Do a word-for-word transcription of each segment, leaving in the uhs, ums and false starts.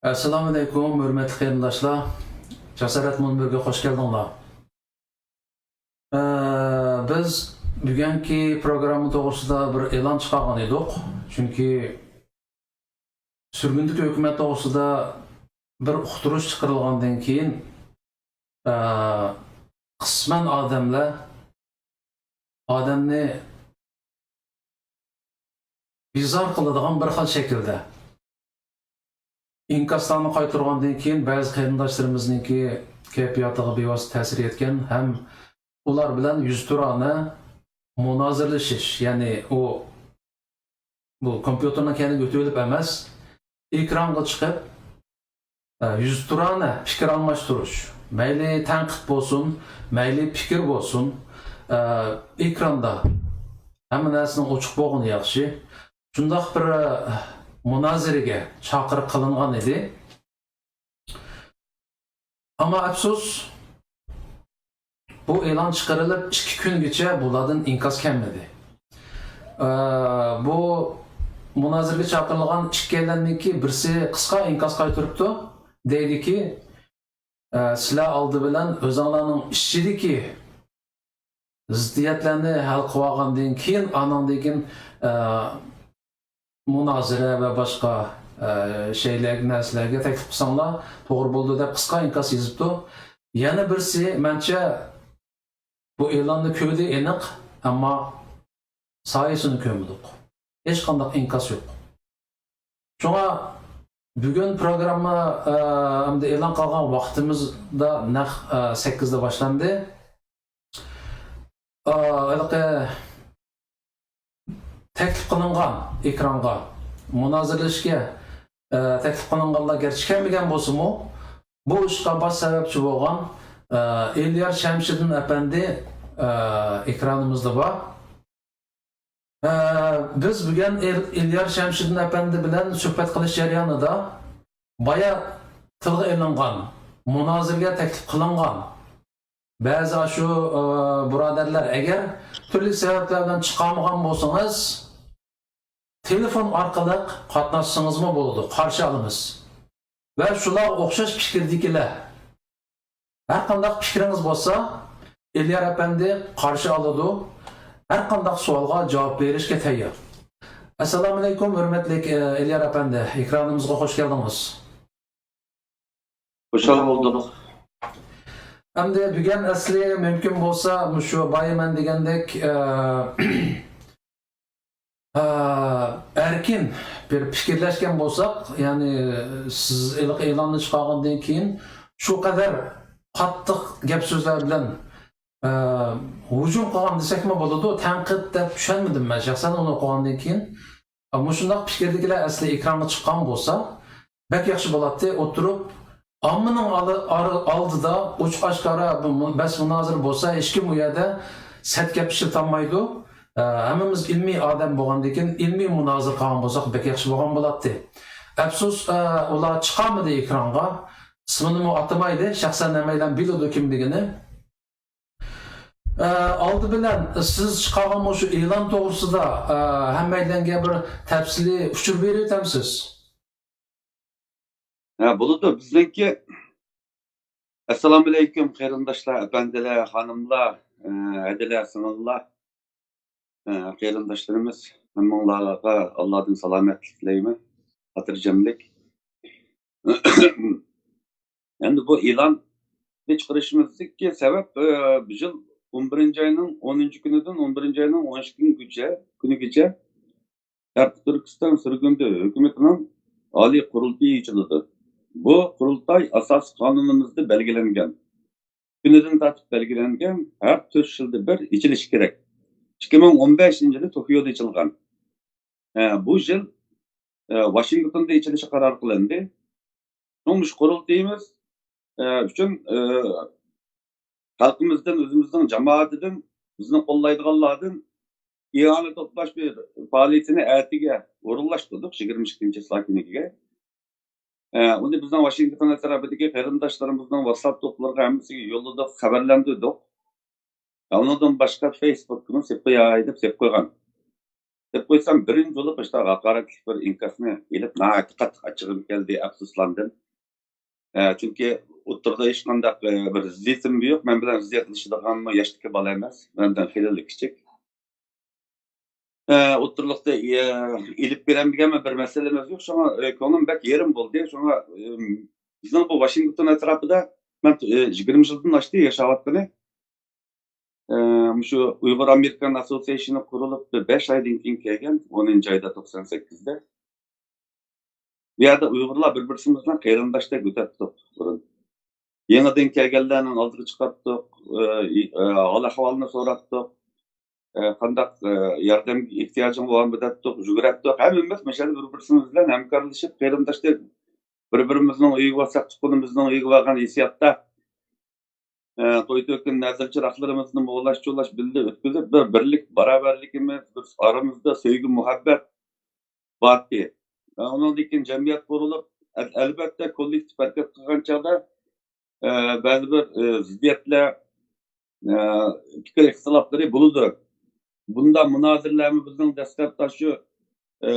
ئەسسالامۇئەلەيكۇم، ھۆرمەتلىك قېرىنداشلار. جاسارەت مۇنبىرىگە خوش كەلدىڭلار. ئە، بىز بۈگۈنكى پروگرامما توغرىسىدا بىر ئېلان چىقارغان ئىدۇق. چۈنكى سۈرگۈندىكى ھۆكۈمەت توغرىسىدا بىر ئۇقتۇرۇش چىقىرىلغاندىن كېيىن، ئە، قىسمەن ئادەملەر ئادەمنى بىزار قىلىدىغان بىر خىل شەكىلدە ئىنكاسلارنى قايتۇرغاندىن كېيىن، بەزى قېرىنداشلىرىمىزنىڭكى كەيپىياتىغا بىۋاسىتە تەسىر يەتكەن ھەم ئۇلار بىلەن يۈزتۇرانە مۇنازىرىلىشىش، يەنى ئۇ، بۇ كومپيۇتېرنىڭ كەينىگە ئۆتۈۋېلىپ ئەمەس، ئېكرانغا چىقىپ، ئە، يۈزتۇرانە پىكىر ئالماشتۇرۇش، مەيلى تەنقىد بولسۇن، مەيلى پىكىر بولسۇن، ئە، ئېكراندا ھەممە نەرسىنىڭ ئوچۇق بولغىنى ياخشى. شۇنداق بىر، ئە، مۇنازىرىگە چاقىرىق قىلىنغان ئىدى. ئەمما ئەپسۇس، بۇ ئېلان چىقىرىلىپ ئىككى كۈنگىچە بۇلاردىن ئىنكاس كەلمىدى. ئە، بۇ مۇنازىرىگە چاقىرىلغان ئىككىيلەننىڭكى بىرسى قىسقا ئىنكاس قايتۇرۇپتۇ. دەيدىكى، ئە، سىلەر ئالدى بىلەن ئۆزۈڭلارنىڭ ئىچىدىكى زىددىيەتلەرنى ھەل قىلىۋالغاندىن كېيىن، ئانىڭدىن كېيىن، ئە، مۇنازىرە ۋە باشقا، ئە، شەيلەر، نەرسىلەرگە تەكلىپ قىلساڭلار توغرا بولىدۇ، دەپ قىسقا ئىنكاس يېزىپتۇ. يەنە بىرسى، مەنچە، بۇ ئېلاننى كۆردى ئېنىق، ئەمما سايىسىنى كۆرمىدۇق. ھېچقانداق ئىنكاس يوق. شۇڭا بۈگۈن پروگرامما، ئە، ئەمدى ئېلان قىلغان ۋاقتىمىزدا نەق، ئە، سەككىزدە باشلاندى. ئا، ھېلىقى تەكلىپ قىلىنغان ئېكرانغا مۇنازىرىلىشىشكە، ئە، تەكلىپ قىلىنغانلار گەرچە كەلمىگەن بولسىمۇ، بۇ ئىشقا باش سەۋەبچى بولغان، ئە، ئېلىيار شەمشىدىن ئەپەندى، ئە، ئېكرانىمىزدا بار. ئە، بىز بۈگۈن ئېل-، ئېلىيار شەمشىدىن ئەپەندى بىلەن سۆھبەت قىلىش جەريانىدا بايا تىلغا ئېلىنغان، مۇنازىرىگە تەكلىپ قىلىنغان بەزى ئاشۇ، ئە، بۇرادەرلەر، ئەگەر تۈرلۈك سەۋەبلەر بىلەن چىقالمىغان بولسىڭىز، تېلېفون ئارقىلىق قاتناشسىڭىزمۇ بولىدۇ، قارشى ئالىمىز. ۋە شۇلارغا ئوخشاش پىكىردىكىلەر. ھەر قانداق پىكرىڭىز بولسا، ئېلىيار ئەپەندى قارشى ئالىدۇ، ھەر قانداق سوئالغا جاۋاب بېرىشكە تەييار. ئەسسالامۇئەلەيكۇم، ھۆرمەتلىك، ئە، ئېلىيار ئەپەندى، ئېكرانىمىزغا خوش كەلدىڭىز. خۇشال بولدۇق. ئەمدى بۈگۈن ئەسلى مۇمكىن بولسا مۇشۇ بايا مەن دېگەندەك، ئە، ئە، ئەركىن بىر پىكىرلەشكەن بولساق، يەنى سىز ئېلان، ئېلاننى چىقارغاندىن كېيىن شۇ قەدەر قاتتىق گەپ سۆزلەر بىلەن، ئە، ھۇجۇم قىلغان دېسەكمۇ بولىدۇ، تەنقىد دەپ چۈشەنمىدىم مەن شەخسەن ئۇنى ئوقۇغاندىن كېيىن. ئە، مۇشۇنداق پىكىردىكىلەر ئەسلى ئېكرانغا چىققان بولسا، بەك ياخشى بولاتتى. ئولتۇرۇپ، ئاممىنىڭ ئال-، ئار-، ئالدىدا ئوچۇق ئاشكارا بىر مۇ-، بەس مۇنازىرە بولسا، ھېچكىم ئۇ يەردە سەت گەپ ئىشلىتالمايدۇ. ئە، ھەممىمىز ئىلمىي ئادەم بولغاندىن كېيىن، ئىلمىي مۇنازىرە قىلغان بولساق، بەك ياخشى بولغان بولاتتى. ئەپسۇس، ئە، ئۇلار چىقالمىدى ئېكرانغا. ئىسمىنىمۇ ئاتىمايلى، شەخسەن ھەممەيلەن بىلىدۇ كىملىكىنى. ئە، ئالدى بىلەن سىز چىقارغان مۇشۇ ئېلان توغرىسىدا، ئە، ھەممەيلەنگە بىر تەپسىلىي ئۇچۇر بېرىۋېتەمسىز؟ ھە، بولىدۇ. بىزنىڭكى، ئەسسالامۇئەلەيكۇم، قېرىنداشلار، ئەپەندىلەر، خانىملار، ئە، ھەدىلەر، سىڭىللار، ئە، قېرىنداشلىرىمىز، ھەممىڭلارغا ئاللادىن سالامەتلىك تىلەيمەن، خاتىرجەملىك. ئەمدى بۇ ئېلاننى چىقىرىشىمىزدىكى سەۋەب، ئە، بۇ يىل ئون بىرىنچى ئاينىڭ ئونىنچى كۈنىدىن ئون بىرىنچى ئاينىڭ ئون ئىككىنچى كۈنىگىچە، كۈنىگىچە شەرقىي تۈركىستان سۈرگۈندە ھۆكۈمىتىنىڭ ئالىي قۇرۇلتىيى ئېچىلىدۇ. بۇ قۇرۇلتاي ئاساسىي قانۇنىمىزدا بەلگىلەنگەن، كۈنىدىن تارتىپ بەلگىلەنگەن، ھەر تۆت يىلدا بىر ئېچىلىشى كېرەك. ئىككى مىڭ ئون بەشىنچى يىلى توكيودا ئېچىلغان. ئە، بۇ يىل، ئە، ۋاشىنگتوندا ئېچىلىشى قارار قىلىندى. شۇڭا مۇشۇ قۇرۇلتىيىمىز، ئە، ئۈچۈن، ئە، خەلقىمىزدىن، ئۆزىمىزنىڭ جامائىتىدىن، بىزنى قوللايدىغانلاردىن ئىئانە توپلاش بىر پائالىيىتىنى ئەتىگە ئورۇنلاشتۇردۇق، يىگىرمە ئىككىنچى چىسلا كۈنىگە. ئە، ئۇنى بىزنىڭ ۋاشىنگتون ئەتراپىدىكى قېرىنداشلىرىمىزنىڭ ۋاتساپ توپلىرىغا ھەممىسىگە يوللىدۇق، خەۋەرلەندۈردۇق. ئە، ئۇنىڭدىن باشقا فېيسبۇككىمۇ سېلىپ قوياي دەپ سېلىپ قويغان. دەپ قويسام، بىرىنچى بولۇپ مۇشۇنداق ھاقارەتلىك بىر ئىنكاسنى ئېلىپ، ناھايىتى قاتتىق ئاچچىقىم كەلدى، ئەپسۇسلاندىم. ئە، چۈنكى ئوتتۇرىدا ھېچقانداق، ئە، بىر زىددىيىتىم يوق، مەن بىلەن زىددىيەتلىشىدىغانمۇ ياشتىكى بالا ئەمەس، مەندىن خېلىلا كىچىك. ئە، ئوتتۇرىلىقتا، ئە، ئېلىپ بېرەلمىگەنمۇ بىر مەسىلىمىز يوق، شۇڭا، ئە، كۆڭلۈم بەك يېرىم بولدى. شۇڭا، ئە، بىزنىڭ بۇ ۋاشىنگتون ئەتراپىدا مەن، ئە، يىگىرمە يىلدىن ئاشتى ياشاۋاتقىنى. ئە، مۇشۇ ئۇيغۇر ئامېرىكان ئاسسوسىيېيشنى قۇرۇلۇپ بىر بەش ئايدىن كېيىن كەلگەن، ئونىنچى ئايدا، توقسان سەككىزدە. بۇ يەردە ئۇيغۇرلار بىر-بىرسىمىز بىلەن قېرىنداشتەك ئۆتەتتۇق بۇرۇن. يېڭىدىن كەلگەنلەرنىڭ ئالدىغا چىقاتتۇق، ئە، ئە، ھال-ئەھۋالنى سوراتتۇق. ئە، قانداق، ئە، ياردەمگە ئېھتىياجىڭ بارمۇ دەتتۇق، يۈگۈرەتتۇق. ھەممىمىز مۇشۇ يەردە بىر-بىرسىمىز بىلەن ھەمكارلىشىپ، قېرىنداشتەك بىر-بىرىمىزنىڭ ئۆيىگە بارساق، تۇغقىنىمىزنىڭ ئۆيىگە بارغان ھېسسىياتتا، ئە، توي-تۆكۈن، نەزىر-چىراغلىرىمىزنى ئۇۋۇلاش-چۇۋۇلاش بىللە ئۆتكۈزۈپ، بىر بىرلىك، باراۋەرلىكىمىز، بىر ئارىمىزدا سۆيگۈ-مۇھەببەت بارتى. ئە، ئۇنىڭدىن كېيىن جەمئىيەت قۇرۇلۇپ، ئەل-، ئەلۋەتتە، كوللېكتىپ ھەرىكەت قىلغان چاغدا، ئە، بەزى بىر، ئە، زىددىيەتلەر، ئە، پىكىر ئىختىلاپلىرى بولىدۇ. بۇنداق مۇنازىرىلەرمۇ بىزنىڭ دەسلەپتە شۇ، ئە،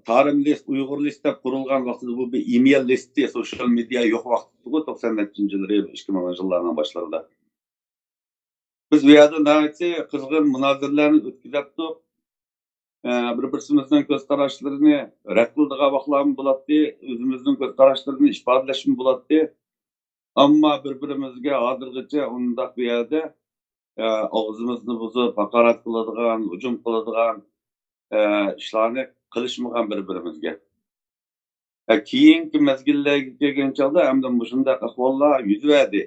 تارىم لىست، ئۇيغۇر لىست دەپ قۇرۇلغان ۋاقتىدا بۇ بىر ئىمېيل لىستى، سوشيال مېدىيا يوق ۋاقتىدىغۇ، توقسان نەچچىنچى يىللىرى، ئىككى مىڭىنچى يىللارنىڭ باشلىرىدا. بىز بۇ يەردە ناھايىتى قىزغىن مۇنازىرىلەرنى ئۆتكۈزەتتۇق. ئە، بىر-بىرسىمىزنىڭ كۆز قاراشلىرىنى رەت قىلىدىغان ۋاقىتلارمۇ بولاتتى، ئۆزىمىزنىڭ كۆز قاراشلىرىنى ئىپادىلەشمۇ بولاتتى. ئەمما بىر-بىرىمىزگە ھازىرغىچە ئۇنداق بۇ يەردە، ئە، ئاغزىمىزنى بۇزۇپ، ھاقارەت قىلىدىغان، ھۇجۇم قىلىدىغان، ئە، ئىشلارنى قىلىشمىغان بىر-بىرىمىزگە. ئە، كېيىنكى مەزگىللەرگە كەلگەن چاغدا ئەمدى مۇشۇنداق ئەھۋاللار يۈز بەردى.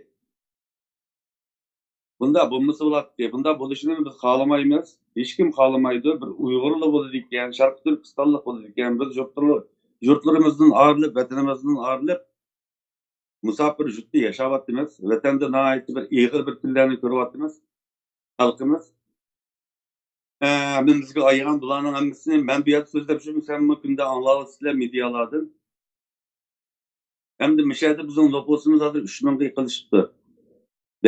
بۇنداق بولمىسا بولاتتى. بۇنداق بولۇشىنى بىز خالىمايمىز. ھېچكىم خالىمايدۇ. بىر ئۇيغۇرلا بولىدىكەن، شەرقىي تۈركىستانلىق بولىدىكەن. بىز يۇرتلىرى-، يۇرتلىرىمىزدىن ئايرىلىپ، ۋەتىنىمىزدىن ئايرىلىپ، مۇساپىر يۇرتتا ياشاۋاتىمىز. ۋەتەندە ناھايىتى بىر ئېغىر بىر كۈنلەرنى كۆرۈۋاتىمىز. خەلقىمىز. ھە، ھەممىمىزگە ئايىغان بۇلارنىڭ ھەممىسىنى مەن بۇ يەردە سۆزلەپ يۈرمىسەممۇ، كۈندە ئاڭلاۋاتىسىلەر مېدىيالاردىن. ئەمدى مۇشۇ يەردە بىزنىڭ نوپۇسىمىز ھازىر ئۈچ مىڭغا يېقىنلىشىپتۇ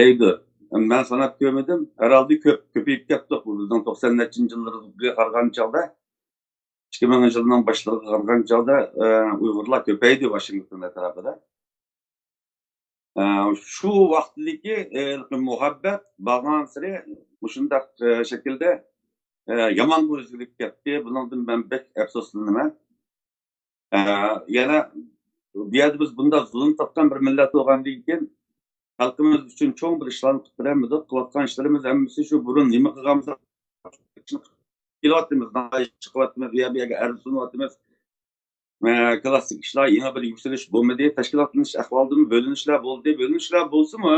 دەيدۇ. مەن ساناپ كۆرمىدىم. ھەرھالدا كۆپ، كۆپىيىپ كەتتۇق. بۇ بىزنىڭ توقسان نەچچىنچى يىللىرىغا قارىغان چاغدا، ئىككى مىڭىنچى يىلنىڭ باشلىرىغا قارىغان چاغدا، ئە، ئۇيغۇرلار كۆپەيدى ۋاشىنگتون ئەتراپىدا. ئە، شۇ ۋاقىتتىكى، ئە، مۇھەببەت بارغانسېرى مۇشۇنداق، ئە، شەكىلدە، ئە، يامان ئۆزگىرىپ كەتتى. بۇنىڭدىن مەن بەك ئەپسۇسلىنىمەن. ئە، يەنە بۇ يەردە بىز بۇنداق زۇلۇم تارتقان بىر مىللەت بولغاندىن كېيىن، خەلقىمىز ئۈچۈن چوڭ بىر ئىشلارنى قىلىپ بېرەلمىدۇق. قىلىۋاتقان ئىشلىرىمىز ھەممىسى شۇ بۇرۇن نېمە قىلغانمىز، كېلىۋاتىمىز، نامايىش چىقىۋاتىمىز، ئۇ يەر بۇ يەرگە ئەرز سۇنۇۋاتىمىز. ئە، كلاسسىك ئىشلار، يېڭى بىر يۈكسىلىش بولمىدى. تەشكىلاتلىنىش ئەھۋالىدىمۇ بۆلۈنۈشلەر بولدى. بۆلۈنۈشلەر بولسىمۇ،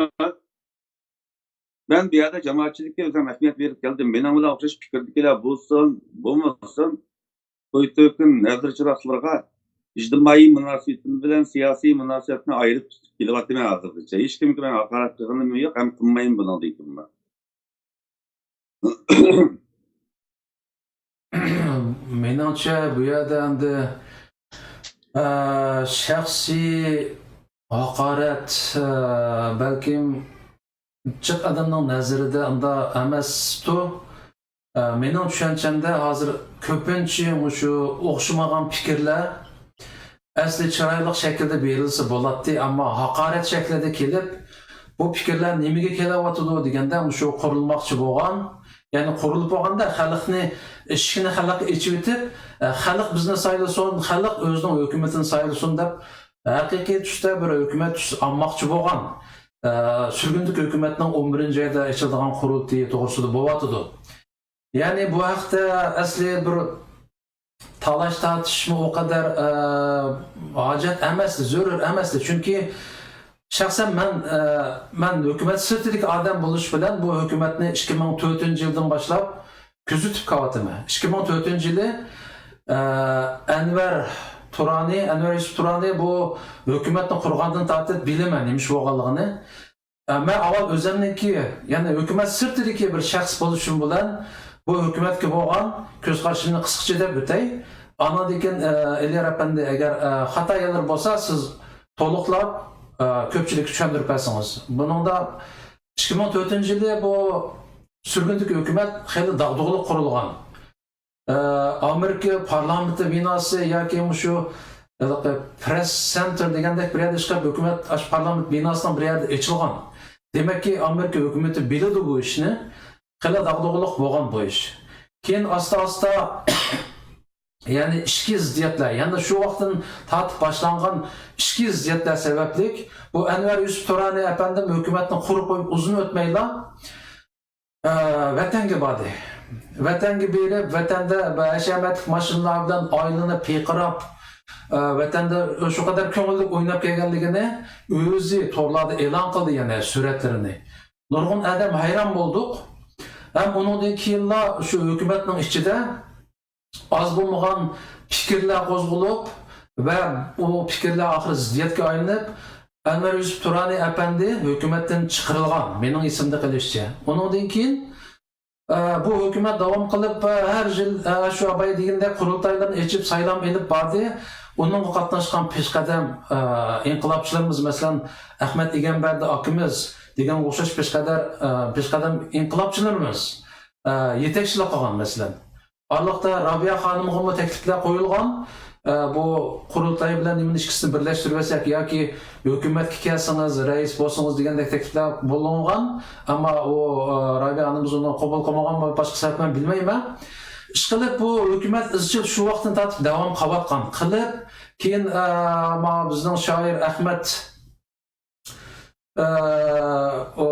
مەن بۇ يەردە جامائەتچىلىككە ئۆزۈم ئەھمىيەت بېرىپ كەلدىم. مېنىڭ بىلەن ئوخشاش پىكىردىكىلەر بولسۇن، بولمىسۇن، توي-تۆكۈن، نەزىر-چىراغلىرىغا ئىجتىمائىي مۇناسىۋىتىم بىلەن سىياسىي مۇناسىۋەتنى ئايرىپ تۇتۇپ كېلىۋاتىمەن ھازىرغىچە. ھېچكىمگە مەن ھاقارەت قىلغىنىم يوق ھەم قىلمايمەن بۇنىڭدىن كېيىنمۇ. مېنىڭچە، بۇ يەردە ئەمدى، ئە، شەخسىي ھاقارەت، ئە، بەلكىم جىق ئادەمنىڭ نەزىرىدە ئۇنداق ئەمەستۇ. ئە، مېنىڭ چۈشەنچەمدە ھازىر كۆپىنچە مۇشۇ ئوخشىمىغان پىكىرلەر ئەسلى چىرايلىق شەكىلدە بېرىلسە بولاتتى، ئەمما ھاقارەت شەكلىدە كېلىپ، بۇ پىكىرلەر نېمىگە كېلىۋاتىدۇ دېگەندە، مۇشۇ قۇرۇلماقچى بولغان، يەنى قۇرۇلۇپ بولغاندا خەلقنى، ئىشىكنى خەلققە ئېچىۋېتىپ، ئە، خەلق بىزنى سايلىسۇن، خەلق ئۆزىنىڭ ھۆكۈمىتىنى سايلىسۇن دەپ، ھەقىقىي تۈستە بىر ھۆكۈمەت تۈس-، ئالماقچى بولغان، ئە، سۈرگۈندىكى ھۆكۈمەتنىڭ ئون بىرىنچى ئايدا ئېچىلىدىغان قۇرۇلتىيى توغرىسىدا بولۇۋاتىدۇ. يەنى بۇ ھەقتە ئەسلى بىر تالاش-تارتىشمۇ ئۇ قەدەر، ئە، ھاجەت ئەمەس، زۆرۈر ئەمەس. چۈنكى شەخسەن مەن، ئە، مەن ھۆكۈمەت سىرتىدىكى ئادەم بولۇش بىلەن بۇ ھۆكۈمەتنى ئىككى مىڭ تۆتىنچى يىلدىن باشلاپ كۆزىتىپ كېلىۋاتىمەن. ئىككى مىڭ تۆتىنچى يىلى، ئە، ئەنۋەر تۇرانى، ئەنۋەر يۈسۈپ تۇرانى بۇ ھۆكۈمەتنى قۇرغاندىن تارتىپ بىلىمەن نېمە ئىش بولغانلىقىنى. ئە، مەن ئاۋۋال ئۆزۈمنىڭكى، يەنى ھۆكۈمەت سىرتىدىكى بىر شەخس بولۇشۇم بىلەن بۇ ھۆكۈمەتكە بولغان كۆز قارىشىمنى قىسقىچە دەپ ئۆتەي. ئاندىن كېيىن، ئە، ئېلىيار ئەپەندى، ئەگەر، ئە، خاتا يەرلىرى بولسا، سىز تولۇقلاپ، ئە، كۆپچىلىككە چۈشەندۈرۈپ بەرسىڭىز. بۇنىڭدا ئىككى مىڭ تۆتىنچى يىلى بۇ سۈرگۈندىكى ھۆكۈمەت خېلى داغدۇغىلىق قۇرۇلغان. ئامېرىكا پارلامېنتى بىناسى ياكى مۇشۇ ھېلىقى پرېس سېنتېر دېگەندەك بىر يەردە ئىشقىلىپ، ھۆكۈمەت ئاشۇ پارلامېنت بىناسىنىڭ بىر يەردە ئېچىلغان. دېمەككى، ئامېرىكا ھۆكۈمىتى بىلىدۇ بۇ ئىشنى. خېلى داغدۇغىلىق بولغان بۇ ئىش. كېيىن ئاستا-ئاستا، يەنى ئىچكى زىددىيەتلەر، يەنى شۇ ۋاقىتتىن تارتىپ باشلانغان ئىچكى زىددىيەتلەر سەۋەبلىك بۇ ئەنۋەر يۈسۈپ تۇرانى ئەپەندىم ھۆكۈمەتنى قۇرۇپ قويۇپ ئۇزۇن ئۆتمەيلا، ئە، ۋەتەنگە باردى. ۋەتەنگە بېرىپ، ۋەتەندە ھەشەمەتلىك ماشىنىلار بىلەن ئايلىنىپ، پىرقىراپ، ئە، ۋەتەندە شۇ قەدەر كۆڭۈللۈك ئويناپ كەلگەنلىكىنى ئۆزى تورلاردا ئېلان قىلدى، يەنە سۈرەتلىرىنى. نۇرغۇن ئادەم ھەيران بولدۇق. ھەم ئۇنىڭدىن كېيىنلا شۇ ھۆكۈمەتنىڭ ئىچىدە ئاز بولمىغان پىكىرلەر قوزغىلىپ ۋە ئۇ پىكىرلەر ئاخىرى زىددىيەتكە ئايلىنىپ، ئەنۋەر يۈسۈپ تۇرانى ئەپەندى ھۆكۈمەتتىن چىقىرىلغان، مېنىڭ ئېسىمدە قېلىشىچە. ئۇنىڭدىن كېيىن، ئە، بۇ ھۆكۈمەت داۋام قىلىپ، ئە، ھەر يىل، ئە، شۇ ئاباي دېگىنىدەك قۇرۇلتايلارنى ئېچىپ، سايلام ئېلىپ باردى. ئۇنىڭغا قاتناشقان پېشقەدەم، ئە، ئىنقىلابچىلىرىمىز، مەسىلەن، ئەخمەت ئىگەمبەردى ئاكىمىز دېگەنگە ئوخشاش پېشقەدەر، ئە، پېشقەدەم ئىنقىلابچىلىرىمىز، ئە، يېتەكچىلىك قىلغان، مەسىلەن. ئارىلىقتا رابىيە خانىمغىمۇ تەكلىپلەر قويۇلغان. ئە، بۇ قۇرۇلتاي بىلەن نېمىنى ئىككىسىنى بىرلەشتۈرۈۋەتسەك ياكى ھۆكۈمەتكە كەلسىڭىز، رەئىس بولسىڭىز دېگەندەك تەكلىپلەر بولۇنغان. ئەمما ئۇ، ئە، رابىيە خانىمىز ئۇنى قوبۇل قىلمىغان، باشقا سەۋەبنى بىلمەيمەن. ئىشقىلىپ، بۇ ھۆكۈمەت ئىزچىل شۇ ۋاقىتتىن تارتىپ داۋام قىلىۋاتقان قىلىپ، كېيىن، ئە، مانا بىزنىڭ شائىر ئەخمەت ئە، ئۇ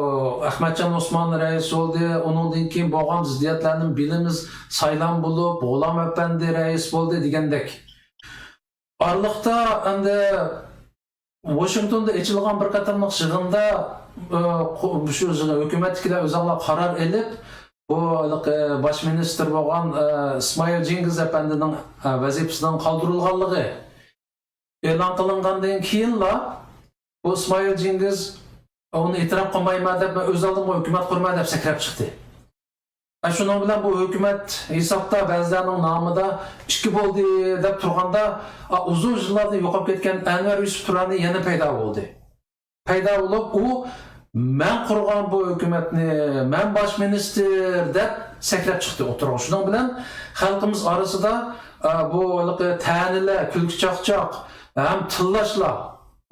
ئەخمەتجان ئوسمان رەئىس بولدى، ئۇنىڭدىن كېيىن بولغان زىددىيەتلەرنى بىلىمىز، سايلام بولۇپ، غۇلام ئەپەندى رەئىس بولدى دېگەندەك. ئارىلىقتا ئەمدى ۋاشىنگتوندا ئېچىلغان بىر قېتىملىق يىغىندا، ئە، قو-، شۇ يىغىن ھۆكۈمەتتىكىلەر ئۆزئارا قارار ئېلىپ، بۇ ھېلىقى باش مىنىستىر بولغان، ئە، ئىسمائىل جىڭگىز ئەپەندىنىڭ، ئە، ۋەزىپىسىدىن قالدۇرۇلغانلىقى ئېلان قىلىنغاندىن كېيىنلا، بۇ ئىسمائىل جىڭگىز ئۇنى ئېتىراپ قىلمايمەن دەپ، مەن ئۆز ئالدىمغا ھۆكۈمەت قۇرىمەن دەپ سەكرەپ چىقتى. ئە، شۇنىڭ بىلەن بۇ ھۆكۈمەت ھېسابتا بەزىلەرنىڭ نامىدا ئىككى بولدى دەپ تۇرغاندا، ئا، ئۇزۇن يىللاردىن يوقاپ كەتكەن ئەنۋەر يۈسۈپ تۇرانى يەنە پەيدا بولدى. پەيدا بولۇپ، ئۇ «مەن قۇرغان بۇ ھۆكۈمەتنى، مەن باش مىنىستىر» دەپ سەكرەپ چىقتى ئوتتۇرىغا. شۇنىڭ بىلەن خەلقىمىز ئارىسىدا، ئە، بۇ ھېلىقى تەنىلەر، كۈلكە-چاقچاق ھەم تىللاشلار،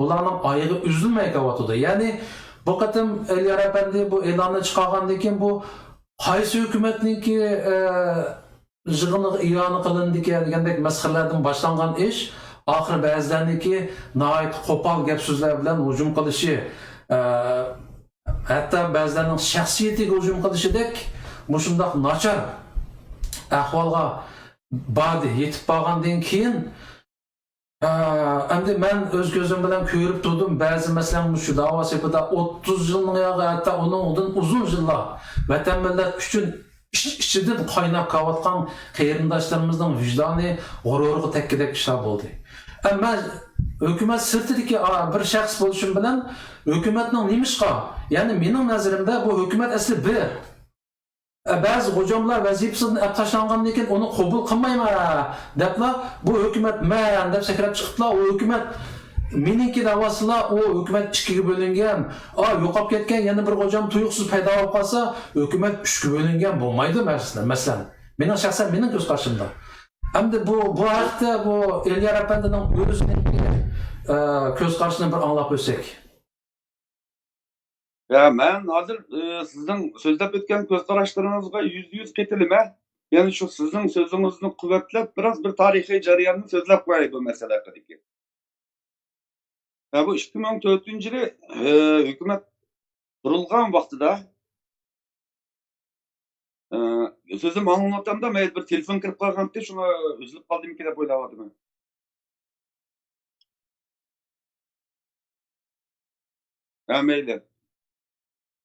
بۇلارنىڭ ئايىغى ئۈزۈلمەي كېلىۋاتىدۇ. يەنى بۇ قېتىم ئېلىيار ئەپەندى بۇ ئېلاننى چىقارغاندىن كېيىن، بۇ قايسى ھۆكۈمەتنىڭكى، ئە، يىغىنىغا ئىئانە قىلىندىكەن دېگەندەك مەسخىرىلەردىن باشلانغان ئىش، ئاخىرى بەزىلەرنىڭكى ناھايىتى قوپال گەپ-سۆزلەر بىلەن ھۇجۇم قىلىشى، ئە، ھەتتا بەزىلەرنىڭ شەخسىيىتىگە ھۇجۇم قىلىشىدەك مۇشۇنداق ناچار ئەھۋالغا باردى. يېتىپ بارغاندىن كېيىن، ئە، ئەمدى مەن ئۆز كۆزۈم بىلەن كۆرۈپ تۇردۇم، بەزى، مەسىلەن، مۇشۇ داۋا سېپىدا ئوتتۇز يىلنىڭ ياغى، ھەتتا ئۇنىڭدىن ئۇزۇن يىللار ۋەتەن مىللەت ئۈچۈن ئىچ-ئىچىدىن قايناپ كېلىۋاتقان قېرىنداشلىرىمىزنىڭ ۋىجدانى غۇرۇرىغا تەگكۈدەك ئىشلار بولدى. ئەمما ھۆكۈمەت سىرتىدىكى، ئا، بىر شەخس بولۇشۇم بىلەن ھۆكۈمەتنىڭ نېمىشقا، يەنى مېنىڭ نەزىرىمدە بۇ ھۆكۈمەت ئەسلى بىر. ئە، بەزى غوجاملار ۋەزىپىسىدىن ئەپ تاشلانغاندىن كېيىن ئۇنى قوبۇل قىلمايمەن دەپلا، بۇ ھۆكۈمەت مەن دەپ سەكرەپ چىقىپلا، ئۇ ھۆكۈمەت مېنىڭكى دەۋاتسىلا، ئۇ ھۆكۈمەت ئىككىگە بۆلۈنگەن، ئا، يوقاپ كەتكەن يەنە بىر غوجام تۇيۇقسىز پەيدا بولۇپ قالسا، ھۆكۈمەت ئۈچكە بۆلۈنگەن بولمايدۇ، مەسىلەن، مەسىلەن. مېنىڭ شەخسەن مېنىڭ كۆز قارىشىمدا. ئەمدى بۇ، بۇ ھەقتە بۇ ئېلىيار ئەپەندىنىڭ ئۆزىنىڭكى، ئە، كۆز قارىشىنى بىر ئاڭلاپ ئۆتسەك. يا، مەن ھازىر، ئى، سىزنىڭ سۆزلەپ ئۆتكەن كۆز قاراشلىرىڭىزغا يۈزدە يۈز قېتىلىمەن. يەنى شۇ سىزنىڭ سۆزىڭىزنى قۇۋۋەتلەپ، بىراز بىر تارىخىي جەرياننى سۆزلەپ قوياي بۇ مەسىلە ھەققىدىكى. يا، بۇ ئىككى مىڭ تۆتىنچى يىلى، ئى، ھۆكۈمەت قۇرۇلغان ۋاقتىدا، ئى، سۆزۈم ئاڭلىنىۋاتامدا، مەيلى بىر تېلېفون كىرىپ قالغانتى، شۇڭا ئۈزۈلۈپ قالدىمىكىن دەپ ئويلاۋاتىمەن. ھە، مەيلى.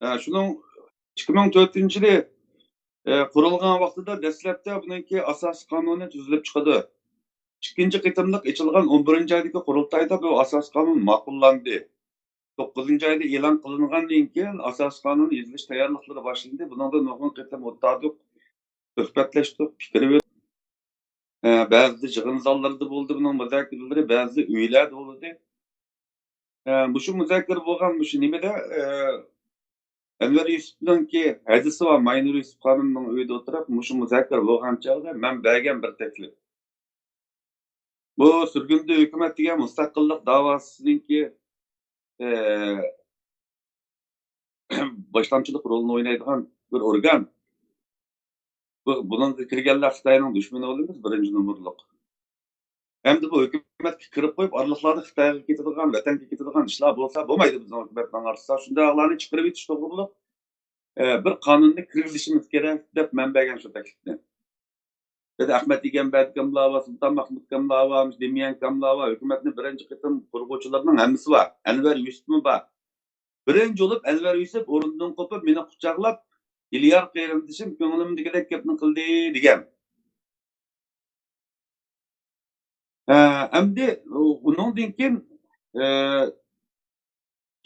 ھە، شۇنىڭ ئىككى مىڭ تۆتىنچى يىلى، ئە، قۇرۇلغان ۋاقتىدا دەسلەپتە بۇنىڭكى ئاساسىي قانۇنى تۈزۈلۈپ چىقىدۇ. ئىككىنچى قېتىملىق ئېچىلغان ئون بىرىنچى ئايدىكى قۇرۇلتايدا بۇ ئاساسىي قانۇن ماقۇللاندى. توققۇزىنچى ئايدا ئېلان قىلىنغاندىن كېيىن ئاساسىي قانۇن يېزىلىش تەييارلىقلىرى باشلاندى. بۇنىڭدا نۇرغۇن قېتىم ئولتۇردۇق، سۆھبەتلەشتۇق، پىكىر بەردۇق. ئە، بەزىدە يىغىن زاللىرىدا بولدى بۇنىڭ مۇزاكىرىلىرى، بەزىدە ئۆيلەردە بولدى. ئە، مۇشۇ مۇزاكىرە بولغان مۇشۇ نېمىدە، ئە، ئەنۋەر يۈسۈپنىڭكى ھەدىسى بار، ماينۇر يۈسۈپ خانىمنىڭ ئۆيىدە ئولتۇرۇپ، مۇشۇ مۇزاكىرە بولغان چاغدا مەن بەرگەن بىر تەكلىپ. بۇ سۈرگۈندە ھۆكۈمەت دېگەن مۇستەقىللىق داۋاسىنىڭكى، ئە، باشلامچىلىق رولىنى ئوينايدىغان بىر ئورگان. بۇ، بۇنىڭغا كىرگەنلەر خىتاينىڭ دۈشمىنى بولىمىز، بىرىنچى نومۇرلۇق. ئەمدى بۇ ھۆكۈمەتكە كىرىپ قويۇپ، ئارىلىقلاردا خىتايغا كېتىدىغان، ۋەتەنگە كېتىدىغان ئىشلار بولسا بولمايدۇ بىزنىڭ ھۆكۈمەتنىڭ ئارىسىدا. شۇنداقلارنى چىقىرىپ ئېتىش توغرۇلۇق، ئە، بىر قانۇننى كىرگۈزۈشىمىز كېرەك دەپ مەن بەرگەن شۇ تەكلىپنى. دېدى، ئەخمەت ئىگەمبەردى كاملار بار، سۇلتان مەخمۇت كاملار بار، دېمىيەن كاملار بار، ھۆكۈمەتنى بىرىنچى قېتىم قۇرغۇچىلارنىڭ ھەممىسى بار. ئەنۋەر يۈسۈپمۇ بار. بىرىنچى بولۇپ ئەنۋەر يۈسۈپ ئورنىدىن قوپۇپ، مېنى قۇچاقلاپ، ئىليار قېرىندىشىم كۆڭلۈمدىكىدەك گەپنى قىلدى، دېگەن. ھە، ئەمدى ئۇنىڭدىن كېيىن،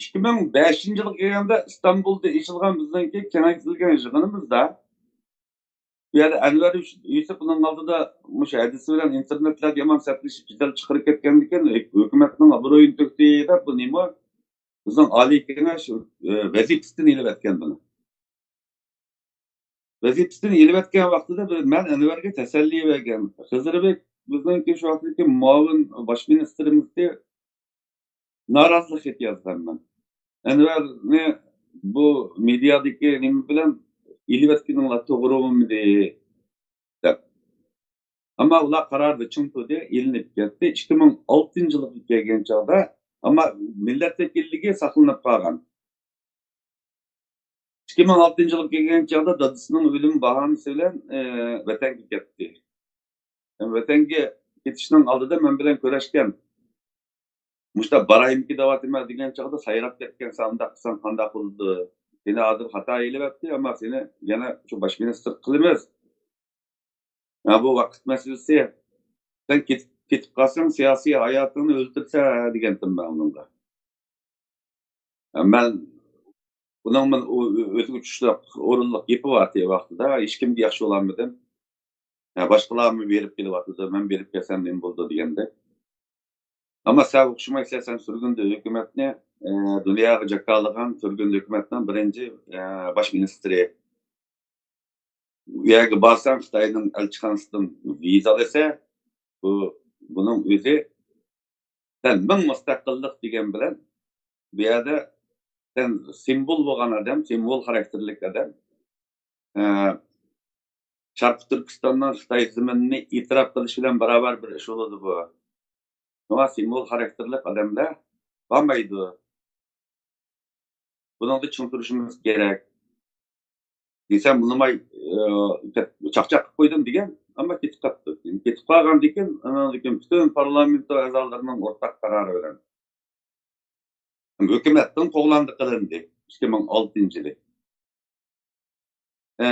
ئىككى مىڭ بەشىنچى يىلغا كەلگەندە ئىستانبۇلدا ئېچىلغان بىزنىڭكى كېڭەيتىلگەن يىغىنىمىزدا، بۇ يەردە ئەنۋەر يۈسۈپ ئۇنىڭ ئالدىدا مۇشۇ ھەدىسى بىلەن ئىنتېرنېتلاردا يامان سەتلىشىپ، جېدەل چىقىرىپ كەتكەندىكىن، ھۆكۈمەتنىڭ ئابرۇيىنى تۆكتى دەپ، بۇ نېمە؟ بىزنىڭ ئالىي كېڭەش، ئە، ۋەزىپىسىدىن ئېلىۋەتكەن بۇنى. ۋەزىپىسىدىن ئېلىۋەتكەن ۋاقتىدا بىر، مەن ئەنۋەرگە تەسەللى بەرگەن. خىزىر بېك بىزنىڭكى شۇ ۋاقىتتىكى مۇئاۋىن باش مىنىستىرىمىزدى، نارازىلىق خېتى يازغانمەن. ئەنۋەرنى بۇ مېدىيادىكى نېمە بىلەن ئېلىۋەتكىنىڭلار توغرا بولمىدى، دەپ. ئەمما ئۇلار قارارىدا چىڭ تۇردى، ئېلىنىپ كەتتى. ئىككى مىڭ ئالتىنچى يىلغا كەلگەن چاغدا، ئەمما مىللەت ۋەكىللىكى ساقلىنىپ قالغان. ئىككى مىڭ ئالتىنچى يىلغا كەلگەن چاغدا دادىسىنىڭ ئۆلۈم باھانىسى بىلەن، ئى، ۋەتەنگە كەتتى. ۋەتەنگە كېتىشنىڭ ئالدىدا مەن بىلەن كۆرۈشكەن. مۇشۇنداق بارايمىكىن دەۋاتىمەن دېگەن چاغدا، سايراپ كەتكەنسەن، ئۇنداق قىلساڭ قانداق بولىدۇ؟ سېنى ھازىر خاتا ئېلىۋەتتى، ئەمما سېنى يەنە شۇ باش مىنىستىر قىلىمىز. ھە، بۇ ۋاقىت مەسىلىسى. سەن كېتىپ، كېتىپ قالساڭ، سىياسىي ھاياتىڭنى ئۆلتۈرىسەن، دېگەنتىم مەن ئۇنىڭغا. مەن ئۇنىڭ مەن ئۆ-، ئۆ-، ئۆزىگە چۈشلۈك ئورۇنلۇق گېپى بارتى ۋاقتىدا، ھېچكىمگە ياخشى بولالمىدىم. ھە، باشقىلارمۇ بېرىپ كېلىۋاتىدۇ، مەن بېرىپ كەلسەم نېمە بولىدۇ دېگەندەك. ئەمما سەن ئوخشىمايسەن، سەن سۈرگۈندە ھۆكۈمەتنى، ئە، دۇنياغا جاكارلىغان سۈرگۈندە ھۆكۈمەتنىڭ بىرىنچى، ئە، باش مىنىستىرى. ئۇ يەرگە بارساڭ، خىتاينىڭ ئەلچىخانىسىدىن ۋىزا ئالىسەن. بۇ، بۇنىڭ ئۆزى، سەن مىڭ مۇستەقىللىق دېگەن بىلەن، بۇ يەردە سەن سىمۋول بولغان ئادەم، سىمۋول خاراكتېرلىك ئادەم. ئە، شەرقىي تۈركىستاننىڭ خىتاي زېمىنىنى ئېتىراپ قىلىش بىلەن باراۋەر بىر ئىش بولىدۇ بۇ. شۇڭا سىمۋول خاراكتېرلىك ئادەملەر بارمايدۇ. بۇنىڭدا چىڭ تۇرۇشىمىز كېرەك. دېسەم، ئۇنىماي، ئى، چاقچاق قىلىپ قويدۇم دېگەن، ئەمما كېتىپ قاپتۇ. كېتىپ قالغاندىن كېيىن، ئاندىن كېيىن پۈتۈن پارلامېنت ئەزالىرىنىڭ ئورتاق قارارى بىلەن ھۆكۈمەتتىن قوغلاندى قىلىندى، ئىككى مىڭ ئالتىنچى يىلى. ئە،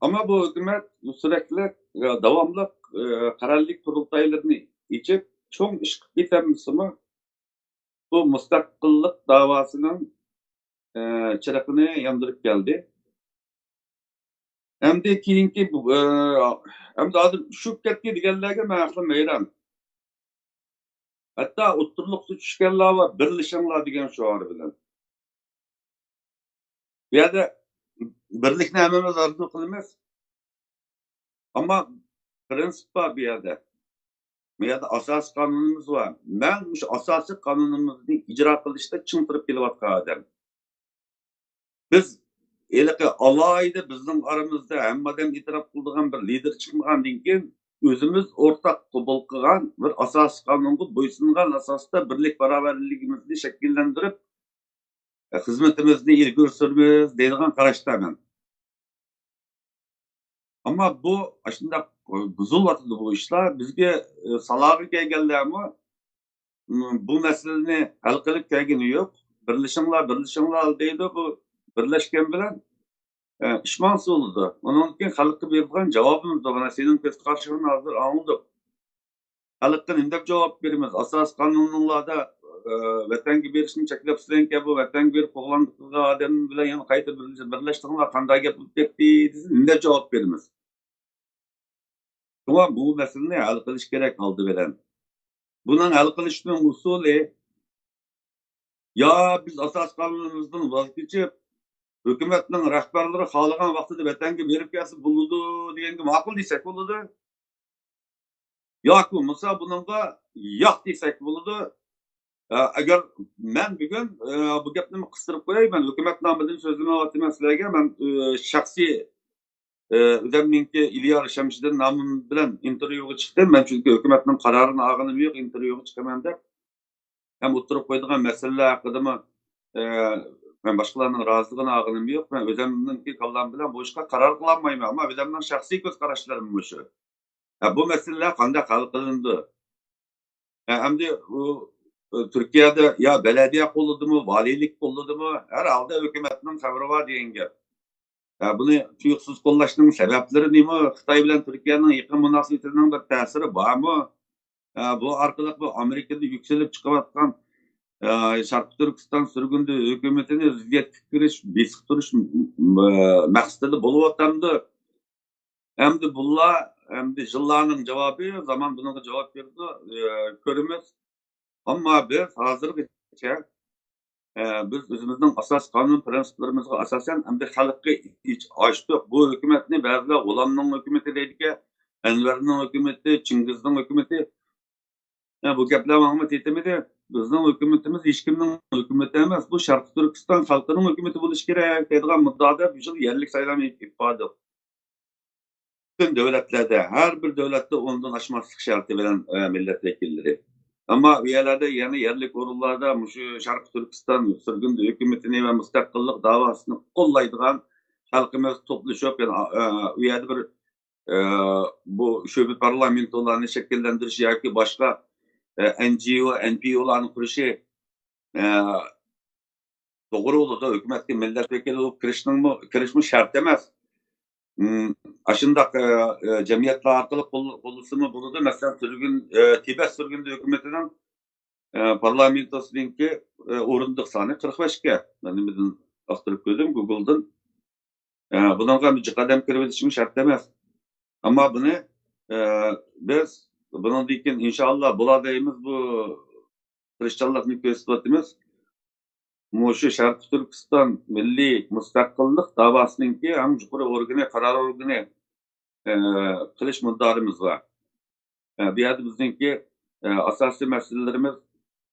ئەمما بۇ ھۆكۈمەت سۈرەتلىك، ئە، داۋاملىق، ئە، قەرەللىك قۇرۇلتايلىرىنى ئېچىپ، چوڭ ئىش قىلىپ كېتەلمىسىمۇ، بۇ مۇستەقىللىق داۋاسىنىڭ، ئە، چىرىقىنى ياندۇرۇپ كەلدى. ئەمدى كېيىنكى، ئە، ئەمدى ھازىر چۈشۈپ كەتتى دېگەنلەرگە مەن ئەقلىم ھەيران. ھەتتا ئوتتۇرىلىقتا چۈشكەنلەر بار، بىرلىشىڭلار دېگەن شوئار بىلەن. بۇ يەردە بىرلىكنى ھەممىمىز ئارزۇ قىلىمىز. ئەمما پىرىنسىپ بار بۇ يەردە. بۇ يەردە ئاساسىي قانۇنىمىز بار. مەن مۇشۇ ئاساسىي قانۇنىمىزنى ئىجرا قىلىشتا چىڭ تۇرۇپ كېلىۋاتقان ئادەم. بىز ھېلىقى ئالاھىدە بىزنىڭ ئارىمىزدا ھەممە ئادەم ئېتىراپ قىلىدىغان بىر لىدېر چىقمىغاندىن كېيىن، ئۆزىمىز ئورتاق قوبۇل قىلغان بىر ئاساسىي قانۇنغا بويسۇنغان ئاساستا بىرلىك باراۋەرلىكىمىزنى شەكىللەندۈرۈپ، خىزمىتىمىزنى ئىلگىرى سۈرىمىز دەيدىغان قاراشتا مەن. ئەمما بۇ ئاشۇنداق بۇزۇلۇۋاتىدۇ بۇ ئىشلار. بىزگە، ئى، سالاغا كەلگەنلەرمۇ، ئىم، بۇ مەسىلىنى ھەل قىلىپ كەلگىنى يوق. بىرلىشىڭلار، بىرلىشىڭلار دەيدۇ. بۇ بىرلەشكەن بىلەن، ئى، ئىش ماڭسا بولىدۇ. ئۇنىڭدىن كېيىن خەلققە بېرىدىغان جاۋابىمىز بار. مانا سېنىڭ كۆز قارىشىڭنى ھازىر ئاڭلىدۇق. خەلققە نېمە دەپ جاۋاب بېرىمىز؟ ئاساسىي قانۇنۇڭلاردا، ئى، ۋەتەنگە بېرىشنى چەكلەپسىلەركەن، بۇ ۋەتەنگە بېرىپ قوغلاندۇق قىلغان ئادەم بىلەن يەنە قايتا بىرلىشىڭلار، قانداق گەپ بولۇپ كەتتى دېسە، نېمە دەپ جاۋاب بېرىمىز؟ شۇڭا بۇ مەسىلىنى ھەل قىلىش كېرەك ئالدى بىلەن. بۇنىڭ ھەل قىلىشنىڭ ئۇسۇلى، يا بىز ئاساسىي قانۇنىمىزدىن ۋاز كېچىپ، ھۆكۈمەتنىڭ رەھبەرلىرى خالىغان ۋاقتىدا ۋەتەنگە بېرىپ كەلسە بولىدۇ دېگەنگە ماقۇل دېسەك بولىدۇ. ياكى بولمىسا بۇنىڭغا ياق دېسەك بولىدۇ. ئە، ئەگەر مەن بۈگۈن، ئە، بۇ گەپنى قىستۇرۇپ قوياي، مەن ھۆكۈمەت نامىدىن سۆزلىمەيۋاتىمەن سىلەرگە، مەن، ئە، شەخسىي، ئە، ئۆزەمنىڭكى ئىليار شەمشىدىن نامىم بىلەن ئىنتېرۋيۇغا چىقتىم. مەن چۈنكى ھۆكۈمەتنىڭ قارارىنى ئالغىنىم يوق، ئىنتېرۋيۇغا چىقىمەن دەپ. ھەم ئوتتۇرىغا قويىدىغان مەسىلىلەر ھەققىدىمۇ، ئە، مەن باشقىلارنىڭ رازىلىقىنى ئالغىنىم يوق. مەن ئۆزەمنىڭكى كاللام بىلەن بۇ ئىشقا قارار قىلالمايمەن. ئەمما ئۆزەمنىڭ شەخسىي كۆز قاراشلىرىم مۇشۇ. ھە، بۇ مەسىلىلەر قانداق ھەل قىلىنىدۇ؟ ھە، ئەمدى ئۇ، ئۇ تۈركىيەدە يا بەلەدىيە قوللىدىمۇ، ۋالىيلىك قوللىدىمۇ، ھەر ھالدا ھۆكۈمەتنىڭ خەۋىرى بار دېگەن گەپ. ھە، بۇنى تۇيۇقسىز قوللاشنىڭ سەۋەبلىرى نېمە؟ خىتاي بىلەن تۈركىيەنىڭ يېقىن مۇناسىۋىتىنىڭ بىر تەسىرى بارمۇ؟ ھە، بۇ ئارقىلىق بۇ ئامېرىكىدا يۈكسىلىپ چىقىۋاتقان، ئە، شەرقىي تۈركىستان سۈرگۈندە ھۆكۈمىتىنى زىددىيەتكە كىرىش، بېسىقتۇرۇش م-، م-، مەقسىتىدە بولۇۋاتامدۇ؟ ئەمدى بۇلار، ئەمدى يىللارنىڭ جاۋابى، زامان بۇنىڭغا جاۋاب بېرىدۇ، ئە، كۆرىمىز. ئەمما بىز ھازىرغىچە، ئە، بىز ئۆزىمىزنىڭ ئاساسىي قانۇن پىرىنسىپلىرىمىزغا ئاساسەن، ئەمدى خەلققە ئىچ ئاچتۇق. بۇ ھۆكۈمەتنى بەزىلەر غۇلامنىڭ ھۆكۈمىتى دەيدىكەن، ئەنۋەرنىڭ ھۆكۈمىتى، چىڭگىزنىڭ ھۆكۈمىتى. يا، بۇ گەپلەر ماڭىمۇ تېتىمىدى. بىزنىڭ ھۆكۈمىتىمىز ھېچكىمنىڭ ھۆكۈمىتى ئەمەس. بۇ شەرقىي تۈركىستان خەلقىنىڭ ھۆكۈمىتى بولۇشى كېرەك دەيدىغان مۇددىئادا بۇ يىل يەرلىك سايلام ئېلىپ بارىدۇق. پۈتۈن دۆلەتلەردە، ھەر بىر دۆلەتتە ئوندىن ئاشماسلىق شەرتى بىلەن، ئە، مىللەت ۋەكىللىرى. ئەمما ئۇ يەرلەردە يەنە يەرلىك ئورۇنلاردا مۇشۇ شەرقىي تۈركىستان سۈرگۈندە ھۆكۈمىتىنى ۋە مۇستەقىللىق داۋاسىنى قوللايدىغان خەلقىمىز توپلىشىپ، يەنە، ئە، ئۇ يەردە بىر، ئە، بۇ شۆبە پارلامېنتلارنى شەكىللەندۈرۈش ياكى باشقا، ئە، ئەن جى ئو، ئەن پى ئولارنى قۇرۇشى، ئە، توغرا بولىدۇ، ھۆكۈمەتكە مىللەت ۋەكىلى بولۇپ كىرىشنىڭمۇ، كىرىشمۇ شەرت ئەمەس. ئاشۇنداق، ئە، ئە، جەمئىيەتلەر ئارقىلىق قول-، قوللىسىمۇ بولىدۇ. مەسىلەن، سۈرگۈن، ئە، تىبەت سۈرگۈندە ھۆكۈمىتىنىڭ، ئە، پارلامېنتوسىنىڭكى، ئە، ئورۇندۇق سانى قىرىق بەشكە. مەن نېمىدىن ئاختۇرۇپ كۆردۈم، گۇگلدىن. ئە، بۇنىڭغا جىق ئادەم كىرىۋېلىشمۇ شەرت ئەمەس. ئەمما بۇنى، ئە، بىز بۇنىڭدىن كېيىن ئىنشائاللا بۇلار دەيمىز، بۇ تىرىشچانلىقنى كۆرسىتىۋاتىمىز. مۇشۇ شەرقىي تۈركىستان مىللىي مۇستەقىللىق داۋاسىنىڭكى ئەڭ يۇقىرى ئورگىنى، قارار ئورگىنى، ئە، قىلىش مۇددىئامىز بار. ئە، بۇ يەردە بىزنىڭكى، ئە، ئاساسىي مەسىلىلىرىمىز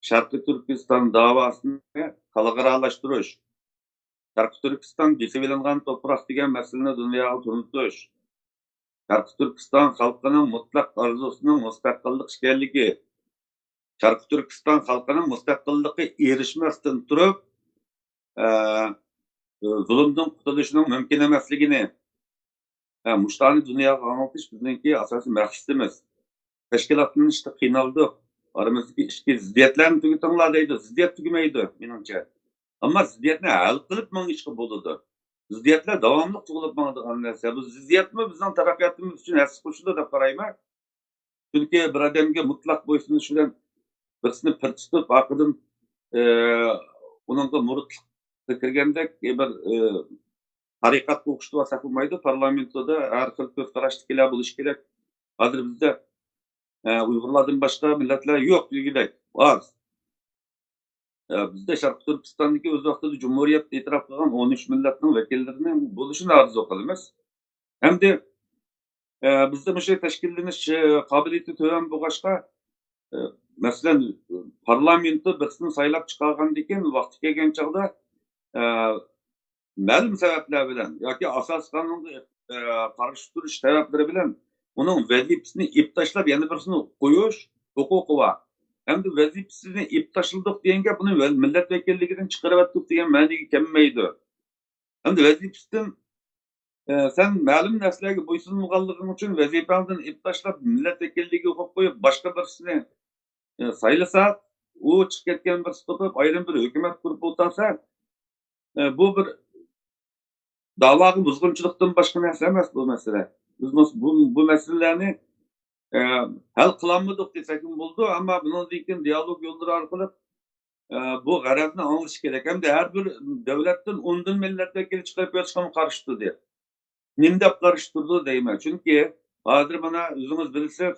شەرقىي تۈركىستان داۋاسىنى خەلقئارالاشتۇرۇش، شەرقىي تۈركىستان بېسىۋېلىنغان توپراق دېگەن مەسىلىنى دۇنياغا تونۇتۇش، شەرقىي تۈركىستان خەلقىنىڭ مۇتلەق ئارزۇسىنىڭ مۇستەقىللىق ئىكەنلىكى، شەرقىي تۈركىستان خەلقىنىڭ مۇستەقىللىققا ئېرىشمەستىن تۇرۇپ، ئە، زۇلۇمدىن قۇتۇلۇشنىڭ مۇمكىن ئەمەسلىكىنى، ئە، مۇشۇلارنى دۇنياغا ئاڭلىتىش بىزنىڭكى ئاساسىي مەقسىتىمىز. تەشكىلاتلىنىشتا قىينالدۇق. ئارىمىزدىكى ئىچكى زىددىيەتلەرنى تۈگىتىڭلار دەيدۇ. زىددىيەت تۈگىمەيدۇ، مېنىڭچە. ئەمما زىددىيەتنى ھەل قىلىپ مېڭىشقا بولىدۇ. زىددىيەتلەر داۋاملىق تۇغۇلۇپ ماڭىدىغان نەرسە. بۇ زىددىيەتمۇ بىزنىڭ تەرەققىياتىمىز ئۈچۈن ھەسسە قوشىدۇ دەپ قارايمەن. چۈنكى بىر ئادەمگە مۇتلەق بويسۇنۇش بىلەن بىرسىنى پىر تۇتۇپ، ئارقىدىن، ئى، ئۇنىڭغا مۇرىتلىققا كىرگەندەك بىر، ئى، تەرىقەتكە ئوخشىتىۋالساق بولمايدۇ. پارلامېنتودا ھەر خىل كۆز قاراشتىكىلەر بولۇشى كېرەك. ھازىر بىزدە، ئە، ئۇيغۇرلاردىن باشقا مىللەتلەر يوق دېگۈدەك، ئاز. ئە، بىزدە شەرقىي تۈركىستاندىكى ئۆز ۋاقتىدا جۇمھۇرىيەت ئېتىراپ قىلغان ئون ئۈچ مىللەتنىڭ ۋەكىللىرىنىڭ بولۇشىنى ئارزۇ قىلىمىز. ئەمدى، ئە، بىزدە مۇشۇ تەشكىللىنىش، ئە، قابىلىيىتى تۆۋەن بولغاچقا، ئە، مەسىلەن، پارلامېنتتا بىرسىنى سايلاپ چىقارغاندىن كېيىن ۋاقتى كەلگەن چاغدا، ئە، مەلۇم سەۋەبلەر بىلەن ياكى ئاساسىي قانۇنغا، ئە، قارشى تۇرۇش سەۋەبلىرى بىلەن ئۇنىڭ ۋەزىپىسىنى ئېلىپ تاشلاپ، يەنە بىرسىنى قويۇش ھوقۇقى بار. ئەمدى ۋەزىپىسىنى ئېلىپ تاشلىدۇق دېگەن گەپ ئۇنى ۋە-، مىللەت ۋەكىللىكىدىن چىقىرىۋەتتۇق دېگەن مەنىگە كەلمەيدۇ. ئەمدى ۋەزىپىسىدىن، ئە، سەن مەلۇم نەرسىلەرگە بويسۇنمىغانلىقىڭ ئۈچۈن ۋەزىپەڭدىن ئېلىپ تاشلاپ، مىللەت ۋەكىللىكىگە قويۇپ قويۇپ، باشقا بىرسىنى، ئە، سايلىساق، ئۇ چىقىپ كەتكەن بىرسى تېپىپ، ئايرىم بىر ھۆكۈمەت قۇرۇپ ئولتۇرسا، ئە، بۇ بىر داۋاغا بۇزغۇنچىلىقتىن باشقا نەرسە ئەمەس بۇ مەسىلە. بىز مۇس-، بۇ، بۇ مەسىلىلەرنى، ئە، ھەل قىلالمىدۇق دېسەكمۇ بولىدۇ، ئەمما بۇنىڭدىن كېيىن دىيالوگ يوللىرى ئارقىلىق، ئە، بۇ غەرەزنى ئاڭلىتىش كېرەك. ھەمدە ھەر بىر دۆلەتتىن ئوندىن مىللەت ۋەكىلى چىقىرىپ بېرىشقىمۇ قارشى تۇردى. نېمە دەپ قارشى تۇرىدۇ دەيمەن. چۈنكى ھازىر مانا ئۆزىڭىز بىلىسىز،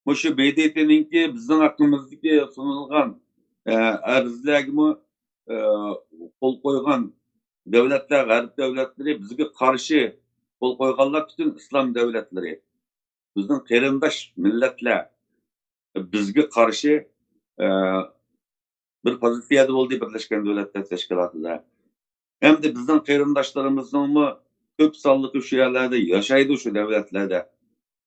مۇشۇ ب د ت نىڭكى بىزنىڭ ھەققىمىزدىكى سۇنۇلغان، ئە، ئەرزلەرگىمۇ، ئە، قول قويغان دۆلەتلەر، غەرب دۆلەتلىرى بىزگە قارشى قول قويغانلار، پۈتۈن ئىسلام دۆلەتلىرى، بىزنىڭ قېرىنداش مىللەتلەر بىزگە قارشى، ئە، بىر پوزىتسىيەدە بولدى بىرلەشكەن دۆلەتلەر تەشكىلاتىدا. ئەمدى بىزنىڭ قېرىنداشلىرىمىزنىڭمۇ كۆپ سانلىقى شۇ يەرلەردە ياشايدۇ، شۇ دۆلەتلەردە.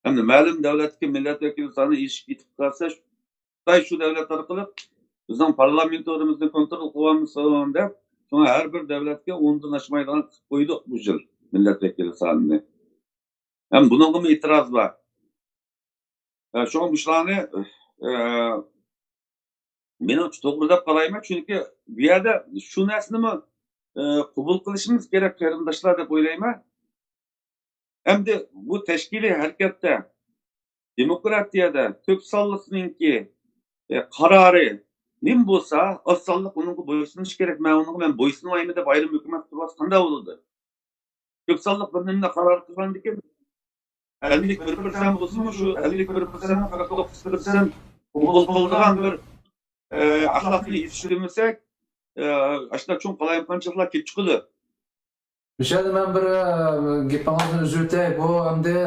ئەمدى مەلۇم دۆلەتتىكى مىللەت ۋەكىلى سانى ئېشىپ كېتىپ قالسا، خىتاي شۇ دۆلەت ئارقىلىق بىزنىڭ پارلامېنتورىمىزنى كونترول قىلىۋالمىسۇن دەپ، شۇڭا ھەر بىر دۆلەتكە ئوندىن ئاشمايدىغان قىلىپ قويدۇق بۇ يىل مىللەت ۋەكىلى سانىنى. ھەم بۇنىڭغىمۇ ئېتىراز بار. ئە، شۇڭا مۇشۇلارنى، ئە، مېنىڭچە توغرا دەپ قارايمەن، چۈنكى بۇ يەردە شۇ نەرسىنىمۇ، ئە، قوبۇل قىلىشىمىز كېرەك، قېرىنداشلار، دەپ ئويلايمەن. ئەمدى بۇ تەشكىلىي ھەرىكەتتە، دېموكراتىيەدە كۆپ سانلىقنىڭكى، ئە، قارارى نېمە بولسا، ئاز سانلىق ئۇنىڭغا بويسۇنۇشى كېرەك. مەن ئۇنىڭغا مەن بويسۇنمايمەن دەپ ئايرىم ھۆكۈمەت قۇرۇۋاتسا قانداق بولىدۇ؟ كۆپ سانلىق بىر نېمىنى قارار قىلغاندىكىن، ئەللىك بىر پىرسەنت بولسىمۇ، شۇ ئەللىك بىر پىرسەنت، قىرىق توققۇز پىرسەنت قوبۇل قىلىدىغان بىر، ئە، ئەخلاقنى يېتىشتۈرمىسەك، ئە، ئاشۇنداق چوڭ قالايمىقانچىلىقلار كېلىپ چىقىدۇ. مۇشۇ يەردە مەن بىر، ئە، گېپىڭىزنى ئۈزۈۋېتەي. بۇ ئەمدى،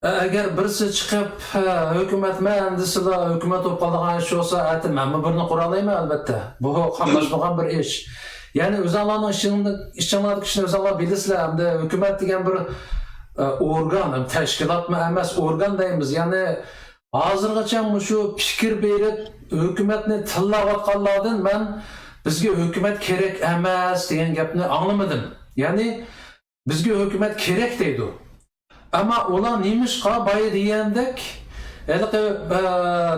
ئە، ئەگەر بىرسى چىقىپ، ئە، ھۆكۈمەتمەن دېسىلا، ھۆكۈمەت بولۇپ قالىدىغان ئىش بولسا، ئەتە مەنمۇ بىرنى قۇرالايمەن، ئەلۋەتتە. بۇ قاملاشمىغان بىر ئىش. يەنى ئۆزۈڭلارنىڭ ئىچىڭ-، ئىچىڭلاردىكى ئىشنى ئۆزۈڭلار بىلىسىلەر. ئەمدى ھۆكۈمەت دېگەن بىر، ئە، ئورگان، ھەم تەشكىلاتمۇ ئەمەس، ئورگان دەيمىز. يەنى ھازىرغىچە مۇشۇ پىكىر بېرىپ، ھۆكۈمەتنى تىللاۋاتقانلاردىن مەن بىزگە ھۆكۈمەت كېرەك ئەمەس دېگەن گەپنى ئاڭلىمىدىم. يەنى بىزگە ھۆكۈمەت كېرەك دەيدۇ. ئەمما ئۇلار نېمىشقا بايا دېگەندەك ھېلىقى، ئە،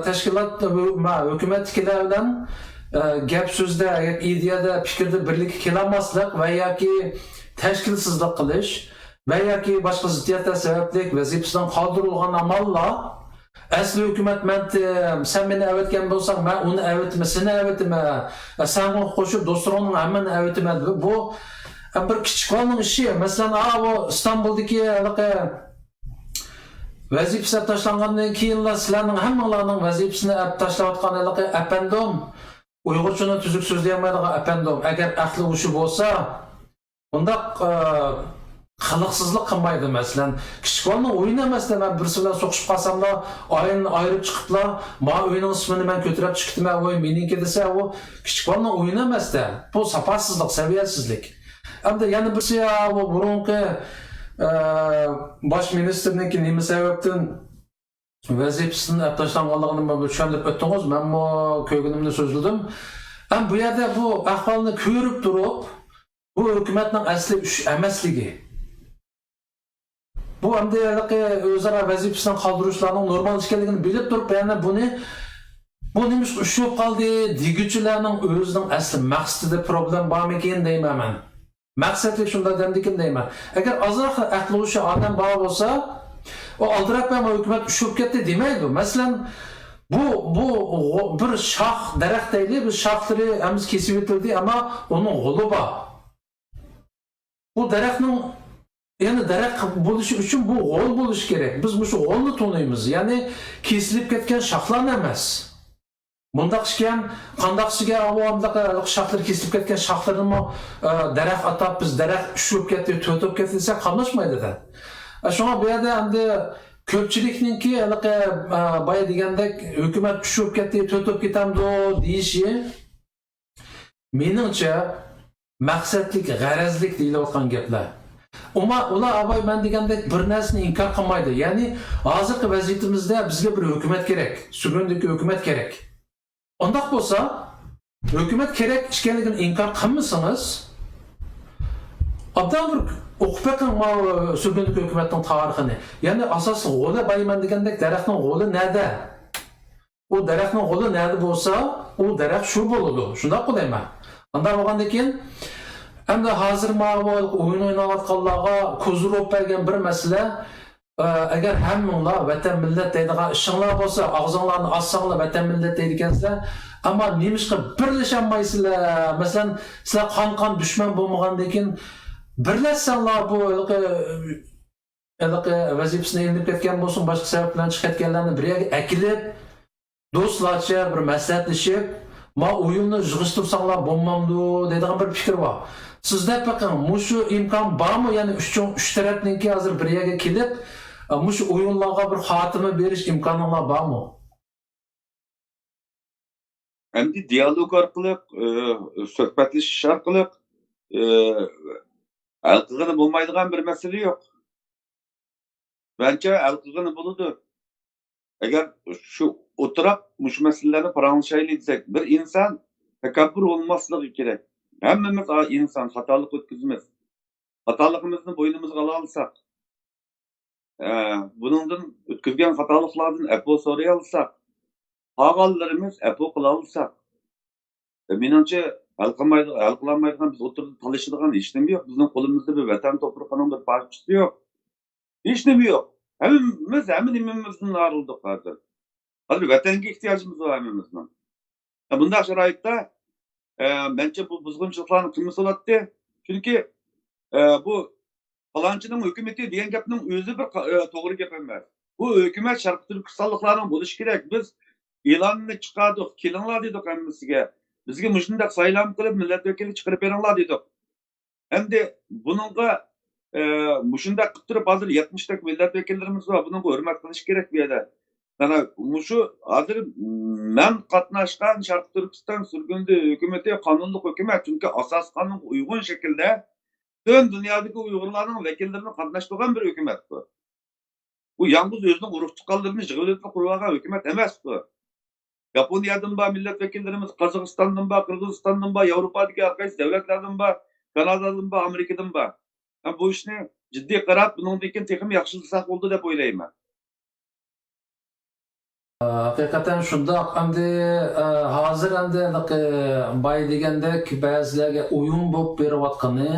تەشكىلات، مە-، ھۆكۈمەتتىكىلەر بىلەن، ئە، گەپ سۆزدە، ئىدىيەدە، پىكىردە بىرلىككە كېلەلمەسلىك ۋە ياكى تەشكىلسىزلىق قىلىش ۋە ياكى باشقا زىددىيەتلەر سەۋەبلىك ۋەزىپىسىدىن قالدۇرۇلغان ئاماللار، ئەسلى ھۆكۈمەت مەن، سەن مېنى ئەۋەتكەن بولساڭ، مەن ئۇنى ئەۋەتىمەن، سېنى ئەۋەتىمەن، سەنغۇ قوشۇپ دوستلىرىڭنىڭ ھەممىنى ئەۋەتىمەن. بۇ بىر كىچىك بالىنىڭ ئىشى. مەسىلەن، ئا، ئۇ ئىستانبۇلدىكى ھېلىقى ۋەزىپىسى ئەپ تاشلانغاندىن كېيىنلا سىلەرنىڭ ھەممىڭلارنىڭ ۋەزىپىسىنى ئەپ تاشلاۋاتقان ھېلىقى ئەپەندىم، ئۇيغۇرچىنى تۈزۈك سۆزلىيەلمەيدىغان ئەپەندىم، ئەگەر ئەقلى ھوشى بولسا، بۇنداق، ئە، قىلىقسىزلىق قىلمايدۇ. مەسىلەن، كىچىك بالىنىڭ ئويۇنى ئەمەستە، مەن بىرسى بىلەن سوقۇشۇپ قالساملا، ئايرىم-، ئايرىپ چىقىپلا، ما ئۆينىڭ ئىسمىنى مەن كۆتۈرۈپ چىقىپتىمەن، ۋوي، مېنىڭكى دېسە، ئۇ كىچىك بالىنىڭ ئويۇنى ئەمەستە. بۇ ساپاسىزلىق، سەۋىيەسىزلىك. ئەمدى يەنە بىرسى، ئا، ئۇ بۇرۇنقى، ئە، باش مىنىستىرنىڭكى نېمە سەۋەبتىن ۋەزىپىسىدىن ئەپ تاشلانغانلىقىنى مانا چۈشەندۈرۈپ ئۆتتىڭىز، مەنمۇ كۆرگىنىمنى سۆزلىدىم. ھەم بۇ يەردە بۇ ئەھۋالنى كۆرۈپ تۇرۇپ، بۇ ھۆكۈمەتنىڭ ئەسلى ئۈچ ئەمەسلىكى. بۇ ئەمدى ھېلىقى ئۆزئارا ۋەزىپىسىدىن قالدۇرۇشلارنىڭ نورمال ئىكەنلىكىنى بىلىپ تۇرۇپ، يەنە بۇنى، بۇ نېمىشقا ئۈچ بولۇپ قالدى دېگۈچىلەرنىڭ ئۆزىنىڭ ئەسلى مەقسىتىدە پروبلېما بارمىكىن دەيمەن مەن. مەقسەتلىك شۇنداق دەمدىكىن دەيمەن. ئەگەر ئازراق ئەقلى ھوشى ئادەم بار بولسا، ئۇ ئالدىراپ مەن ھۆكۈمەت ئۈچ بولۇپ كەتتى دېمەيدۇ. مەسىلەن، بۇ، بۇ غو-، بىر شاخ، دەرەخ دەيلى، بىر شاخلىرى ھەممىسى كېسىۋېتىلدى، ئەمما ئۇنىڭ غولى بار. بۇ دەرەخنىڭ، يەنى دەرەخ بولۇشى ئۈچۈن بۇ غول بولۇشى كېرەك. بىز مۇشۇ غولنى تونۇيمىز. يەنى كېسىلىپ كەتكەن شاخلارنى ئەمەس. بۇنداق ئىكەن، قانداقسىگە ئۇ ئانداق شاخلىرى كېسىلىپ كەتكەن شاخلىرىنىمۇ، ئە، دەرەخ ئاتاپ، بىز دەرەخ ئۈچ بولۇپ كەتتى، تۆت بولۇپ كەتتى دېسەك قاملاشمايدۇ-دە. ئە، شۇڭا بۇ يەردە ئەمدى كۆپچىلىكنىڭكى ھېلىقى، ئە، بايا دېگەندەك ھۆكۈمەت ئۈچ بولۇپ كەتتى، تۆت بولۇپ كېتەمدۇ دېيىشى، مېنىڭچە، مەقسەتلىك، غەرەزلىك دېيىلىۋاتقان گەپلەر. ئۇما-، ئۇلار ئاباي مەن دېگەندەك بىر نەرسىنى ئىنكار قىلمايدۇ. يەنى ھازىرقى ۋەزىيىتىمىزدە بىزگە بىر ھۆكۈمەت كېرەك، سۈرگۈندىكى ھۆكۈمەت كېرەك. ئۇنداق بولسا، ھۆكۈمەت كېرەك ئىكەنلىكىنى ئىنكار قىلمىسىڭىز، ئابدان بىر ئوقۇپ بېقىڭ ماۋۇ سۈرگۈندىكى ھۆكۈمەتنىڭ تارىخىنى. يەنى ئاساسلىق غولى بايمەن دېگەندەك دەرەخنىڭ غولى نەدە؟ ئۇ دەرەخنىڭ غولى نەدە بولسا، ئۇ دەرەخ شۇ بولىدۇ. شۇنداققۇ دەيمەن. ئانداق بولغاندىن كېيىن، ئەمدى ھازىر ماۋۇ ئويۇن ئويناۋاتقانلارغا كوزىروپ بەرگەن بىر مەسىلە، ئە، ئەگەر ھەممىڭلار ۋەتەن مىللەت دەيدىغان ئىشىڭلار بولسا، ئاغزىڭلارنى ئاچساڭلار ۋەتەن مىللەت دەيدىكەنسىلەر، ئەمما نېمىشقا بىرلىشەلمەيسىلەر؟ مەسىلەن، سىلەر قان-قان دۈشمەن بولمىغاندىن كېيىن بىرلەشسەڭلار، بۇ ھېلىقى ھېلىقى ۋەزىپىسىدىن ئېلىنىپ كەتكەن بولسۇن، باشقا سەۋەب بىلەن چىقىپ كەتكەنلەرنى بىر يەرگە ئەكېلىپ، دوستلارچە بىر مەسلىھەتلىشىپ، ما ئويۇننى يىغىشتۇرساڭلار بولمامدۇ دەيدىغان بىر پىكىر بار. سىز دەپ بېقىڭ، مۇشۇ ئىمكان بارمۇ؟ يەنى ئۈچ، ئۈچ تەرەپنىڭكى ھازىر بىر يەرگە كېلىپ، ئە، مۇشۇ ئويۇنلارغا بىر خاتىمە بېرىش ئىمكانىڭلار بارمۇ؟ ئەمدى دىيالوگ ئارقىلىق، ئە، سۆھبەتلىشىش ئارقىلىق، ئە، ھەل قىلغىلى بولمايدىغان بىر مەسىلە يوق. مەنچە ھەل قىلغىلى بولىدۇ. ئەگەر شۇ ئولتۇراپ مۇشۇ مەسىلىلەرنى پاراڭلىشايلى دېسەك، بىر ئىنسان تەكەببۇر بولماسلىقى كېرەك. ھەممىمىز ئا-، ئىنسان، خاتالىق ئۆتكۈزىمىز. خاتالىقىمىزنى بوينىمىزغا ئالالىساق، ئە، بۇنىڭدىن، ئۆتكۈزگەن خاتالىقلاردىن ئەپۇ سورىيالىساق، قالغانلىرىمىز ئەپۇ قىلالىساق، ئە، مېنىڭچە، ھەل قىلمايدىغان، ھەل قىلالمايدىغان، بىز ئوتتۇرىدا تالىشىدىغان ھېچنېمە يوق. بىزنىڭ قولىمىزدا بىر ۋەتەن توپرىقىنىڭ بىر پارچىسى يوق. ھېچنېمە يوق. ھەممىمىز ھەممە نېمىمىزدىن ئايرىلدۇق ھازىر. ھازىر ۋەتەنگە ئېھتىياجىمىز بار ھەممىمىزنىڭ. ئە، بۇنداق شارائىتتا، ئە، مەنچە بۇ بۇزغۇنچىلىقلارنى قىلمىسا بولاتتى. چۈنكى، ئە، بۇ پالانچىنىڭ ھۆكۈمىتى دېگەن گەپنىڭ ئۆزى بىر قا-، ئە، توغرا گەپ ئەمەس. بۇ ھۆكۈمەت شەرقىي تۈركىستانلىقلارنىڭ بولۇشى كېرەك. بىز ئېلاننى چىقاردۇق، كېلىڭلار دېدۇق ھەممىسىگە. بىزگە مۇشۇنداق سايلام قىلىپ، مىللەت ۋەكىلى چىقىرىپ بېرىڭلار دېدۇق. ئەمدى بۇنىڭغا، ئە، مۇشۇنداق قىلىپ تۇرۇپ، ھازىر يەتمىشتەك مىللەت ۋەكىللىرىمىز بار. بۇنىڭغا ھۆرمەت قىلىش كېرەك بۇ يەردە. مانا مۇشۇ ھازىر مەن قاتناشقان شەرقىي تۈركىستان سۈرگۈندە ھۆكۈمىتى قانۇنلۇق ھۆكۈمەت، چۈنكى ئاساسىي قانۇنغا ئۇيغۇن شەكىلدە پۈتۈن دۇنيادىكى ئۇيغۇرلارنىڭ ۋەكىللىرىنى قاتناشتۇرغان بىر ھۆكۈمەت بۇ. بۇ يالغۇز ئۆزىنىڭ ئۇرۇق تۇغقانلىرىنى يىغىۋېلىپلا قۇرۇۋالغان ھۆكۈمەت ئەمەس بۇ. ياپونىيەدىن بار مىللەت ۋەكىللىرىمىز، قازاقىستاندىن بار، قىرغىزىستاندىن بار، ياۋروپادىكى ھەر قايسى دۆلەتلەردىن بار، كانادادىن بار، ئامېرىكىدىن بار. ھەم بۇ ئىشنى جىددىي قاراپ، بۇنىڭدىن كېيىن تېخىمۇ ياخشىلىساق بولىدۇ دەپ ئويلايمەن. ھەقىقەتەن شۇنداق. ئەمدى، ئە، ھازىر ئەمدى ھېلىقى باي دېگەندەك بەزىلەرگە ئويۇن بولۇپ بېرىۋاتقىنى،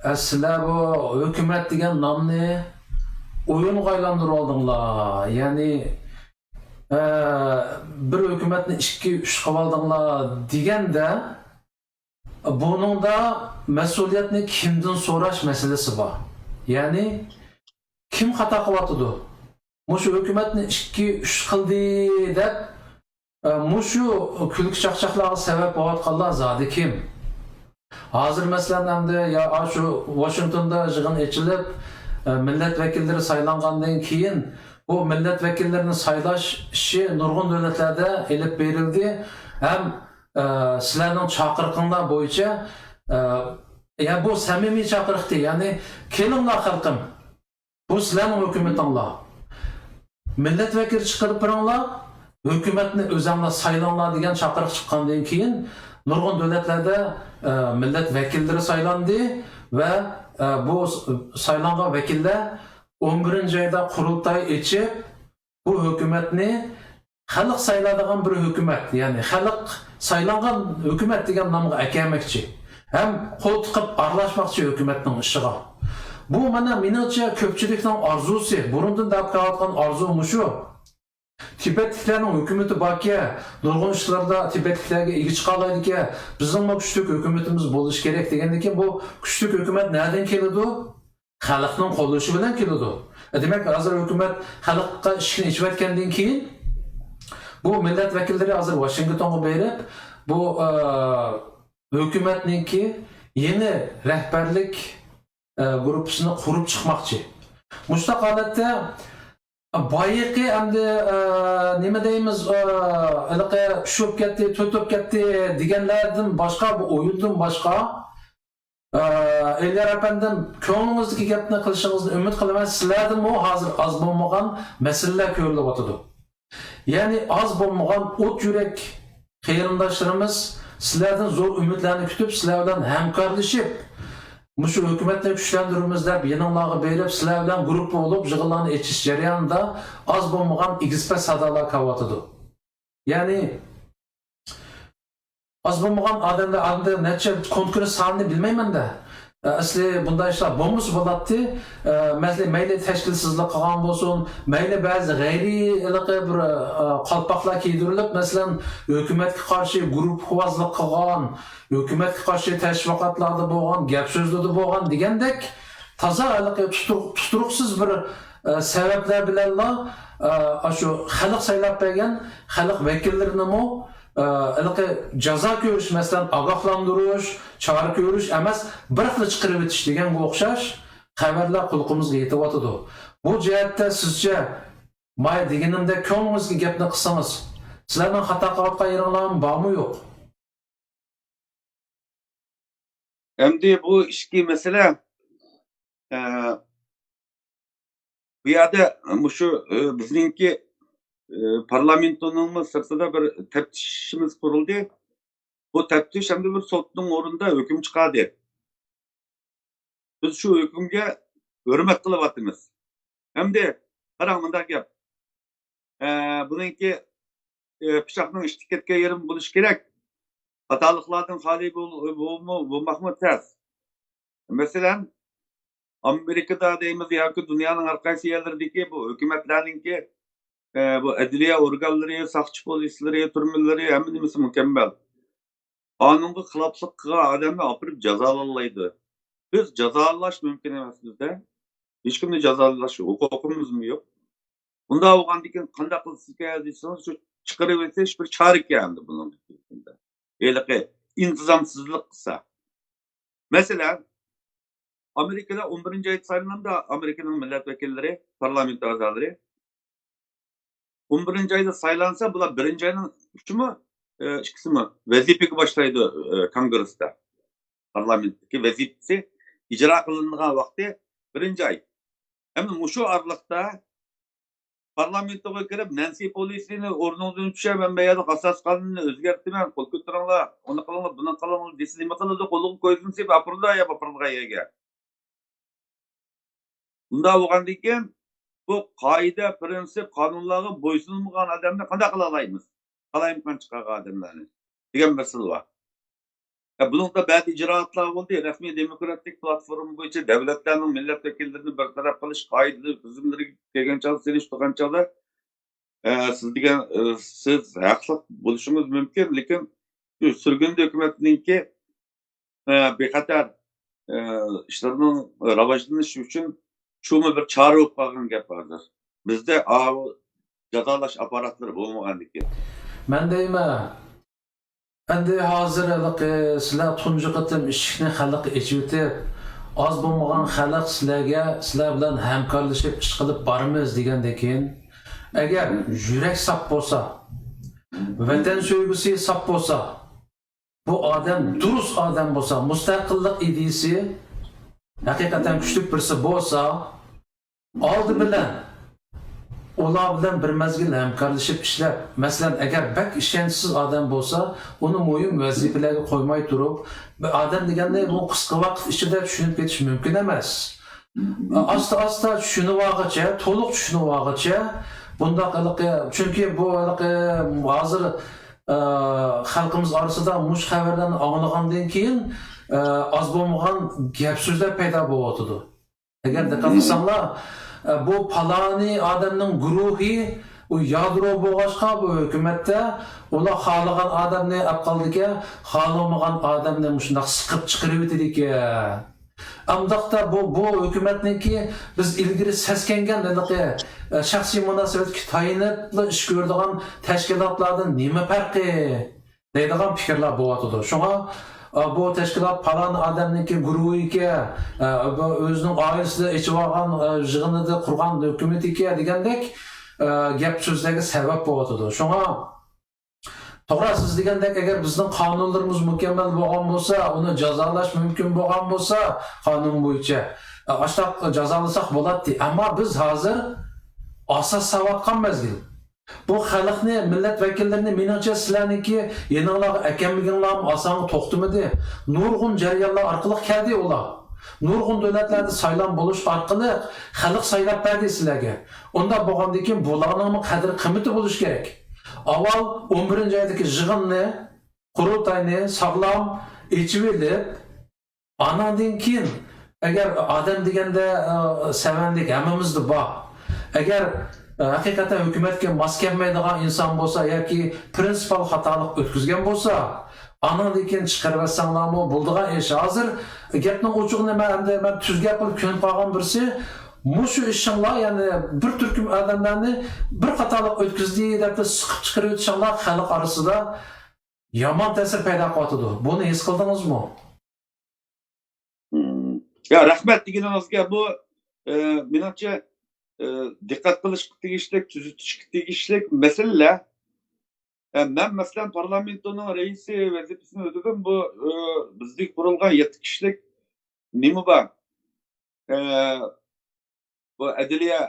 ئە، سىلەر بۇ ھۆكۈمەت دېگەن نامنى ئويۇنغا ئايلاندۇرۇۋالدىڭلار. يەنى، ئە، بىر ھۆكۈمەتنى ئىككى، ئۈچ قىلىۋالدىڭلار دېگەندە، بۇنىڭدا مەسئۇلىيەتنى كىمدىن سوراش مەسىلىسى بار. يەنى، كىم خاتا قىلىۋاتىدۇ؟ مۇشۇ ھۆكۈمەتنى ئىككى، ئۈچ قىلدى دەپ، ئە، مۇشۇ كۈلكە چاقچاقلارغا سەۋەب بولۇۋاتقانلار زادى كىم؟ ھازىر مەسىلەن، ئەمدى يا ئاشۇ ۋاشىنگتوندا يىغىن ئېچىلىپ، ئە، مىللەت ۋەكىللىرى سايلانغاندىن كېيىن، بۇ مىللەت ۋەكىللىرىنى سايلاش ئىشى نۇرغۇن دۆلەتلەردە ئېلىپ بېرىلدى. ھەم، ئە، سىلەرنىڭ چاقىرىقىڭلار بويىچە، ئە، يا بۇ سەمىمىي چاقىرىقتى، يەنى، كېلىڭلار خەلقىم، بۇ سىلەرنىڭ ھۆكۈمىتىڭلار. مىللەت ۋەكىلى چىقىرىپ بېرىڭلار، ھۆكۈمەتنى ئۆزەڭلار سايلاڭلار دېگەن چاقىرىق چىققاندىن كېيىن، نۇرغۇن دۆلەتلەردە، ئە، مىللەت ۋەكىللىرى سايلاندى ۋە، ئە، بۇ س-، سايلانغان ۋەكىللەر ئون بىرىنچى ئايدا قۇرۇلتاي ئېچىپ، بۇ ھۆكۈمەتنى خەلق سايلايدىغان بىر ھۆكۈمەت، يەنى خەلق سايلانغان ھۆكۈمەت دېگەن نامغا ئەكەلمەكچى ھەم قول تىقىپ ئارىلاشماقچى ھۆكۈمەتنىڭ ئىشىغا. بۇ، مانا، مېنىڭچە، كۆپچىلىكنىڭ ئارزۇسى، بۇرۇندىن دەپ كېلىۋاتقان ئارزۇ مۇشۇ. تىبەتلىكلەرنىڭ ھۆكۈمىتى باركەن، نۇرغۇن ئىشلاردا تىبەتلىكلەرگە ئىگە چىقالايدىكەن، بىزنىڭمۇ كۈچلۈك ھۆكۈمىتىمىز بولۇشى كېرەك دېگەندىن كېيىن، بۇ كۈچلۈك ھۆكۈمەت نەدىن كېلىدۇ؟ خەلقنىڭ قوللىشى بىلەن كېلىدۇ. دېمەك، ھازىر ھۆكۈمەت خەلققە ئىشىكنى ئېچىۋەتكەندىن كېيىن، بۇ مىللەت ۋەكىللىرى ھازىر ۋاشىنگتونغا بېرىپ، بۇ، ئە، ھۆكۈمەتنىڭكى يېڭى رەھبەرلىك، ئە، گۇرۇپپىسىنى قۇرۇپ چىقماقچى. مۇشۇنداق ھالەتتە، ئە، بايىقى ئەمدى، ئە، نېمە دەيمىز، ئە، ھېلىقى چۈشۈپ كەتتى، تۆتۈپ كەتتى دېگەنلەردىن باشقا، بۇ ئويۇندىن باشقا، ئە، ئېلىيار ئەپەندىم، كۆڭلىڭىزدىكى گەپنى قىلىشىڭىزنى ئۈمىد قىلىمەن. سىلەردىنمۇ ھازىر ئاز بولمىغان مەسىلىلەر كۆرۈلۈۋاتىدۇ. يەنى ئاز بولمىغان ئوت يۈرەك قېرىنداشلىرىمىز سىلەردىن زور ئۈمىدلەرنى كۈتۈپ، سىلەر بىلەن ھەمكارلىشىپ، مۇشۇ ھۆكۈمەتنى كۈچلەندۈرىمىز دەپ يېنىڭلارغا بېرىپ، سىلەر بىلەن گۇرۇپپا بولۇپ يىغىنلارنى ئېچىش جەريانىدا ئاز بولمىغان ئېگىز-پەس سادالار كېلىۋاتىدۇ. يەنى ئاز بولمىغان ئادەملەر، ئادەمدە نەچچە كونكرېت سانىنى بىلمەيمەن-دە. ئەسلى بۇنداق ئىشلار بولمىسا بولاتتى. مەسىلەن، مەيلى تەشكىلسىزلىق قىلغان بولسۇن، مەيلى بەزى غەيرىي ھېلىقى بىر، قالپاقلار كىيدۈرۈلۈپ، مەسىلەن، ھۆكۈمەتكە قارشى گۇرۇپپىۋازلىق قىلغان، ھۆكۈمەتكە قارشى تەشۋىقاتلاردا بولغان، گەپ سۆزلىرىدە بولغان دېگەندەك تازا ھېلىقى تۇتۇق-، تۇتۇرۇقسىز بىر، سەۋەبلەر بىلەنلا، ئاشۇ خەلق سايلاپ بەرگەن خەلق ۋەكىللىرىنىمۇ ئە، ھېلىقى جازا كۆرۈش، مەسىلەن، ئاگاھلاندۇرۇش، چارە كۆرۈش ئەمەس، بىراقلا چىقىرىۋېتىش دېگەنگە ئوخشاش خەۋەرلەر قۇلىقىمىزغا يېتىۋاتىدۇ. بۇ جەھەتتە سىزچە، مايا دېگىنىمدەك كۆڭلىڭىزگە گەپنى قىلسىڭىز، سىلەرنىڭ خاتا قىلىۋاتقان يېرىڭلارمۇ بارمۇ يوق؟ ئەمدى بۇ ئىچكى مەسىلە، ئە، بۇ يەردە مۇشۇ، ئە، بىزنىڭكى، ئە، پارلامېنتنىڭمۇ سىرتىدا بىر تەپتىشىمىز قۇرۇلدى. بۇ تەپتىش ئەمدى بىر سوتنىڭ ئورنىدا ھۆكۈم چىقاردى. بىز شۇ ھۆكۈمگە ھۆرمەت قىلىۋاتىمىز. ئەمدى قاراڭ، مۇنداق گەپ. ئە، بۇنىڭكى، ئە، پىچاقنىڭ ئىككى كەتكەن يېرىمۇ بولۇشى كېرەك. خاتالىقلاردىن خالىي بول-، بولما-، بولماقمۇ تەس. مەسىلەن، ئامېرىكىدا دەيمىز ياكى دۇنيانىڭ ھەر قايسى يەرلىرىدىكى بۇ ھۆكۈمەتلەرنىڭكى، ئە، بۇ ئەدلىيە ئورگانلىرى، ساقچى پولىسلىرى، تۈرمىلىرى، ھەممە نېمىسى مۇكەممەل. قانۇنغا خىلاپلىق قىلغان ئادەمنى ئاپىرىپ جازالايدۇ. بىز جازالاش مۇمكىن ئەمەس بىزدە. ھېچكىمنى جازالاش ھوقۇقىمىزمۇ يوق. ئۇنداق بولغاندىكىن قانداق قىلىسىزكەن دېسىڭىز، شۇ چىقىرىۋېتىش بىر چارىكەن ئەمدى بۇنىڭ. ھېلىقى ئىنتىزامسىزلىق قىلسا. مەسىلەن، ئامېرىكىدا ئون بىرىنچى ئايدا سايلىنامدا ئامېرىكىنىڭ مىللەت ۋەكىللىرى، پارلامېنت ئەزالىرى. ئون بىرىنچى ئايدا سايلانسا، بۇلار بىرىنچى ئاينىڭ ئۈچىمۇ، ئى، ئىككىسىمۇ ۋەزىپىگە باشلايدۇ، ئى، كونگرېستا. پارلامېنتتىكى ۋەزىپىسى ئىجرا قىلىنىدىغان ۋاقتى بىرىنچى ئاي. ئەمدى مۇشۇ ئارىلىقتا پارلامېنتىغا كىرىپ، نەنسى پېلوسىنى ئورنۇڭدىن چۈشە، مەن بۇ يەردە ئاساسىي قانۇننى ئۆزگەرتىمەن، قول كۆتۈرۈڭلار، ئۇنى قىلىڭلار، بۇنى قىلىڭلار دېسە نېمە قىلىدۇ؟ قولىغا كويزىنى سېلىپ ئاپىرىدۇ يا ئاپىرىدىغان يەرگە. ئۇنداق بولغاندىن كېيىن، بۇ قائىدە، پىرىنسىپ، قانۇنلارغا بويسۇنمىغان ئادەمنى قانداق قىلالايمىز؟ قالايمىقان چىقارغان ئادەملەرنى دېگەن مەسىلە بار. يا، بۇنىڭدا بەزى ئىجرائاتلار بولدى. رەسمىي دېموكراتىك پلاتفورما بويىچە دۆلەتلەرنىڭ مىللەت ۋەكىللىرىنى بىر تەرەپ قىلىش قائىدىلىرى، تۈزۈملىرىگە كەلگەن چاغدا، سېلىشتۇرغان چاغدا، ئە، سىز دېگەن، ئە، سىز ھەقلىق بولۇشىڭىز مۇمكىن، لېكىن شۇ سۈرگۈندە ھۆكۈمەتنىڭكى، ئە، بىخەتەر، ئە، ئىشلىرىنىڭ راۋاجلىنىشى ئۈچۈن شۇمۇ بىر چارە بولۇپ قالغان گەپ ھازىر. بىزدە ئاۋۇ جازالاش ئاپپاراتلىرى بولمىغاندىكىن. مەن دەيمەن، ئەمدى ھازىر ھېلىقى سىلەر تۇنجى قېتىم ئىشىكنى خەلققە ئېچىۋېتىپ، ئاز بولمىغان خەلق سىلەرگە، سىلەر بىلەن ھەمكارلىشىپ ئىش قىلىپ بارىمىز دېگەندىن كېيىن، ئەگەر يۈرەك ساپ بولسا، ۋەتەن سۆيگۈسى ساپ بولسا، بۇ ئادەم دۇرۇس ئادەم بولسا، مۇستەقىللىق ئىدىيىسى ھەقىقەتەن كۈچلۈك بىرسى بولسا، ئالدى بىلەن ئۇلار بىلەن بىر مەزگىل ھەمكارلىشىپ ئىشلەپ، مەسىلەن، ئەگەر بەك ئىشەنچسىز ئادەم بولسا، ئۇنى مۇھىم ۋەزىپىلەرگە قويماي تۇرۇپ، بىر ئادەم دېگەننى بۇ قىسقا ۋاقىت ئىچىدە چۈشىنىپ كېتىش مۇمكىن ئەمەس. ئاستا-ئاستا چۈشىنىۋالغۇچە، تولۇق چۈشىنىۋالغۇچە، بۇنداق ھېلىقى، چۈنكى بۇ ھېلىقى ھازىر، ئە، خەلقىمىز ئارىسىدا مۇشۇ خەۋەرلەرنى ئاڭلىغاندىن كېيىن، ئە، ئاز بولمىغان گەپ سۆزلەر پەيدا بولۇۋاتىدۇ. ئەگەر دىققەت قىلساڭلار، ئە، بۇ پالانى ئادەمنىڭ گۇرۇھى، ئۇ يادرو بولغاچقا بۇ ھۆكۈمەتتە ئۇلار خالىغان ئادەمنى ئەپ قالىدىكەن، خالىمىغان ئادەمنى مۇشۇنداق سىقىپ چىقىرىۋېتىدىكەن. ئانداقتا بۇ، بۇ ھۆكۈمەتنىڭكى بىز ئىلگىرى سەسكەنگەن ھېلىقى، ئە، شەخسىي مۇناسىۋەتكە تايىنىپلا ئىش كۆرىدىغان تەشكىلاتلاردىن نېمە پەرقى؟ دەيدىغان پىكىرلەر بولۇۋاتىدۇ. شۇڭا، ئا، بۇ تەشكىلات پالان ئادەمنىڭكى گۇرۇھىكەن، ئا، بۇ ئۆزىنىڭ ئائىلىسىدە ئېچىۋالغان، ئا، يىغىنىدا قۇرغان ھۆكۈمىتىكەن دېگەندەك، ئا، گەپ سۆزلەرگە سەۋەب بولۇۋاتىدۇ. شۇڭا، توغرا، سىز دېگەندەك، ئەگەر بىزنىڭ قانۇنلىرىمىز مۇكەممەل بولغان بولسا، ئۇنى جازالاش مۇمكىن بولغان بولسا، قانۇن بويىچە، ئا، ئاشتاق جازالىساق بولاتتى. ئەمما بىز ھازىر ئاساس ساۋاتقان مەزگىل. بۇ خەلقنى، مىللەت ۋەكىللىرىنى، مېنىڭچە، سىلەرنىڭكى يېنىڭلارغا ئەكەلمىگىنىڭلارمۇ ئاسانغا توختىمىدى. نۇرغۇن جەريانلار ئارقىلىق كەلدى ئۇلار. نۇرغۇن دۆلەتلەردە سايلام بولۇش ئارقىلىق خەلق سايلاپ بەردى سىلەرگە. ئۇنداق بولغاندىن كېيىن بۇلارنىڭمۇ قەدىر-قىممىتى بولۇشى كېرەك. ئاۋۋال ئون بىرىنچى ئايدىكى يىغىننى، قۇرۇلتاينى ساغلام ئېچىۋېلىپ، ئانىڭدىن كېيىن، ئەگەر ئادەم دېگەندە، ئە، سەۋەنلىك ھەممىمىزدە بار. ئەگەر، ئە، ھەقىقەتەن ھۆكۈمەتكە ماس كەلمەيدىغان ئىنسان بولسا ياكى پرىنسىپال خاتالىق ئۆتكۈزگەن بولسا، ئانىڭدىن كېيىن چىقىرىۋەتسەڭلارمۇ بولىدىغان ئىش. ھازىر گەپنىڭ ئوچۇقىنى مەن ئەمدى، مەن تۈز گەپ قىلىپ كۆنۈپ قالغان بىرسى، مۇشۇ ئىشىڭلار، يەنى بىر تۈركۈم ئادەملەرنى بىر خاتالىق ئۆتكۈزدى دەپ سىقىپ چىقىرىۋېتىشىڭلار خەلق ئارىسىدا يامان تەسىر پەيدا قىلىۋاتىدۇ. بۇنى ھېس قىلدىڭىزمۇ؟ مم. يا، رەھمەت دېگىنىڭىزگە. بۇ، ئە، مېنىڭچە، ئە، دىققەت قىلىشقا تېگىشلىك، تۈزىتىشكە تېگىشلىك مەسىلىلەر. ئە، مەن، مەسىلەن، پارلامېنتونىڭ رەئىسى ۋەزىپىسىنى ئۆتىدىم. بۇ، ئە، بىزدىكى قۇرۇلغان يەتتە كىشىلىك نېمە بار؟ ئە، بۇ ئەدلىيە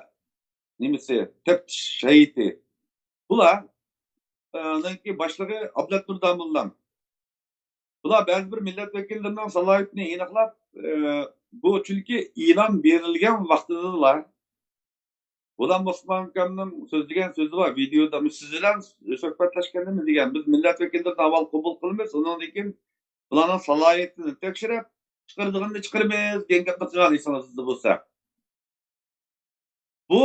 نېمىسى، تەپتىش ھەيئىتى. بۇلار، ئە، نىڭكى باشلىقى ئابلەت نۇرداموللام. بۇلار بەزى بىر مىللەت ۋەكىللىرىنىڭ سالاھىيىتىنى ئېنىقلاپ، ئە، بۇ چۈنكى ئېلان بېرىلگەن ۋاقتىدىلا غۇلام ئوسمان ئاكامنىڭ سۆزلىگەن سۆزى بار، ۋىدېيودا، سىز بىلەن سۆھبەتلەشكەندىمۇ دېگەن، بىز مىللەت ۋەكىللىرىنى ئاۋۋال قوبۇل قىلىمىز، ئۇنىڭدىن كېيىن بۇلارنىڭ سالاھىيىتىنى تەكشۈرۈپ، چىقىرىدىغىنىنى چىقىرىمىز دېگەن گەپنى قىلغان ئېسىڭىزدە بولسا. بۇ،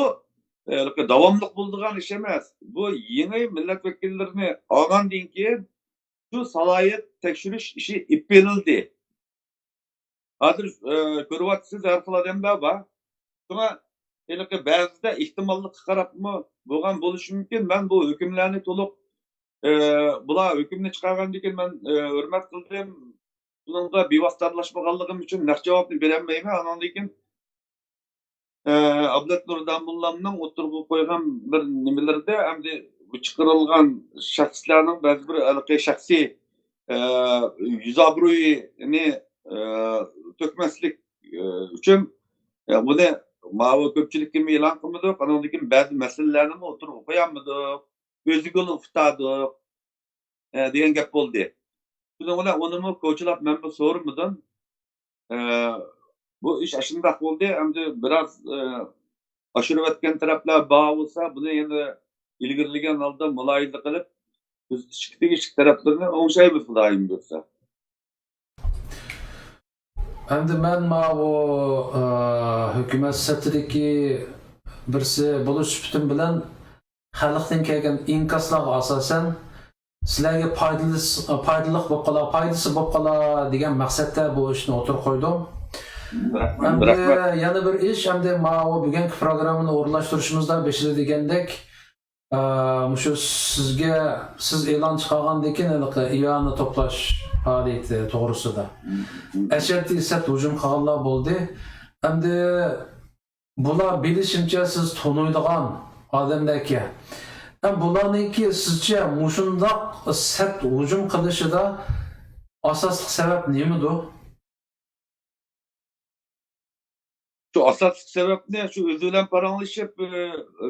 ھېلىقى داۋاملىق بولىدىغان ئىش ئەمەس. بۇ يېڭى مىللەت ۋەكىللىرىنى ئالغاندىن كېيىن شۇ سالاھىيەت تەكشۈرۈش ئىشى ئېلىپ بېرىلدى. ھازىر، ئە، كۆرۈۋاتىسىز، ھەر خىل ئادەملەر بار. شۇڭا ھېلىقى بەزىدە ئېھتىماللىققا قاراپمۇ بولغان بولۇشى مۇمكىن. مەن بۇ ھۆكۈملەرنى تولۇق، ئە، بۇلار ھۆكۈمنى چىقارغاندىن كېيىن مەن، ئە، ھۆرمەت قىلدىم. بۇنىڭغا بىۋاسىتە ئارىلاشمىغانلىقىم ئۈچۈن نەق جاۋابنى بېرەلمەيمەن. ئانىڭدىن كېيىن، ئە، ئابلەت نۇرداموللامنىڭ ئوتتۇرىغا قويغان بىر نېمىلىرىدە ئەمدى بۇ چىقىرىلغان شەخسلەرنىڭ بەزى بىر ھېلىقى شەخسىي، ئە، يۈز ئابرۇيىنى، ئە، تۆكمەسلىك، ئە، ئۈچۈن، ئە، بۇنى ماۋۇ كۆپچىلىككىمۇ ئېلان قىلمىدۇق. ئانىڭدىن كېيىن بەزى مەسىلىلەرنىمۇ ئوتتۇرىغا قويالمىدۇق. ئۆزىگىلا ئۇتادۇق، ئە، دېگەن گەپ بولدى. شۇنىڭ بىلەن ئۇنىمۇ كوچىلاپ مەنمۇ سورىمىدىم. ئە، بۇ ئىش ئاشۇنداق بولدى. ئەمدى بىراز، ئە، ئاشۇرۇۋەتكەن تەرەپلەر بار بولسا، بۇنى يەنە ئىلگىرىلىگەن ھالدا مۇلاھىزە قىلىپ، تۈزىتىشكە تېگىشلىك تەرەپلىرىنى ئوڭشايمىز، خۇدايىم بۇيرۇسا. ئەمدى مەن ماۋۇ، ئە، ھۆكۈمەت سىرتىدىكى بىرسى بولۇش سۈپىتىم بىلەن خەلقتىن كەلگەن ئىنكاسلارغا ئاساسەن سىلەرگە پايدىلىس-، پايدىلىق بولۇپ قالا، پايدىسى بولۇپ قالا دېگەن مەقسەتتە بۇ ئىشنى ئوتتۇرىغا قويدۇم. ئەمدى يەنە بىر ئىش، ئەمدى ماۋۇ بۈگۈنكى پروگراممىنى ئورۇنلاشتۇرۇشىمىزدا بېشىدا دېگەندەك، ئە، مۇشۇ سىزگە، سىز ئېلان چىقارغاندىن كېيىن ھېلىقى ئىئانە توپلاش پائالىيىتى توغرىسىدا ئەشەددىي سەت ھۇجۇم قىلغانلار بولدى. ئەمدى بۇلار بىلىشىمچە سىز تونۇيدىغان ئادەملەركەن. ئە، بۇلارنىڭكى سىزچە مۇشۇنداق سەت ھۇجۇم قىلىشىدا ئاساسلىق سەۋەب نېمىدۇ؟ شۇ ئاساسلىق سەۋەبنى شۇ ئۆزى بىلەن پاراڭلىشىپ، ئى،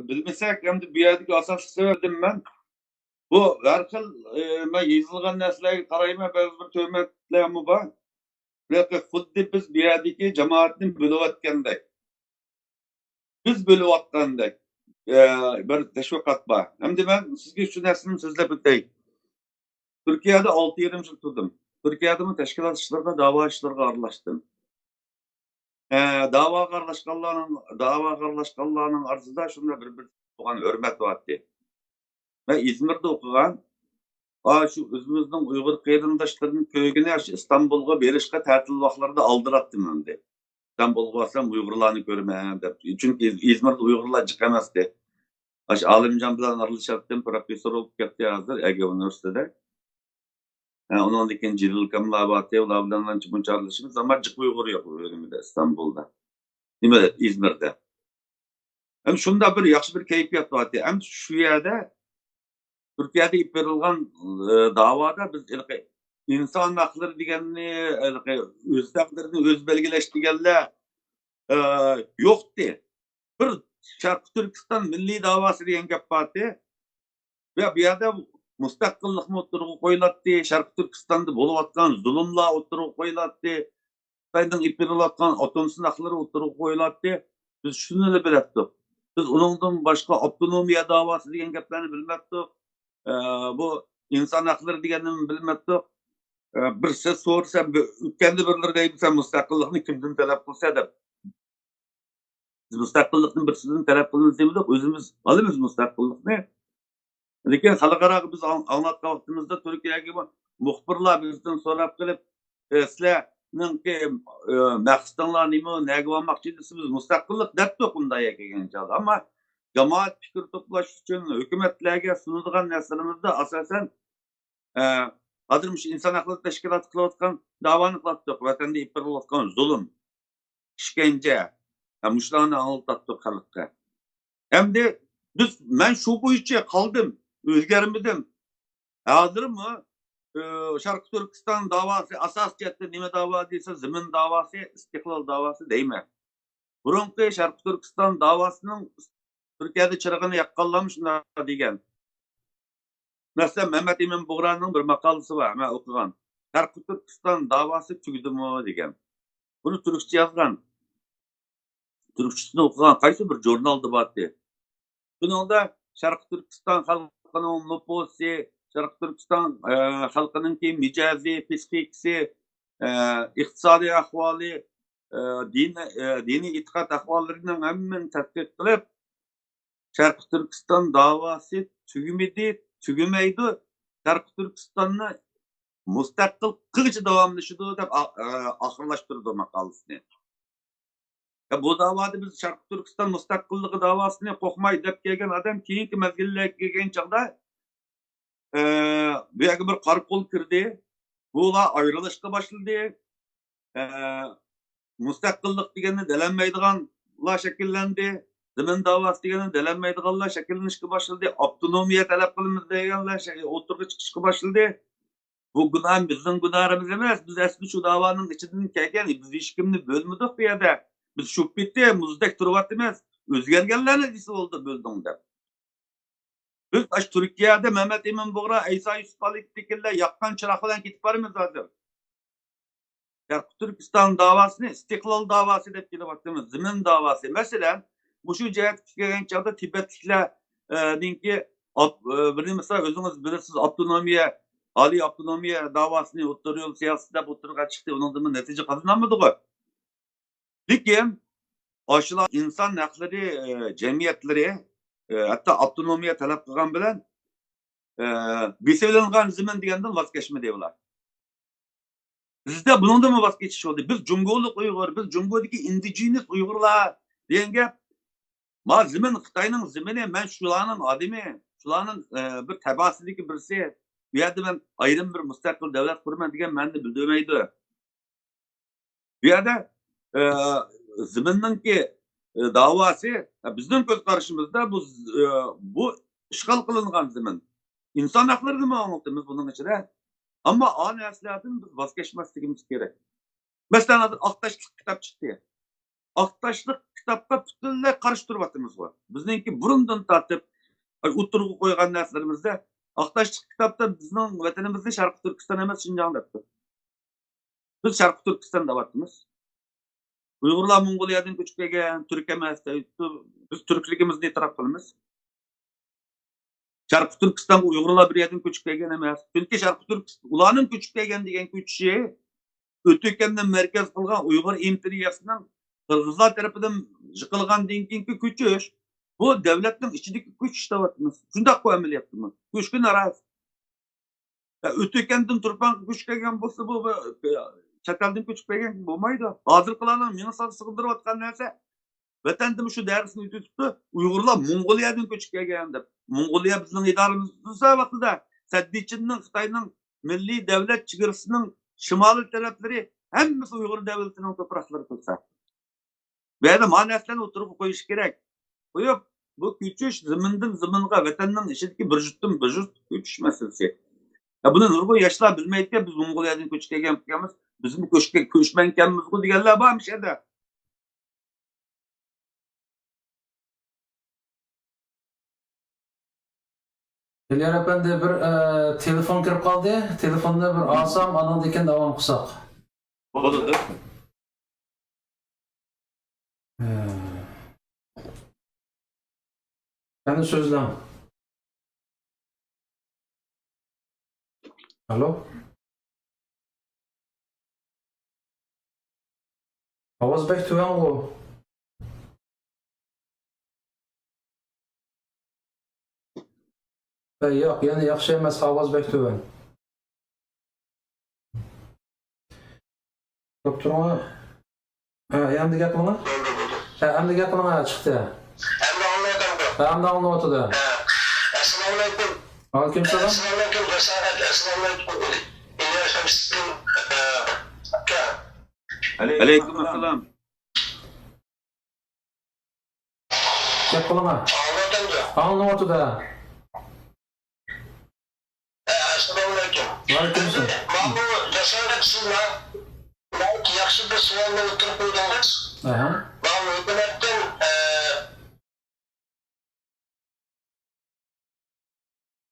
بىلمىسەك، ئەمدى بۇ يەردىكى ئاساسلىق سەۋەب دېدىم مەن. بۇ ھەر خىل، ئى، مەن يېزىلغان نەرسىلەرگە قارايمەن، بەزى بىر تۆھمەتلەرمۇ بار. بۇنىڭ خۇددى بىز بۇ يەردىكى جامائەتنى بۆلۈۋەتكەندەك. بىز بۆلۈۋاتقاندەك، ئە، بىر تەشۋىقات بار. ئەمدى مەن سىزگە شۇ نەرسىنى سۆزلەپ ئۆتەي. تۈركىيەدە ئالتە يېرىم يىل تۇردۇم. تۈركىيەدىمۇ تەشكىلات ئىشلىرىغا، داۋا ئىشلىرىغا ئارىلاشتىم. ئە، داۋاغا ئارىلاشقانلارنىڭ، داۋاغا ئارىلاشقانلارنىڭ ئارىسىدا شۇنداق بىر-بىرىگە بولغان ھۆرمەت بارتتى. مەن ئىزمىردا ئوقۇغان، ئا، شۇ ئۆزىمىزنىڭ ئۇيغۇر قېرىنداشلىرىنى كۆرگىنى ئاشۇ ئىستانبۇلغا بېرىشقا تەتىل ۋاقىتلىرىدا ئالدىراتتىم ئەمدى. ئىستانبۇلغا بارسام ئۇيغۇرلارنى كۆرىمەن دەپ. چۈنكى ئىزمىردا ئۇيغۇرلار جىق ئەمەستى. ئاشۇ ئالىمجان بىلەن ئارىلىشاتتىم، پروفېسسور بولۇپ كەتتى ھازىر ئەگە ئۇنىۋېرسىتېتىدا. ھە، ئۇنىڭدىن كېيىن جېلىل كاملار بارتى، ئۇلار بىلەن ئانچە مۇنچە ئارىلىشىمىز، ئەمما جىق ئۇيغۇر يوق ئۆيىمىزدە، ئىستانبۇلدا. نېمە، ئىزمىردە. ھەم شۇنداق بىر ياخشى بىر كەيپىيات بارتى. ھەم شۇ يەردە، تۈركىيەدە ئېلىپ بېرىلغان، ئى، داۋادا بىز ھېلىقى ئىنسان ھەقلىرى دېگەننى، ھېلىقى ئۆز تەقدىرىنى ئۆزى بەلگىلەش دېگەنلەر، ئى، يوقتى. بىر شەرقىي تۈركىستان مىللىي داۋاسى دېگەن گەپ بارتى. ۋە بۇ يەردە مۇستەقىللىقمۇ ئوتتۇرىغا قويۇلاتتى، شەرقىي تۈركىستاندا بولۇۋاتقان زۇلۇملار ئوتتۇرىغا قويۇلاتتى، خىتاينىڭ ئېلىپ بېرىۋاتقان ئاتوم سىناقلىرى ئوتتۇرىغا قويۇلاتتى. بىز شۇنىلا بىلەتتۇق. بىز ئۇنىڭدىن باشقا ئاپتونومىيە داۋاسى دېگەن گەپلەرنى بىلمەتتۇق. ئە، بۇ ئىنسان ھەقلىرى دېگەننىمۇ بىلمەتتۇق. ئە، بىر سىز سورىسا، بىر، ئۆتكەندە بىرلىرى دەيدۇ، سەن مۇستەقىللىقنى كىمدىن تەلەپ قىلسا دەپ. بىز مۇستەقىللىقنى بىرسىدىن تەلەپ قىلىمىز دېمىدۇق، ئۆزىمىز ئالىمىز مۇستەقىللىقنى. لېكىن خەلقئاراغا بىز ئاڭ-، ئاڭلاتقان ۋاقتىمىزدا تۈركىيەگە مۇخبىرلار بىزدىن سوراپ قېلىپ، ئە، سىلەرنىڭكى، ئە، مەقسىتىڭلار نېمە، نەگە بارماقچى دېسە، بىز مۇستەقىللىق دەپتۇق ئۇنداق يەرگە كەلگەن چاغدا. ئەمما جامائەت پىكىر توپلاش ئۈچۈن ھۆكۈمەتلەرگە سۇنىدىغان نەرسىلىرىمىزدە ئاساسەن، ئە، ھازىر مۇشۇ ئىنسان ھەقلىرى تەشكىلاتى قىلىۋاتقان داۋانى قىلاتتۇق. ۋەتەندە ئېلىپ بېرىلىۋاتقان زۇلۇم، ئىشكەنجە، ھە، مۇشۇلارنى ئاڭلىتاتتۇق خەلققە. ئەمدى بىز، مەن شۇ بويىچە قالدىم، ئۆزگەرمىدىم. ھازىرمۇ، ئى، شەرقىي تۈركىستان داۋاسى ئاساسىي جەھەتتە نېمە داۋا دېسە، زېمىن داۋاسى، ئىستىقلال داۋاسى دەيمەن. بۇرۇنقى شەرقىي تۈركىستان داۋاسىنىڭ تۈركىيەدە چىرىغىنى ياققانلارمۇ شۇنداق دېگەن. مەسىلەن، مەمەت ئىمىن بۇغرانىڭ بىر ماقالىسى بار، مەن ئوقۇغان. «شەرقىي تۈركىستان داۋاسى تۈگىدىمۇ؟» دېگەن. بۇنى تۈركچە يازغان. تۈركچىسىنى ئوقۇغان قايسى بىر ژۇرنالدا بارتى. شۇنىڭدا شەرقىي تۈركىستان خەلقىنىڭ نوپۇسى، شەرقىي تۈركىستان، ئە، خەلقىنىڭكى مىجەزى، پسىخىكىسى، ئە، ئىقتىسادىي ئەھۋالى، ئە، دىن، ئە، دىنىي ئېتىقاد ئەھۋاللىرىنىڭ ھەممىنى تەتقىق قىلىپ، شەرقىي تۈركىستان داۋاسى تۈگىمىدى، تۈگىمەيدۇ. شەرقىي تۈركىستاننى مۇستەقىل قىلغىچە داۋاملىشىدۇ دەپ ئا-، ئە، ئاخىرلاشتۇرىدۇ ماقالىسىنى. يا، بۇ داۋادا بىز شەرقىي تۈركىستان مۇستەقىللىقى داۋاسىنى قورقماي دەپ كەلگەن ئادەم كېيىنكى مەزگىللەرگە كەلگەن چاغدا، ئە، بۇ يەرگە بىر قارا قول كىردى. بۇلار ئايرىلىشقا باشلىدى. ئە، مۇستەقىللىق دېگەننى دېلەلمەيدىغانلار شەكىللەندى. زېمىن داۋاسى دېگەننى دېلەلمەيدىغانلار شەكىللىنىشكە باشلىدى. ئاپتونومىيە تەلەپ قىلىمىز دېگەنلەر شە-، ئوتتۇرىغا چىقىشقا باشلىدى. بۇ گۇناھ بىزنىڭ گۇناھىمىز ئەمەس. بىز ئەسلى شۇ داۋانىڭ ئىچىدىن كەلگەن. بىز ھېچكىمنى بۆلمىدۇق بۇ يەردە. بىز شۇ پېتى مۇزدەك تۇرۇۋاتىمىز. ئۆزگەرگەنلەرنى دېسە بولدى، بۆلدۈڭ دەپ. بىز ئاشۇ تۈركىيەدە مەمەت ئىمىن بۇغرا، ئەيسا يۈسۈپ پالىكتىكىلەر ياققان چىراغ بىلەن كېتىپ بارىمىز ھازىر. شەرقىي تۈركىستان داۋاسىنى ئىستىقلال داۋاسى دەپ كېلىۋاتىمىز، زېمىن داۋاسى. مەسىلەن، مۇشۇ جەھەتكە كەلگەن چاغدا تىبەتلىكلەر، ئە، نىڭكى ئاپ-، ئە، بىرنى مىسال، ئۆزىڭىز بىلىسىز، ئاپتونومىيە، ئالىي ئاپتونومىيە داۋاسىنى ئوتتۇرا يول سىياسىتى دەپ ئوتتۇرىغا چىقتى، ئۇنىڭدىنمۇ نەتىجە قازىنالمىدىغۇ. لېكىن ئاشۇلار ئىنسان ھەقلىرى، ئە، جەمئىيەتلىرى، ئە، ھەتتا ئاپتونومىيە تەلەپ قىلغان بىلەن، ئە، بېسىۋېلىنغان زېمىن دېگەندىن ۋاز كەچمىدى ئۇلار. بىزدە بۇنىڭدىنمۇ ۋاز كېچىش بولدى. بىز جۇڭگولۇق ئۇيغۇر، بىز جۇڭگودىكى ئىندىجېنىس ئۇيغۇرلار دېگەن گەپ. ما زېمىن خىتاينىڭ زېمىنى، مەن شۇلارنىڭ ئادىمى، شۇلارنىڭ، ئە، بىر تەبەسىدىكى بىرسى. بۇ يەردە مەن ئايرىم بىر مۇستەقىل دۆلەت قۇرىمەن دېگەن مەنىنى بىلدۈرمەيدۇ. بۇ يەردە، ئە، زېمىننىڭكى، ئە، داۋاسى، ئە، بىزنىڭ كۆز قارىشىمىزدا بۇ، ئە، بۇ ئىشغال قىلىنغان زېمىن. ئىنسان ھەقلىرىنىمۇ ئاڭلىتىمىز بۇنىڭ ئىچىدە. ئەمما ئا نەرسىلەردىن بىز ۋاز كەچمەسلىكىمىز كېرەك. مەسىلەن، ھازىر ئاق تاشلىق كىتاب چىقتى. ئاق تاشلىق كىتابقا پۈتۈنلەي قارشى تۇرۇۋاتىمىزغۇ. بىزنىڭكى بۇرۇندىن تارتىپ، ئاي، ئوتتۇرىغا قويغان نەرسىلىرىمىزدە ئاق تاشلىق كىتابتا بىزنىڭ ۋەتىنىمىزنى شەرقىي تۈركىستان ئەمەس، شىنجاڭ دەپتۇ. بىز شەرقىي تۈركىستان دەۋاتىمىز. ئۇيغۇرلار موڭغۇلىيەدىن كۆچۈپ كەلگەن، تۈرك ئەمەس دەيدۇ. بىز تۈركلۈكىمىزنى ئېتىراپ قىلىمىز. شەرقىي تۈركىستانغا ئۇيغۇرلار بىر يەردىن كۆچۈپ كەلگەن ئەمەس. چۈنكى شەرقىي تۈركىستان، ئۇلارنىڭ كۆچۈپ كەلگەن دېگەن كۆچۈشى ئۆتۈكەننى مەركەز قىلغان ئۇيغۇر ئىمپېرىيەسىنىڭ قىرغىزلار تەرىپىدىن يىقىلغاندىن كېيىنكى كۆچۈش. بۇ دۆلەتنىڭ ئىچىدىكى كۆچۈش دەۋاتىمىز. شۇنداققۇ ئەمەلىيەتتىمۇ؟ كۆچكىنى راست. يا، ئۆتۈكەندىن تۇرپانغا كۆچۈپ كەلگەن بولسا، بۇ، بۇ، چەت ئەلدىن كۆچۈپ كەلگەن بولمايدۇ. ھازىرقىلارنىڭ مېڭىسىغا سىغدۇرۇۋاتقان نەرسە، ۋەتەندىمۇ شۇ دەرسنى ئۆتۈۋېتىپتۇ. ئۇيغۇرلار موڭغۇلىيەدىن كۆچۈپ كەلگەن دەپ. موڭغۇلىيە بىزنىڭ ئىدارىمىزدە تۇرسا ۋاقتىدا، سەددىچىننىڭ، خىتاينىڭ مىللىي دەۋلەت چېگرىسىنىڭ شىمالىي تەرەپلىرى ھەممىسى ئۇيغۇر دەۋلىتىنىڭ توپراقلىرى تۇرسا. بۇ يەردە مانا نەرسىلەرنى ئوتتۇرىغا قويۇش كېرەك. قويۇپ، بۇ كۆچۈش زېمىندىن زېمىنغا، ۋەتەننىڭ ئىچىدىكى بىر يۇرتتىن بىر يۇرتقا كۆچۈش مەسىلىسى. يا، بۇنى نۇرغۇن ياشلار بىلمەيدىكەن، بىز موڭغۇلىيەدىن كۆچۈپ كەلگەنمىكەنمىز، بىزمۇ كۆچكە-، كۆچمەنكەنمىزغۇ دېگەنلەر بار مۇشۇ يەردە. ئېلىيار ئەپەندى، بىر، ئە، تېلېفون كىرىپ قالدى. تېلېفوننى بىر ئالسام، ئانىڭدىن كېيىن داۋام قىلساق. بولىدۇ. ئە. يەنە سۆزلەڭ. ئالو. ئاۋاز بەك تۆۋەنغۇ. ھە، ياق، يەنە ياخشى ئەمەس، ئاۋاز بەك تۆۋەن. كۆرۈپ تۇرۇڭ. ھە، ئەمدى گەپ قىلىڭ. ھە، ئەمدى گەپ قىلىڭ، ھە، چىقتى. ئەمدى ئاڭلايدۇ. ھە، ئەمدى ئاڭلىنىۋاتىدۇ. ھە. ئەسسالامۇئەلەيكۇم. ۋەئەلەيكۇم سالام. ئەسسالامۇئەلەيكۇم، رىسالەت، ئەسسالامۇئەلەيكۇم. ئەلەيكۇم ئەسسالام. گەپ قىلىڭا. ئاڭلىۋاتامدۇ؟ ھە، ئەسسالامۇئەلەيكۇم. ۋەئەلەيكۇم ئەسسالام. ئەمدى مانا بۇ جاسارەت، سىز نا-، ناھايىتى ياخشى بىر سوئالنى ئوتتۇرىغا قويدىڭىز. ئەھە. مانا بۇ ھۆكۈمەتتىن، ئە،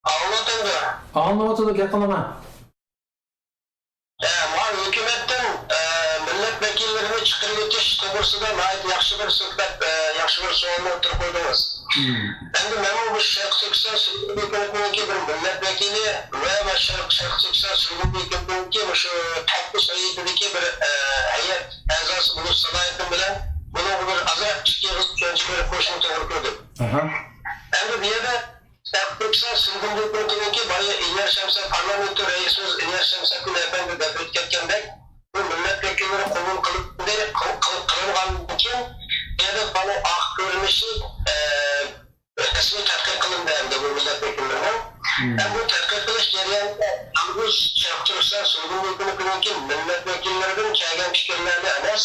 ئاڭلىۋاتامدۇ؟ ئاڭلىنىۋاتىدۇ، گەپ قىلىڭا. ئە، مانا ھۆكۈمەتتىن، ئە، مىللەت ۋەكىللىرىنى چىقىرىۋېتىش توغرىسىدا ناھايىتى ياخشى بىر سۆھبەت، ئە، ياخشى بىر سوئالنى ئوتتۇرىغا قويدىڭىز. مم. ئەمدى مەنمۇ مۇشۇ شەرقىي تۈركىستان سۈرگۈن ھۆكۈمىتىنىڭكى بىر مىللەت ۋەكىلى ۋە مۇشۇ شەرقىي تۈركىستان سۈرگۈن ھۆكۈمىتىنىڭكى مۇشۇ تەپتىش ھەيئىتىدىكى بىر، ئە، ھەيئەت ئەزاسى بولۇش سالاھىيىتىم بىلەن بۇنىڭغا بىر ئازراق ئىككى ئېغىز چۈشەنچە بېرىپ قويۇشنى توغرا كۆردۈم. ئەھە. ئەمدى بۇ يەردە شەرقىي تۈركىستان سۈرگۈن ھۆكۈمىتىنىڭكى بايا ئىلياس شەمسە، پارلامېنتنىڭ رەئىسىمىز ئىلياس شەمسەدىن ئەپەندى دەپ ئۆتۈپ كەتكەندەك، بۇ مىللەت ۋەكىللىرى قوبۇل قىلىندى، قىل-، قىل-، قىلىنغاندىن كېيىن، يەنە بۇنىڭ ئارقا كۆرۈنۈشى، ئە، رەسمىي تەتقىق قىلىندى ئەمدى بۇ مىللەت ۋەكىللىرىنىڭ. مم. ھەم بۇ تەتقىق قىلىش جەريانىدا يالغۇز شەرقىي تۈركىستان سۈرگۈن ھۆكۈمىتىنىڭكى مىللەت ۋەكىللىرىدىن كەلگەن پىكىرلەرنى ئەمەس،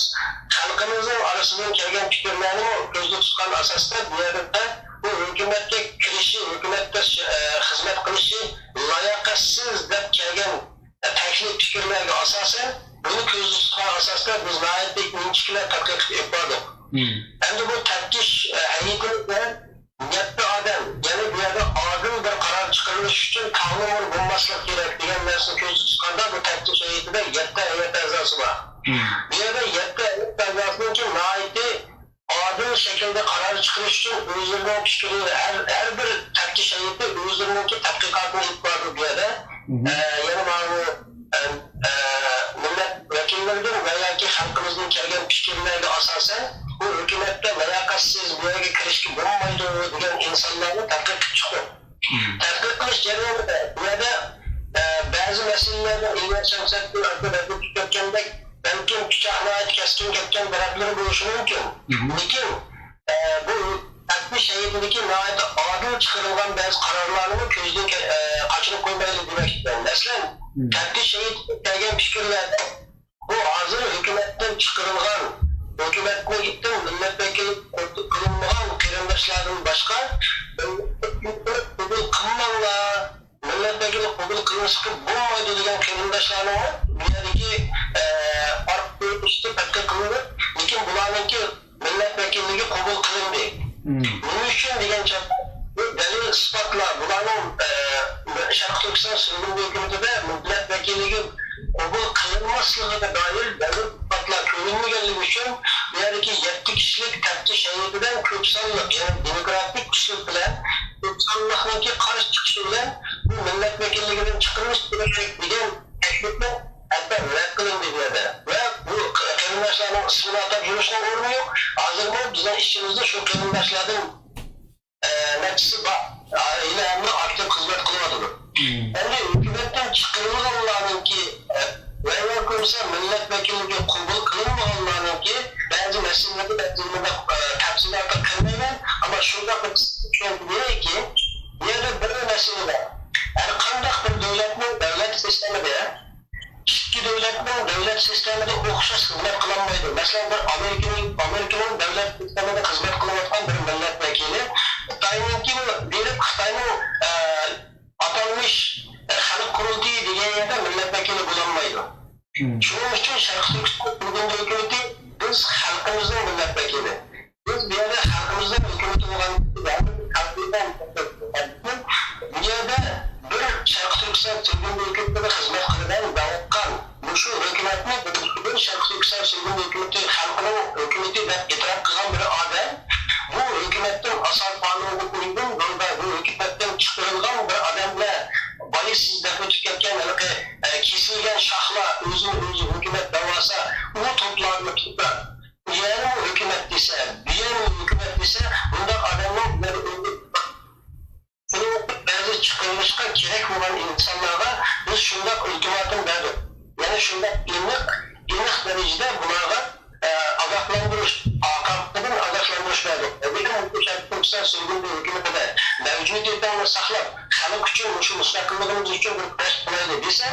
خەلقىمىزنىڭ ئارىسىدىن كەلگەن پىكىرلەرنىمۇ كۆزدە تۇتقان ئاساستا بۇ يەردە بۇ ھۆكۈمەتكە كىرىشى، ھۆكۈمەتتە، ئە، خىزمەت قىلىشى لاياقەتسىز دەپ كەلگەن، ئە، تەكلىپ پىكىرلەرگە ئاساسەن، بۇنى كۆزدە تۇتقان ئاساستا بىز ناھايىتى ئىنچىكىلەپ تەتقىق قىلىپ بارىدۇق. مم. ئەمدى بۇ تەپتىش، ئە، ھەيئىتىمىز بىلەن يەتتە ئادەم، يەنى بۇ يەردە ئادىل بىر قارار چىقىرىلىشى ئۈچۈن تاغنىڭ بىر بولماسلىقى كېرەك دېگەن نەرسىنى كۆزدە تۇتقاندا، بۇ تەپتىش ھەيئىتىدە يەتتە ھەيئەت ئەزاسى بار. مم. بۇ يەردە يەتتە ھەيئەت ئەزاسىنىڭكى ناھايىتى ئادىل شەكىلدە قارار چىقىرىش ئۈچۈن ئۆزلىرىنىڭ پىكرى، ھەر، ھەر بىر تەپتىش ھەيئىتى ئۆزلىرىنىڭكى تەتقىقاتىنى ئېلىپ بارىدۇ بۇ يەردە. مم. ئە، يەنى ماۋۇ، ئە، ئە، مىللەت ۋەكىللىرىدىن ۋە ياكى خەلقىمىزدىن كەلگەن پىكىرلەرگە ئاساسەن، بۇ ھۆكۈمەتتە لاياقەتسىز، بۇ يەرگە كىرىشكە بولمايدۇ دېگەن ئىنسانلارنى تەتقىق قىلىپ چىقتۇق. مم. تەتقىق قىلىش جەريانىدا بۇ يەردە، ئە، بەزى مەسىلىلەردە ئىلياس شەمسەددىن ئاكا دەپ ئۆتۈپ كەتكەندەك، بەلكىم پىچاق ناھايىتى كەسكىن كەتكەن تەرەپلىرى بولۇشى مۇمكىن. مم. لېكىن، ئە، بۇ تەپتىش ھەيئىتىدىكى ناھايىتى ئادىل چىقىرىلغان بەزى قارارلارنىمۇ كۆزدىن كە-، ئە، قاچۇرۇپ قويمايلى دېمەكچىمەن. مەسىلەن، مم. تەپتىش ھەيئىتىدىن كەلگەن پىكىرلەردە بۇ ھازىر ھۆكۈمەتتىن چىقىرىلغان، ھۆكۈمەتنىڭ مىللەت ۋەكىلى قوبۇل قىلىنمىغان قېرىنداشلاردىن باشقا، قوبۇل قىلماڭلار، مىللەت ۋەكىلى قوبۇل قىلىنىشقا بولمايدۇ دېگەن قېرىنداشلارنىڭ بۇ يەردىكى، ئە، ئارقا كۆرۈنۈشى تەتقىق قىلىنىپ، لېكىن بۇلارنىڭكى مىللەت ۋەكىللىكى قوبۇل قىلىندى. مم. نېمە ئۈچۈن دېگەن چاغدا، بۇ دەلىل ئىسپاتلار، بۇلارنىڭ، ئە، شەرقىي تۈركىستان سۈرگۈن ھۆكۈمىتىدە مىللەت ۋەكىللىكى قوبۇل قىلىنماسلىقىغا دائىر دەلىل ئىسپاتلار كۆرۈنمىگەنلىكى ئۈچۈن، بۇ يەردىكى يەتتە كىشىلىك تەپتىش ھەيئىتىدە كۆپ سانلىق، يەنى دېموكراتىك ئۇسۇل بىلەن كۆپ سانلىقنىڭكى قارشى چىقىشى بىلەن بۇ مىللەت ۋەكىللىكىدىن چىقىرىلىشى كېرەك دېگەن تەكلىپنىڭ ھەتتا رەت قىلىندى بۇ يەردە. ۋە بۇ قېرىنداشلارنىڭ ئىسمىنى ئاتاپ يۈرۈشنىڭ ئورنى يوق. ھازىرمۇ بىزنىڭ ئىچىمىزدە شۇ قېرىنداشلاردىن، ئە، نەچچىسى بار. ئە، ھېلى ھەممە ئاكتىپ خىزمەت قىلىۋاتىدۇ. مم. ئەمدى ھۆكۈمەتتىن چىقىرىلغانلارنىڭكى، ئە، ۋە ياكى بولمىسا مىللەت ۋەكىللىكى قوبۇل قىلىنمىغانلارنىڭكى بەزى مەسىلىلەردە مەن بۇنداق، ئە، تەپسىلاتقا كىرمەيمەن. ئەمما شۇنداق بىر چۈشەنچە بېرەيكى، بۇ يەردە بىر مەسىلە بار. ھەر قانداق بىر دۆلەتنىڭ دۆلەت سىستېمىدا ئىككى دۆلەتنىڭ دۆلەت سىستېمىدا ئوخشاش خىزمەت قىلالمايدۇ. مەسىلەن، بىر ئامېرىكىنىڭ، ئامېرىكىنىڭ دۆلەت سىستېمىدا خىزمەت قىلىۋاتقان بىر مىللەت ۋەكىلى خىتاينىڭكى بېرىپ خىتاينىڭ، ئە، ئاتالمىش، ئە، خەلق قۇرۇلتىيى دېگەن يەردە مىللەت ۋەكىلى بولالمايدۇ. مم. شۇنىڭ ئۈچۈن شەرقىي تۈركىستان ھۆكۈمىتى بىز خەلقىمىزنىڭ مىللەت ۋەكىلى. بىز بۇ يەردە خەلقىمىزنىڭ ھۆكۈمىتى بولغان، بۇ يەردە بىر شەرقىي تۈركىستان سۈرگۈن ھۆكۈمىتىدە خىزمەت قىلىمەن دەۋاتقان مۇشۇ ھۆكۈمەتنى بىر شەرقىي تۈركىستان سۈرگۈن ھۆكۈمىتى خەلقنىڭ ھۆكۈمىتى دەپ ئېتىراپ قىلغان بىر ئادەم، بۇ ھۆكۈمەتتىن ئاساسىي قانۇنغا ئۇيغۇن ھالدا بۇ ھۆكۈمەتتىن چىقىرىلغان بىر ئادەم بىلەن بايا سىز دەپ ئۆتۈپ كەتكەن ھېلىقى، ئە، كېسىلگەن شاخلار ئۆزىنى ئۆزى ھۆكۈمەت دەۋالسا، ئۇ توپلارنى تۇتار. ئۇ يەرمۇ ھۆكۈمەت دېسە، بۇ يەرمۇ ھۆكۈمەت دېسە، بۇنداق ئادەمنىڭ بۇ يەردە ئۆزى شۇنىڭ بەزى چىقىرىلىشقا كېرەك بولغان ئىنسانلارغا بىز شۇنداق ئۇلتىماتۇم بەردۇق. يەنى شۇنداق ئېنىق، ئېنىق دەرىجىدە بۇلارغا، ئە، ئاگاھلاندۇرۇش، ئارقىدىن ئاگاھلاندۇرۇش بەردۇق. لېكىن شەرقىي تۈركىستان سۈرگۈن ھۆكۈمىتىدە مەۋجۇدىيىتىڭلارنى ساقلاپ، خەلق ئۈچۈن، مۇشۇ مۇستەقىللىقىمىز ئۈچۈن بىر كۈرەش قىلايلى دېسە،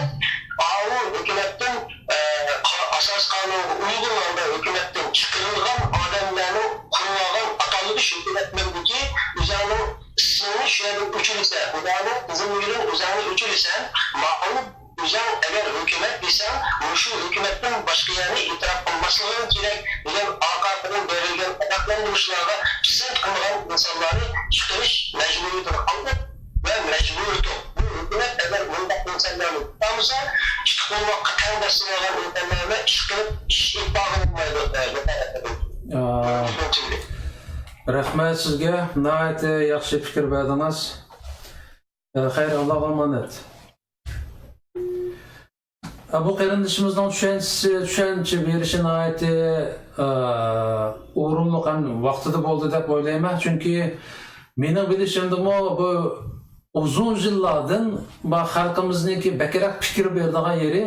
ئاۋۇ ھۆكۈمەتتىن، ئە، قا-، ئاساسىي قانۇنغا ئۇيغۇن ھالدا ھۆكۈمەتتىن چىقىرىلغان ئادەملەرنىڭ قۇرۇۋالغان ئاتالمىش ھۆكۈمەتلەردىكى ئۆزەڭنىڭ ئىسمىنى شۇ يەردىن ئۆچۈرىسەن، ئۇلارنىڭ تىزىملىكىدىن ئۆزەڭنى ئۆچۈرىسەن، ماقۇل. ئۆزەڭ ئەگەر ھۆكۈمەت دېسەڭ، مۇشۇ ھۆكۈمەتتىن باشقا يەرنى ئېتىراپ قىلماسلىقىڭ كېرەك دېگەن ئارقا قولدىن بېرىلگەن ئاگاھلاندۇرۇشلارغا پىسەنت قىلمىغان ئىنسانلارنى چىقىرىش مەجبۇرىيىتىگە قالدۇق ۋە مەجبۇرىيىتى بۇ ھۆكۈمەت ئەگەر مۇنداق ئىنسانلارنى تۇتالمىسا، ئىككى قولۋاققا تەڭ بېسىلىۋالغان ئىنسانلارنى چىقىرىپ ئىش ئېلىپ بارغىلى بولمايدۇ. ئا، رەھمەت سىزگە، ناھايىتى ياخشى پىكىر بەردىڭىز. ئا، خەير، ئاللاغا ئامانەت. ئا، بۇ قېرىندىشىمىزنىڭ چۈشەنچىسى، چۈشەنچە بېرىشى ناھايىتى، ئا، ئورۇنلۇق ھەم ۋاقتىدا بولدى دەپ ئويلايمەن. چۈنكى مېنىڭ بىلىشىمدىمۇ بۇ ئۇزۇن يىللاردىن بۇ خەلقىمىزنىڭكى بەكرەك پىكىر بېرىدىغان يېرى،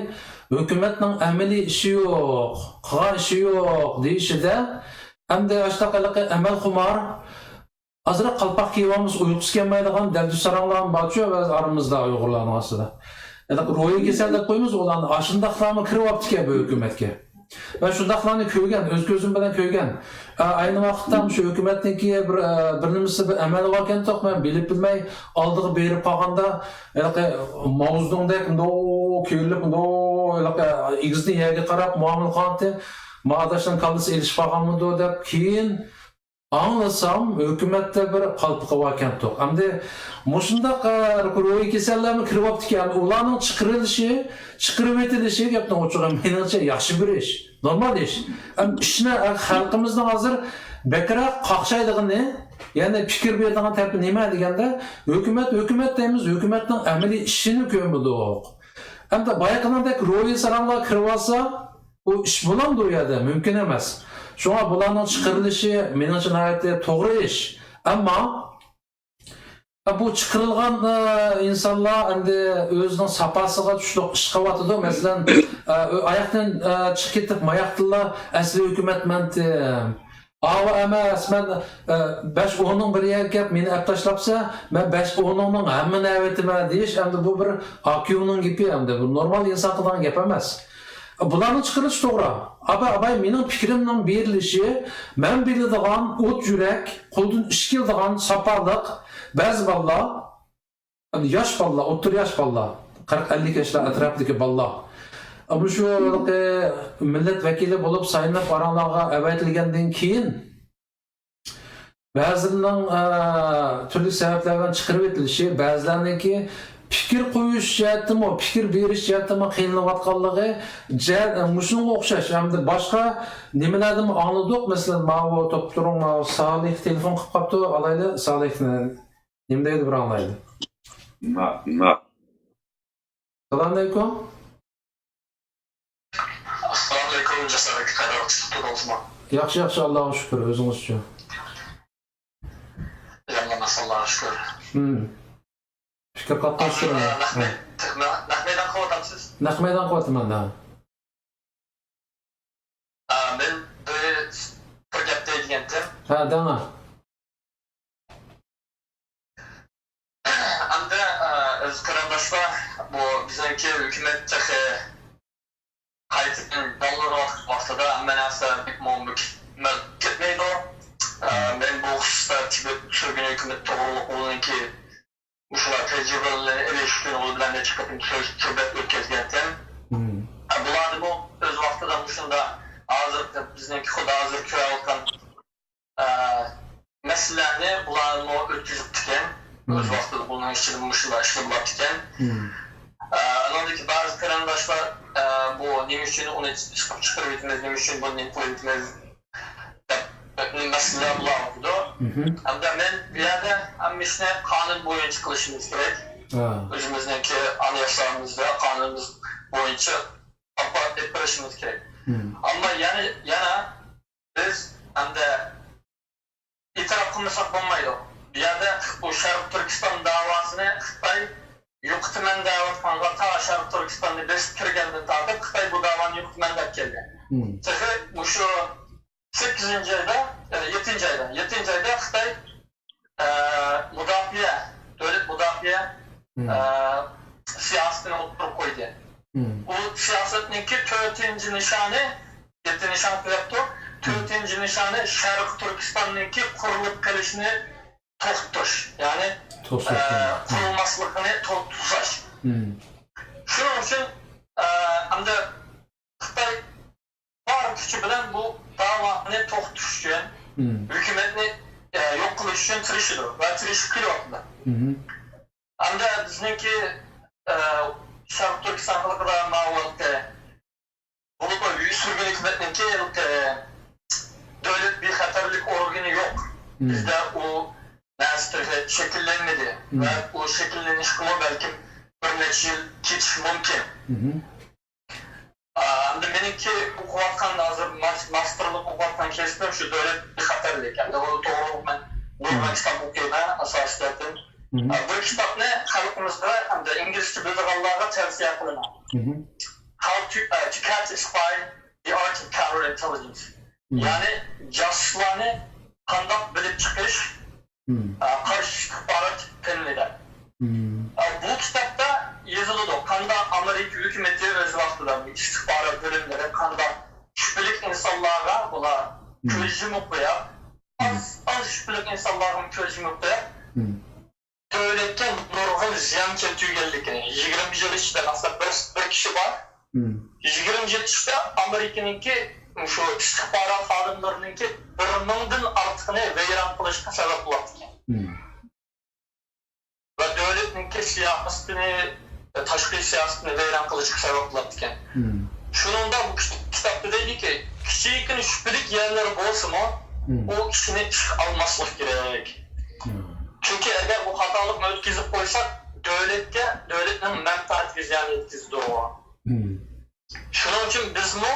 ھۆكۈمەتنىڭ ئەمەلىي ئىشى يوق، قىلغان ئىشى يوق دېيىشىدە، ئەمدى ئاشۇنداق ھېلىقى ئەمەلخۇمار، ئازراق قالپاق كىيىۋالمىسا ئۇيقۇسى كەلمەيدىغان دەلدۈز ساراڭلارمۇ بارچۇ ئۆز ئارىمىزدا ئۇيغۇرلارنىڭ ئارىسىدا. ھېلىقى روھىي كېسەل دەپ قويىمىز ئۇلارنى، ئاشۇنداقلارمۇ كىرىۋاپتىكەن بۇ ھۆكۈمەتكە. مەن شۇنداقلارنى كۆرگەن، ئۆز كۆزۈم بىلەن كۆرگەن. ئا، ئاينى ۋاقىتتا شۇ ھۆكۈمەتنىڭكى بىر، ئا، بىر نېمىسى، بىر ئەمەلى باركەنتۇق، مەن بىلىپ بىلمەي ئالدىغا بېرىپ قالغاندا، ھېلىقى ماۋزېدۇڭدەك مۇنداق كۆيۈنۈپ، مۇنداق ھېلىقى ئېگىزدىن يەرگە قاراپ مۇئامىلە قىلغانتى، ما ئاداشنىڭ كاللىسى ئېلىشىپ قالغانمىدۇ دەپ. كېيىن ئاڭلىسام، ھۆكۈمەتتە بىر قالپىقى باركەنتۇق. ئەمدى مۇشۇنداق، ئە، روھىي كېسەللەرمۇ كىرىۋاپتىكەن. ئۇلارنىڭ چىقىرىلىشى، چىقىرىۋېتىلىشى، گەپنىڭ ئوچۇقى، مېنىڭچە ياخشى بىر ئىش، نورمال ئىش. ئەم، ئىشنى، ئە، خەلقىمىزنىڭ ھازىر بەكرەك قاقشايدىغىنى، يەنى پىكىر بېرىدىغان تەرىپى نېمە دېگەندە، ھۆكۈمەت، ھۆكۈمەت دەيمىز، ھۆكۈمەتنىڭ ئەمەلىي ئىشىنى كۆرمىدۇق. ئەمدى بايقىغاندەك روھىي ساراڭلار كىرىۋالسا، ئۇ ئىش بولامدۇ ئۇ يەردە؟ مۇمكىن ئەمەس. شۇڭا بۇلارنىڭ چىقىرىلىشى مېنىڭچە ناھايىتى توغرا ئىش. ئەمما بۇ چىقىرىلغان، ئە، ئىنسانلار ئەمدى ئۆزىنىڭ ساپاسىغا چۈشلۈك ئىش قىلىۋاتىدۇ. مەسىلەن، ئە، ئاياقتىن، ئە، چىقىپ كېتىپ، ماياقتىنلا ئەسلى ھۆكۈمەتمەنتىم. ئاۋۇ ئەمەس، مەن، ئە، بەش ئوننىڭ بىرى ئەكەپ مېنى ئەپ تاشلاپسە، مەن بەش ئوننىڭنىڭ ھەممىنى ئەۋېتىمەن دېيىش ئەمدى بۇ بىر ئاكىۋنىڭ گېپى ئەمدى. بۇ نورمال ئىنسان قىلىدىغان گەپ ئەمەس. بۇلارنىڭ چىقىرىلىشى توغرا. ئاباي، ئاباي، مېنىڭ پىكرىمنىڭ بېرىلىشى، مەن بىلىدىغان ئوت يۈرەك، قولدىن ئىش كېلىدىغان ساپالىق بەزى بالىلار، ياش بالىلار، ئوتتۇرا ياش بالىلار، قىرىق، ئەللىك ياشلار ئەتراپىدىكى بالىلار. مۇشۇ مىللەت ۋەكىلى بولۇپ سايلىنىپ ئاراڭلارغا ئەۋەتىلگەندىن كېيىن، بەزىلىرىنىڭ، ئە، تۈرلۈك سەۋەبلەر بىلەن چىقىرىۋېتىلىشى، بەزىلەرنىڭكى پىكىر قويۇش جەھەتتىمۇ، پىكىر بېرىش جەھەتتىمۇ قىينىلىۋاتقانلىقى جە-، مۇشۇنىڭغا ئوخشاش. ھەمدە باشقا نېمىلەردىنمۇ ئاڭلىدۇق. مەسىلەن، ماۋۇ توپ تۇرۇڭ، ماۋۇ سالىھ تېلېفون قىلىپ قاپتۇ. ئالايلى، سالىھنى نېمە دەيدۇ، بىر ئاڭلايلى. ما، ما. سالام ئەلەيكۇم. ئەسسالامۇئەلەيكۇم، جاسار ئاكا، قانداق، تۇتۇلدىڭىزمۇ؟ ياخشى، ياخشى، ئاللاغا شۈكۈر، ئۆزىڭىزچۇ؟ يامان ئەمەس، ئاللاغا شۈكۈر. ھىم. پىكىر قاتناشتۇرۇڭ. ھازىر، ئە، نەق مەي-، نەق مەيدان قىلىۋاتامسىز؟ نەق مەيدان قىلىۋاتىمەن، ھە. ئە، مەن بىر، بىر گەپ دەيدىغانتىم. ھە، دەڭە. ئەمدى، ئە، ئەزىز قېرىنداشلار، بۇ بىزنىڭكى ھۆكۈمەت تېخى قايتىدىن داۋالىنىۋاتقان ۋاقتىدا ھەممە نەرسە بەكمۇ مۇكەممەل كەتمەيدۇ. ئە، مەن بۇ خۇسۇستا تىبەت سۈرگۈن ھۆكۈمىتى توغرۇلۇق ئۇنىڭكى مۇشۇلار تەجرىبىلەرنى ئېلىش ئۈچۈن ئۇ بىلەن نەچچە قېتىم سۆز، سۆھبەت ئۆتكۈزگەنتىم. مم. ئە، بۇلاردىمۇ ئۆز ۋاقتىدا مۇشۇنداق ھازىرقى بىزنىڭكى خۇددى ھازىر كۆرۈۋاتقان ئە، مەسىلىلەرنى بۇلارمۇ ئۆتكۈزۈپتىكەن. مم. ئۆز ۋاقتىدا بۇنىڭ ئىچىدە مۇشۇلار ئىشلىنىۋاتىدىكەن. مم. ئە، ئانىڭدىكى بەزى قېرىنداشلار، ئە، بۇ نېمە ئۈچۈن ئۇنى چىقىپ چىقىرىۋېتىمىز، نېمە ئۈچۈن بۇنى نېمە قىلىۋېتىمىز دەپ مەسىلىلەر بولۇۋاتىدۇ. مم. ھەمدە مەن بۇ يەردە ھەممە ئىشنى قانۇن بويىچە قىلىشىمىز كېرەك. ھە. ئۆزىمىزنىڭكى ئانىياسامىزدا قانۇنىمىز بويىچە ئاپپارات ئېلىپ بېرىشىمىز كېرەك. مم. ئەمما يەنە، يەنە بىز ئەمدى ئېتىراپ قىلمىساق بولمايدۇ. بۇ يەردە بۇ شەرقىي تۈركىستان داۋاسىنى خىتاي يوقىتىمەن دەۋاتقانغا، تا شەرقىي تۈركىستاننى بېسىپ كىرگەندىن تارتىپ خىتاي بۇ داۋانى يوقىتىمەن دەپ كەلگەن. مم. تېخى مۇشۇ سەككىزىنچى ئايدا، ئە، يەتتىنچى ئايدا، يەتتىنچى ئايدا خىتاي، ئە، مۇداپىئە، دۆلەت مۇداپىئە، مم. ئە، سىياسىتىنى ئوتتۇرىغا قويدى. مم. بۇ سىياسەتنىڭكى تۆتىنچى نىشانى، يەتتە نىشان قويۇپتۇ. تۆتىنچى نىشانى شەرقىي تۈركىستاننىڭكى قۇرۇلۇپ قېلىشىنى توختىتىش، يەنى، توسۇش، ئە، قۇرۇلماسلىقىنى تو-، توساش. مم. شۇنىڭ ئۈچۈن، ئە، ئەمدى خىتاي بار كۈچى بىلەن بۇ داۋانى توختىتىش ئۈچۈن، مم. ھۆكۈمەتنى، ئە، يوق قىلىش ئۈچۈن تىرىشىدۇ ۋە تىرىشىپ كېلىۋاتىدۇ. مم. ئەمدى بىزنىڭكى، ئە، شەرقىي تۈركىستان خەلقىدە ماۋۇ ھېلىقى، بولۇپمۇ سۈرگۈن ھۆكۈمەتنىڭكى ھېلىقى دۆلەت بىخەتەرلىك ئورگىنى يوق. مم. بىزدە ئۇ نەرسە تېخى شەكىللەنمىدى. مم. ۋە ئۇ شەكىللىنىشكىمۇ بەلكىم بىر نەچچە يىل كېتىشى مۇمكىن. مم. ئا، ئەمدى مېنىڭكى ئوقۇۋاتقان، ھازىر ماس-، ماستېرلىق ئوقۇۋاتقان كەسپىم شۇ دۆلەت بىخەتەرلىك. ئەمدى ئۇنى توغرۇلۇق مەن نۇرغۇن كىتاب ئوقۇيمەن، ئاساسىي جەھەتتىن. مم. ئا، بىر كىتابنى خەلقىمىزگە، ئەمدى ئىنگلىزچە بىلىدىغانلارغا تەۋسىيە قىلىمەن. مم. How to, uh, to catch a spy, the art of counterintelligence. مم. يەنى جاسۇسلارنى قانداق بىلىپ چىقىش، مم. ئە، قارشى ئىستىخبارات پېنىدا. مم. ئە، بۇ كىتابتا يېزىلىدۇ، قانداق ئامېرىكا ھۆكۈمىتى ئۆز ۋاقتىدا بۇ ئىستىخبارات بۆلۈملىرى قانداق شۈبھىلىك ئىنسانلارغا، بۇلار مم. كۆز يۇمۇپ قويۇپ، مم. ئاز، ئاز شۈبھىلىك ئىنسانلارغا كۆز يۇمۇپ قويۇپ، مم. دۆلەتكە نۇرغۇن زىيان كەلتۈرگەنلىكىنى، يىگىرمە يىل ئىچىدە، مەسىلەن، بىر، بىر كىشى بار، مم. يىگىرمە يىل ئىچىدە ئامېرىكىنىڭكى مۇشۇ ئىستىخبارات خادىملىرىنىڭكى بىر مىڭدىن ئارتۇقىنى ۋەيران قىلىشقا سەۋەب بولۇپتىكەن. مم. ۋە دۆلەتنىڭكى سىياسىتىنى، تاشقى سىياسىتىنى ۋەيران قىلىشقا سەۋەب بولۇپتىكەن. مم. شۇنىڭدا بۇ كىت-، كىتابتا دەيدۇكى، كىچىككىنە شۈبھىلىك يەرلەر بولسىمۇ، مم. ئۇ ئىشنى ئىشقا ئالماسلىق كېرەك. مم. چۈنكى ئەگەر بۇ خاتالىقنى ئۆتكۈزۈپ قويساق، دۆلەتكە، دۆلەتنىڭ مەنپەئەتىگە زىيان يەتكۈزىدۇ. مم. شۇنىڭ ئۈچۈن بىزمۇ،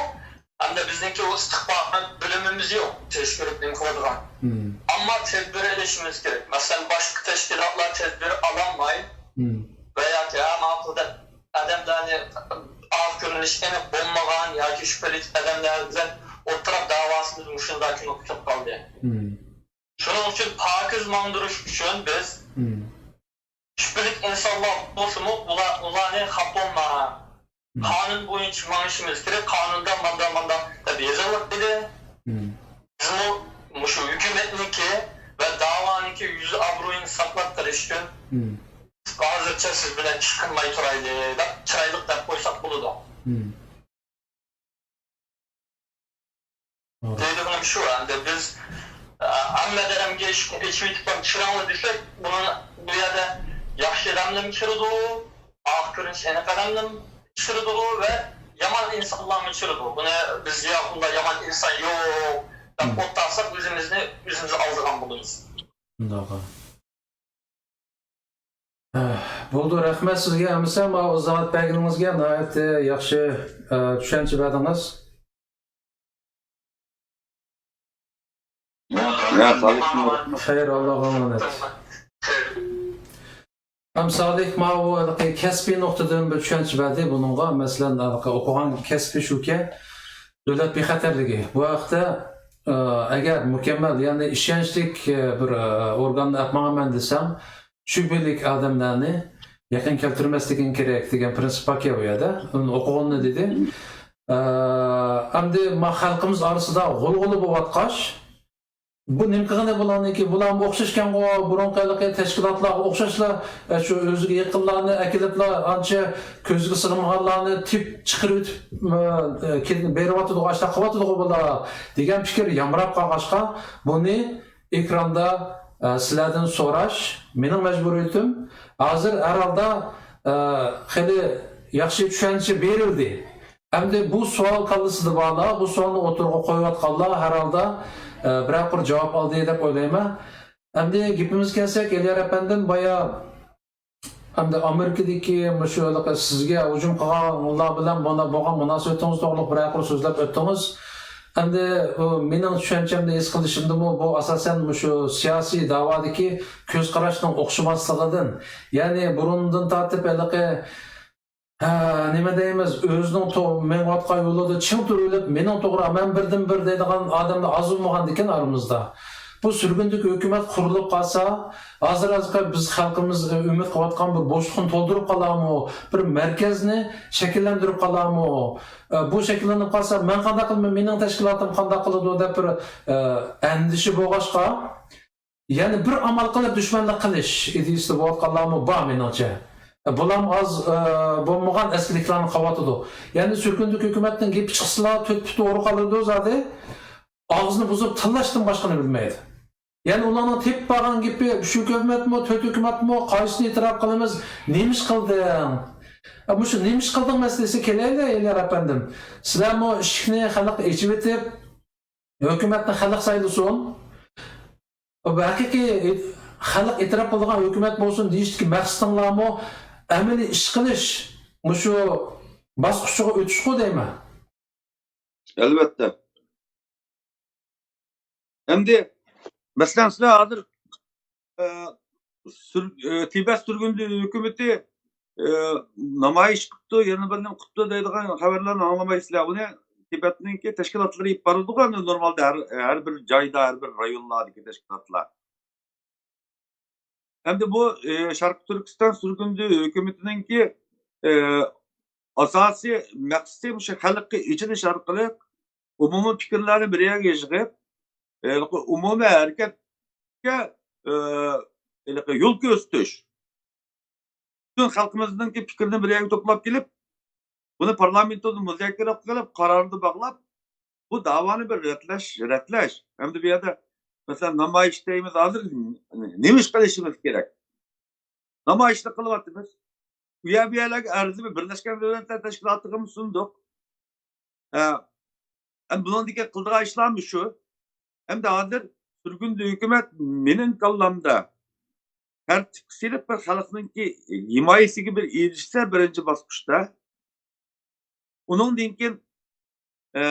ھەمدە بىزنىڭكى ئۇ ئىستىخبارات بۆلۈمىمىز يوق، تەشۋىق نېمە قىلىدىغان. مم. ئەمما تەدبىر ئېلىشىمىز كېرەك. مەسىلەن، باشقا تەشكىلاتلار تەدبىر ئالالماي، مم. ۋە ياكى ھە ماقۇل دەپ ئادەملەرنى ئاق كۆرۈنۈش ئېنىق بولمىغان ياكى شۈبھىلىك ئادەملەر بىلەن ئوتتۇرا داۋاسىمىز مۇشۇنداق كۈنگە قېلىپ قالدى. مم. شۇنىڭ ئۈچۈن پاكىز ماڭدۇرۇش ئۈچۈن بىز مم. شۈبھىلىك ئىنسانلار بولسىمۇ، ئۇلار، ئۇلارنى خاپا بولما، مم. قانۇن بويىچە ماڭىشىمىز كېرەك، قانۇندا مانداق، مانداق دەپ يېزىلغان ئىدى. مم. بىزمۇ مۇشۇ ھۆكۈمەتنىڭكى ۋە داۋانىڭكى يۈز ئابرۇيىنى ساقلاپ قېلىش ئۈچۈن مم. ھازىرچە سىز بىلەن ئىش قىلماي تۇرايلى دەپ، چىرايلىق دەپ قويساق بولىدۇ. مم. دەيدىغىنىم شۇ، ئەمدى بىز، ئە، ھەممە ئادەمگە ئىشىكنى ئېچىۋېتىپ، «كىرىڭلار» دېسەك، بۇنىڭ، بۇ يەردە ياخشى ئادەملەرمۇ كىرىدۇ، ئاق كۆرۈنۈش ئېنىق ئادەملەرمۇ كىرىدۇ ۋە يامان ئىنسانلارمۇ كىرىدۇ. بۇنى بىز، «يا، بۇنداق يامان ئىنسان يوق» دەپ مم. ئوتتۇرىساق، ئۆزىمىزنى ئۆزىمىز ئالدىغان بولىمىز. شۇنداق. بولدى، رەھمەت سىزگە. ئەمىسە ماۋۇ ئىزاھات بەرگىنىڭىزگە ناھايىتى ياخشى، ئە، چۈشەنچە بەردىڭىز. يا، سالىھ. خەير، ئاللاغا ئامانەت. ھەم سالىھ ماۋۇ ھېلىقى كەسپىي نۇقتىدىن بىر چۈشەنچە بەردى بۇنىڭغا. مەسىلەن، ھېلىقى ئوقۇغان كەسپى شۇكەن، دۆلەت بىخەتەرلىكى. بۇ ھەقتە، ئە، ئەگەر مۇكەممەل، يەنى ئىشەنچلىك، ئە، بىر، ئە، ئورگاندا ئەپ ماڭىمەن دېسەم، شۈبھىلىك ئادەملەرنى يېقىن كەلتۈرمەسلىكىڭ كېرەك دېگەن پىرىنسىپ باركەن بۇ يەردە. ئۇنى ئوقۇغىنىنى دېدى. ئە، ئەمدى ما خەلقىمىز ئارىسىدا غۇلغۇلا بولۇۋاتقاچ، بۇ نېمە قىلغىنى بۇلارنىڭكى؟ بۇلارمۇ ئوخشاشكەنغۇ، بۇرۇنقى ھېلىقى تەشكىلاتلارغا ئوخشاشلا، ئە، شۇ ئۆزىگە يېقىنلارنى ئەكېلىپلا، ئانچە كۆزىگە سىغمىغانلارنى تېپىپ چىقىرىۋېتىپ، ئە، كېلىپ بېرىۋاتىدىغۇ، ئاشۇنداق قىلىۋاتىدىغۇ بۇلار دېگەن پىكىر يامراپ قالغاچقا، بۇنى ئېكراندا، ئە، سىلەردىن سوراش مېنىڭ مەجبۇرىيىتىم. ھازىر ھەر ھالدا، ئە، خېلى ياخشى چۈشەنچە بېرىلدى. ئەمدى بۇ سوئال كاللىسىدا بارلار، بۇ سوئالنى ئوتتۇرىغا قويۇۋاتقانلار ھەر ھالدا، ئە، بىرەر قۇر جاۋاب ئالدى دەپ ئويلايمەن. ئەمدى گېپىمىزگە كەلسەك، ئېلىيار ئەپەندىم، بايا ئەمدى ئامېرىكىدىكى مۇشۇ ھېلىقى سىزگە ھۇجۇم قىلغانلار بىلەن بۇنا-، بولغان مۇناسىۋىتىڭىز توغرىلىق بىرەر قۇر سۆزلەپ ئۆتتىڭىز. ئەمدى بۇ مېنىڭ چۈشەنچەمدە، ھېس قىلىشىمدىمۇ بۇ ئاساسەن مۇشۇ سىياسىي دەۋادىكى كۆز قاراشنىڭ ئوخشىماسلىقىدىن، يەنى بۇرۇندىن تارتىپ ھېلىقى، ھە، نېمە دەيمىز، ئۆزىنىڭ تو-، مېڭىۋاتقان يولىدا چىڭ تۇرۇۋېلىپ، مېنىڭ توغرا، مەن بىردىن بىر دەيدىغان ئادەملەر ئاز بولمىغاندىكىن ئارىمىزدا. بۇ سۈرگۈندىكى ھۆكۈمەت قۇرۇلۇپ قالسا، ھازىر ھازىرقى بىز خەلقىمىز ئۈمىد قىلىۋاتقان بىر بوشلۇقنى تولدۇرۇپ قالارمۇ، بىر مەركەزنى شەكىللەندۈرۈپ قالارمۇ؟ بۇ شەكىللىنىپ قالسا، مەن قانداق قىلىمەن، مېنىڭ تەشكىلاتىم قانداق قىلىدۇ دەپ بىر ئەندىشە بولغاچقا، يەنە بىر ئامال قىلىپ دۈشمەنلىك قىلىش ئىدىيىسىدە بولۇۋاتقانلارمۇ بار مېنىڭچە. بۇلام ئاز بولمىغان ئەسكىلىكلەرنى قىلىۋاتىدۇ. يەنى سۈرگۈندىكى ھۆكۈمەتنىڭ گېپى چىقسىلا تۆت پۇت ئورا قالىدۇ زادى. ئاغزىنى بۇزۇپ تىللاشتىن باشقىنى بىلمەيدۇ. يەنى ئۇلارنىڭ تېپىپ بارغان گېپى، ئۈچ ھۆكۈمەتمۇ، تۆت ھۆكۈمەتمۇ، قايسىنى ئېتىراپ قىلىمىز، نېمە ئىش قىلدىڭ؟ ئە، مۇشۇ نېمە ئىش قىلدىڭ مەسىلىسىگە كېلەيلى، ئېلىيار ئەپەندىم. سىلەرمۇ ئىشىكنى خەلققە ئېچىۋېتىپ، ھۆكۈمەتنى خەلق سايلىسۇن، ھەقىقىي خەلق ئېتىراپ قىلىدىغان ھۆكۈمەت بولسۇن دېيىشتىكى مەقسىتىڭلارمۇ ئەمەلىي ئىش قىلىش، مۇشۇ باسقۇچىغا ئۆتۈشقۇ دەيمەن. ئەلۋەتتە. ئەمدى، مەسىلەن، سىلەر ھازىر، ئە، سۈر-، ئە، تىبەت سۈرگۈندە ھۆكۈمىتى، ئە، نامايىش قىپتۇ، يەنە بىر نېمە قىپتۇ دەيدىغان خەۋەرلەرنى ئاڭلىمايسىلەر. ئۇنى تىبەتنىڭكى تەشكىلاتلىرى ئېلىپ بارىدىغۇ، ئەمدى نورمالدا ھەر، ھەر بىر جايدا، ھەر بىر رايونلاردىكى تەشكىلاتلار. ئەمدى بۇ، ئى، شەرقىي تۈركىستان سۈرگۈندە ھۆكۈمىتىنىڭكى، ئى، ئاساسىي مەقسىتى مۇشۇ خەلققە ئېچىنىش ئارقىلىق ئومۇمىي پىكىرلەرنى بىر يەرگە يىغىپ، ھېلىقى ئومۇمىي ھەرىكەتكە، ئى، ھېلىقى يول كۆرسىتىش. پۈتۈن خەلقىمىزنىڭكى پىكرىنى بىر يەرگە توپلاپ كېلىپ، بۇنى پارلامېنتتا مۇزاكىرە قىلىپ، قاراردا باغلاپ، بۇ داۋانى بىر رەتلەش، رەتلەش. ئەمدى بۇ يەردە، مەسىلەن، نامايىش دەيمىز، ھازىر نېمە ئىش قىلىشىمىز كېرەك؟ نامايىشنى قىلىۋاتىمىز. ئۇ يەر بۇ يەرلەرگە ئەرزىمۇ بىرلەشكەن دۆلەتلەر تەشكىلاتىغىمۇ سۇندۇق. ئە، ئەمدى بۇنىڭدىكى قىلىدىغان ئىشلارمۇ شۇ. ئەمدى ھازىر سۈرگۈندە ھۆكۈمەت مېنىڭ كاللامدا تەرتىپكە سېلىپ بىر خەلقنىڭكى ھىمايىسىگە بىر ئېرىشسە بىرىنچى باسقۇچتا، ئۇنىڭدىن كېيىن، ئە،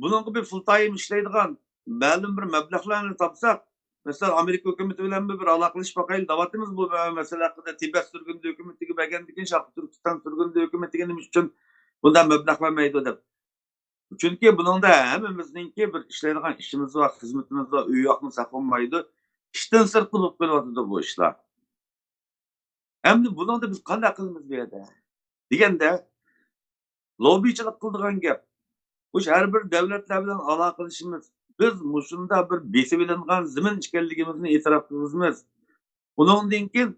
بۇنىڭغا بىر فۇل تايم ئىشلەيدىغان مەلۇم بىر مەبلەغلەرنى تاپساق، مەسىلەن، ئامېرىكا ھۆكۈمىتى بىلەن بىر ئالاقىلىشىپ باقايلى دەۋاتىمىز بۇ مەسىلە ھەققىدە. تىبەت سۈرگۈندە ھۆكۈمىتىگە بەرگەندىن كېيىن شەرقىي تۈركىستان سۈرگۈندە ھۆكۈمىتىگە نېمە ئۈچۈن بۇنداق مەبلەغ بەرمەيدۇ دەپ. چۈنكى بۇنىڭدا ھەممىمىزنىڭكى بىر ئىشلەيدىغان ئىشىمىز بار، خىزمىتىمىز بار، ئۆي يوقنى ساقلىمايدۇ. ئىشتىن سىرتقى بولۇپ قېلىۋاتىدۇ بۇ ئىشلار. ئەمدى بۇنىڭدا بىز قانداق قىلىمىز بۇ يەردە؟ دېگەندە، لوببىچىلىق قىلىدىغان گەپ. مۇشۇ ھەر بىر دۆلەتلەر بىلەن ئالاقىلىشىمىز. بىز مۇشۇنداق بىر بېسىۋېلىنغان زېمىن ئىكەنلىكىمىزنى ئېتىراپ قىلىمىز. ئۇنىڭدىن كېيىن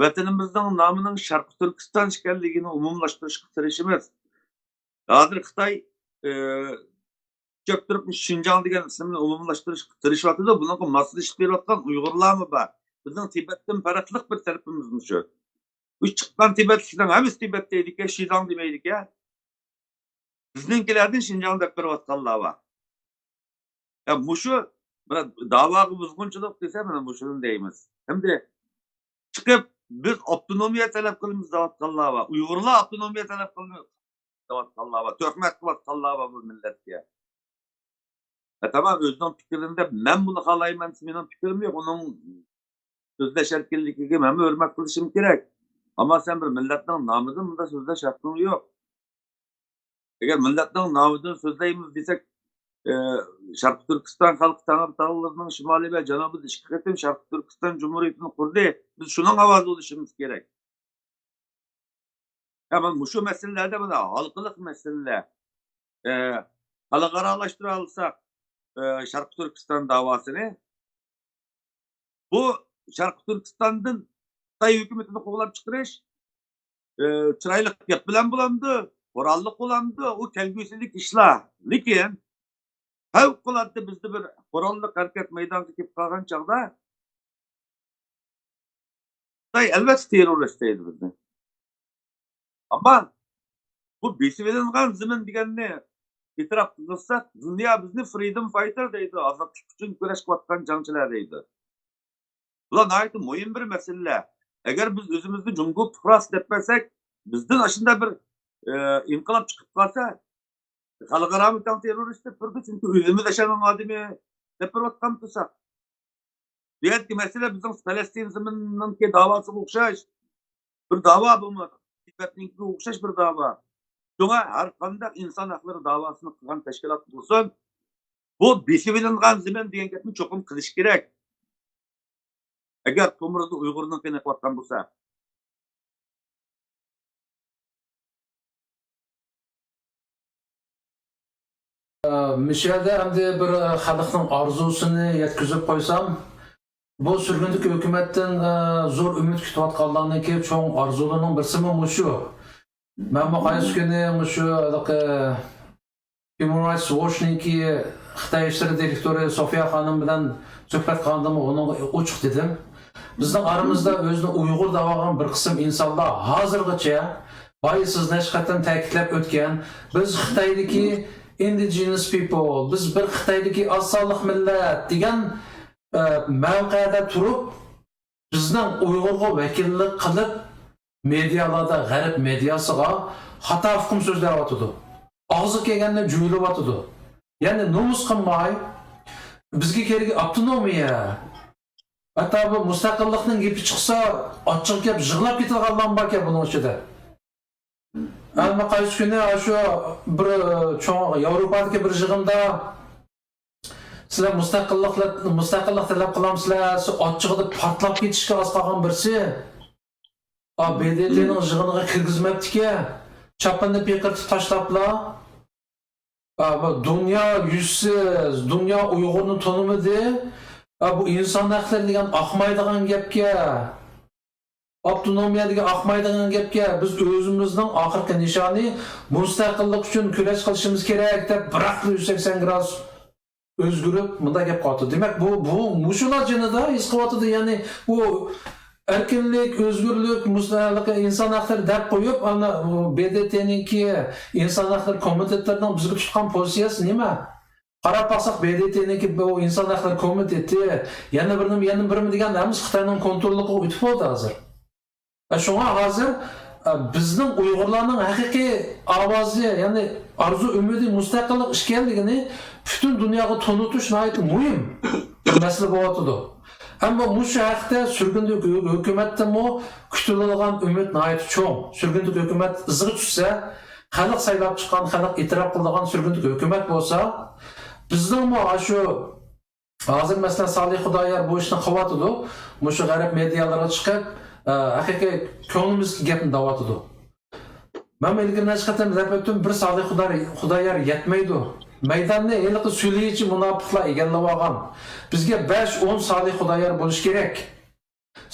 ۋەتىنىمىزنىڭ نامىنىڭ شەرقىي تۈركىستان ئىكەنلىكىنى ئومۇملاشتۇرۇشقا تىرىشىمىز. ھازىر خىتاي، ئى، كۆپ تۇرۇپ شىنجاڭ دېگەن ئىسىمنى ئومۇملاشتۇرۇشقا تىرىشىۋاتىدۇ. بۇنىڭغا ماسلىشىپ بېرىۋاتقان ئۇيغۇرلارمۇ بار. بىزنىڭ تىبەتتىن پەرقلىق بىر تەرىپىمىز مۇشۇ. ئۇ چىققان تىبەتلىكلەرنىڭ ھەممىسى تىبەت دەيدىكەن، شىزاڭ دېمەيدىكەن. بىزنىڭكىلەردىن شىنجاڭ دەپ بېرىۋاتقانلار بار. يا مۇشۇ بىر داۋاغا بۇزغۇنچىلىق دېسە، مانا مۇشۇنى دەيمىز. ئەمدى چىقىپ، بىز ئاپتونومىيە تەلەپ قىلىمىز دەۋاتقانلار بار. ئۇيغۇرلار ئاپتونومىيە تەلەپ قىلىمىز دەۋاتقانلار بار. تۆھمەت قىلىۋاتقانلار بار بۇ مىللەتكە. ھە، تامام ئۆزىنىڭ پىكرىنى دەپ، مەن بۇنى خالايمەن دېسە، مېنىڭ پىكرىم يوق. ئۇنىڭ سۆزلەش ئەركىنلىكىگە مەنمۇ ھۆرمەت قىلىشىم كېرەك. ئەمما سەن بىر مىللەتنىڭ نامىدىن بۇنداق سۆزلەش ھەققىڭ يوق. ئەگەر مىللەتنىڭ نامىدىن سۆزلەيمىز دېسەك، ئى، شەرقىي تۈركىستان خەلقى تەڭرىتاغلىرىنىڭ شىمالى ۋە جەنۇبىدا ئىككى قېتىم شەرقىي تۈركىستان جۇمھۇرىيىتىنى قۇردى. بىز شۇنىڭ ئاۋازى بولۇشىمىز كېرەك. يا، مانا مۇشۇ مەسىلىلەردە مانا ھالقىلىق مەسىلىلەر، ئى، خەلقئارالاشتۇرالىساق، ئى، شەرقىي تۈركىستان داۋاسىنى، بۇ شەرقىي تۈركىستاندىن خىتاي ھۆكۈمىتىنى قوغلاپ چىقىرىش، ئى، چىرايلىق گەپ بىلەن بولامدۇ، قوراللىق بولامدۇ، ئۇ كەلگۈسىدىكى ئىشلار. لېكىن، پەۋقۇلئاددە بىزدە بىر قوراللىق ھەرىكەت مەيدانغا كېلىپ قالغان چاغدا، خىتاي ئەلۋەتتە تېررورىست دەيدۇ بىزنى. ئەمما بۇ بېسىۋېلىنغان زېمىن دېگەننى ئېتىراپ قىلساق، دۇنيا بىزنى فرىدوم فايتېر دەيدۇ، ئازادلىق ئۈچۈن كۈرەش قىلىۋاتقان جەڭچىلەر دەيدۇ. بۇلار ناھايىتى مۇھىم بىر مەسىلىلەر. ئەگەر بىز ئۆزىمىزنى جۇڭگو پۇقراسى دەپ بەرسەك، بىزدىن ئاشۇنداق بىر، ئى، ئىنقىلاب چىقىپ قالسا، خەلقئارامۇ تەڭ تېررورىست دەپ بېرىدۇ، چۈنكى ئۆزىمىز ئاشۇنىڭ ئادىمى دەپ بېرىۋاتقان تۇرساق. بۇ يەردىكى مەسىلە بىزنىڭ پەلەستىن زېمىنىنىڭكى داۋاسىغا ئوخشاش بىر داۋا بۇمۇ. تىبەتنىڭكىگە ئوخشاش بىر داۋا. شۇڭا ھەر قانداق ئىنسان ھەقلىرى داۋاسىنى قىلغان تەشكىلات بولسۇن، بۇ بېسىۋېلىنغان زېمىن دېگەن گەپنى چوقۇم قىلىش كېرەك. ئەگەر تومۇرىدا ئۇيغۇرنىڭ قېنى ئېقىۋاتقان بولسا. مۇشۇ يەردە ئەمدى بىر خەلقنىڭ ئارزۇسىنى يەتكۈزۈپ قويسام، بۇ سۈرگۈندىكى ھۆكۈمەتتىن زور ئۈمىد كۈتۈۋاتقانلارنىڭكى چوڭ ئارزۇلىرىنىڭ بىرسىمۇ مۇشۇ. مەنمۇ قايسى كۈنى مۇشۇ ھېلىقى Human Rights Watchنىڭكى خىتاي ئىشلىرى دىرېكتورى سوفىيە خانىم بىلەن سۆھبەت قىلغاندىمۇ ئۇنىڭغا ئوچۇق دېدىم. بىزنىڭ ئارىمىزدا ئۆزىنى ئۇيغۇر دەۋالغان بىر قىسىم ئىنسانلار ھازىرغىچە، بايا سىز نەچچە قېتىم تەكىتلەپ ئۆتكەن، بىز خىتايدىكى indigenous people، بىز بىر خىتايدىكى ئاز سانلىق مىللەت دېگەن، ئە، مەۋقەدە تۇرۇپ، بىزنىڭ ئۇيغۇرغا ۋەكىللىك قىلىپ، مېدىيالاردا غەرب مېدىياسىغا خاتا ئۇقۇم سۆزلەۋاتىدۇ. ئاغزىغا كەلگەننى جۇيلىۋاتىدۇ. يەنى نومۇس قىلماي، بىزگە كېرەك ئاپتونومىيە. ھەتتا بۇ مۇستەقىللىقنىڭ گېپى چىقسا، ئاچچىق گەپ يىغلاپ كېتىدىغانلار باركەن بۇنىڭ ئىچىدە. ئەمما قايسى كۈنى شۇ بىر چوڭ ياۋروپادىكى بىر يىغىندا سىلەر مۇستەقىللىق، مۇستەقىللىق تەلەپ قىلامسىلەر؟ سىز ئاچچىقىدا پارتلاپ كېتىشكە ئاز قالغان بىرسى. ئا، ب د ت نىڭ يىغىنىغا كىرگۈزمەپتىكەن. چاپىنىنى پىقىرتىپ تاشلاپلا. ئا، بۇ دۇنيا يۈزسىز، دۇنيا ئۇيغۇرنى تونۇمىدى. ئا، بۇ ئىنسان ھەقلىرى دېگەن ئاقمايدىغان گەپكەن. ئاپتونومىيە دېگەن ئاقمايدىغان گەپكەن. بىز ئۆزىمىزنىڭ ئاخىرقى نىشانى مۇستەقىللىق ئۈچۈن كۈرەش قىلىشىمىز كېرەك دەپ بىراقلا يۈز سەكسەن گرادۇس ئۆزگىرىپ مۇنداق گەپ قىلىۋاتىدۇ. دېمەك، بۇ، بۇ مۇشۇلا جېنىدا ھېس قىلىۋاتىدۇ. يەنى بۇ ئەركىنلىك، ئۆزگۈرلۈك، مۇس-، ئىنسان ھەقلىرى دەپ قويۇپ، ئانا بۇ ب د ت نىڭكى ئىنسان ھەقلىرى كومىتېتلىرىنىڭ بىزگە تۇتقان پوزىتسىيەسى نېمە؟ قاراپ باقساق، ب د ت نىڭكى بۇ ئىنسان ھەقلىرى كومىتېتى، يەنە بىرنېمە، يەنە بىرنېمە دېگەن ھەممىسى خىتاينىڭ كونتروللۇقىغا ئۆتۈپ بولدى ھازىر. شۇڭا ھازىر، ئە، بىزنىڭ ئۇيغۇرلارنىڭ ھەقىقىي ئاۋازى، يەنى ئارزۇ ئۈمىدى مۇستەقىللىق ئىكەنلىكىنى پۈتۈن دۇنياغا تونۇتۇش ناھايىتى مۇھىم بىر مەسىلە بولۇۋاتىدۇ. ئەمما مۇشۇ ھەقتە سۈرگۈندىكى ھۆ-، ھۆكۈمەتتىنمۇ كۈتۈلىدىغان ئۈمىد ناھايىتى چوڭ. سۈرگۈندىكى ھۆكۈمەت ئىزغا چۈشسە، خەلق سايلاپ چىققان، خەلق ئېتىراپ قىلىدىغان سۈرگۈندىكى ھۆكۈمەت بولسا، بىزنىڭمۇ ئاشۇ ھازىر، مەسىلەن، سالىھ خۇدايار بۇ ئىشنى قىلىۋاتىدۇ. مۇشۇ غەرب مېدىيالىرىغا چىقىپ، ئە، ھەقىقىي كۆڭلىمىزدىكى گەپنى دەۋاتىدۇ. مەن ئىلگىرى نەچچە قېتىم دەپ ئۆتتۈم، بىر سالىھ خۇدايار، خۇدايار يەتمەيدۇ. مەيداننى ھېلىقى سۈلھىچى مۇناپىقلار ئىگىلەۋالغان. بىزگە بەش، ئون سالىھ خۇدايار بولۇشى كېرەك.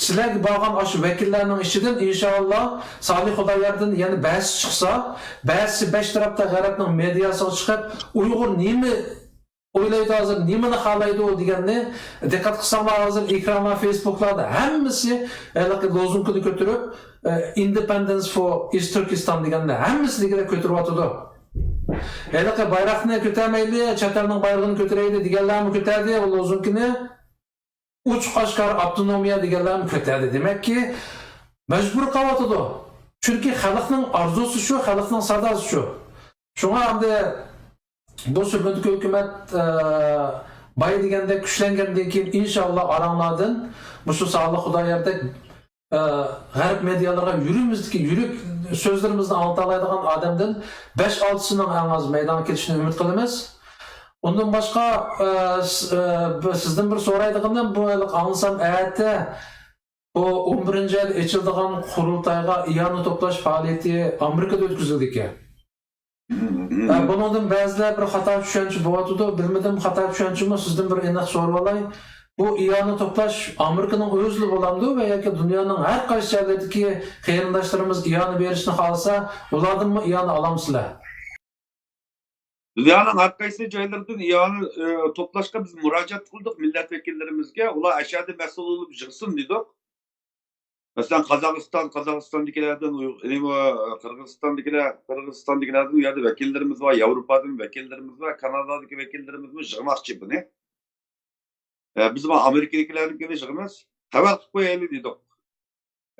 سىلەرگە بارغان ئاشۇ ۋەكىللەرنىڭ ئىچىدىن، ئىنشائاللا، سالىھ خۇداياردىن يەنە بەشى چىقسا، بەشىسى بەش تەرەپتە غەربنىڭ مېدىياسىغا چىقىپ، ئۇيغۇر نېمە ئويلايدۇ ھازىر، نېمىنى خالايدۇ دېگەننى دىققەت قىلساڭلار، ھازىر ئېكرانلار، فېيسبۇكلاردا ھەممىسى ھېلىقى لوزۇنكىنى كۆتۈرۈپ، ئە، Independence for East Turkestan دېگەننى ھەممىسى دېگۈدەك كۆتۈرۈۋاتىدۇ. ھېلىقى بايراقنى كۆتەرمەيلى، چەت ئەلنىڭ بايرىقىنى كۆتۈرەيلى دېگەنلەرمۇ كۆتەردى ئۇ لوزۇنكىنى. ئوچۇق ئاشكارا ئاپتونومىيە دېگەنلەرمۇ كۆتەردى. دېمەككى، مەجبۇر قالىۋاتىدۇ. چۈنكى خەلقنىڭ ئارزۇسى شۇ، خەلقنىڭ ساداسى شۇ. شۇڭا ئەمدى بۇ سۈرگۈندىكى ھۆكۈمەت، ئە، بايا دېگەندەك كۈچلەنگەندىن كېيىن، ئىنشاللا، ئاراڭلاردىن مۇشۇ سالىھ خۇداياردەك، ئە، غەرب مېدىيالىرىغا يۈرىكىمىزدىكى، يۈرەك سۆزلىرىمىزنى ئاڭلىتالايدىغان ئادەمدىن بەش-ئالتىسىنىڭ ئەڭ ئاز مەيدانغا كېلىشىنى ئۈمىد قىلىمىز. ئۇندىن باشقا، ئە، س-، ئە، بۇ سىزدىن بىر سورايدىغىنىم، بۇ ھېلىقى ئاڭلىسام، ئەتە بۇ ئون بىرىنچى ئايدا ئېچىلىدىغان قۇرۇلتايغا ئىئانە توپلاش پائالىيىتى ئامېرىكىدا ئۆتكۈزۈلىدىكەن. ھە، بۇنىڭدىن بەزىلەر بىر خاتا چۈشەنچە بولۇۋاتىدۇ. بىلمىدىم، خاتا چۈشەنچىمۇ، سىزدىن بىر ئېنىق سورىۋالاي. بۇ ئىئانە توپلاش ئامېرىكىنىڭ ئۆزىلا بولامدۇ ۋە ياكى دۇنيانىڭ ھەر قايسى جايلىرىدىكى قېرىنداشلىرىمىز ئىئانە بېرىشنى خالىسا، ئۇلاردىنمۇ ئىئانە ئالامسىلەر؟ دۇنيانىڭ ھەر قايسى جايلىرىدىن ئىئانە، ئى، توپلاشقا بىز مۇراجىئەت قىلدۇق مىللەت ۋەكىللىرىمىزگە. ئۇلار ئەشەدە مەسئۇل بولۇپ يىغسۇن دېدۇق. مەسىلەن، قازاقىستان، قازاقىستاندىكىلەردىن، ئۇيغۇر، نېمە، قىرغىزىستاندىكىلەر، قىرغىزىستاندىكىلەردىن ئۇ يەردە ۋەكىللىرىمىز بار، ياۋروپادىن ۋەكىللىرىمىز بار، كانادادىكى ۋەكىللىرىمىزمۇ يىغماقچى بۇنى. ئە، بىز مانا ئامېرىكىدىكىلەرنىڭكىنى يىغىمىز. خەۋەر قىلىپ قويايلى دېدۇق.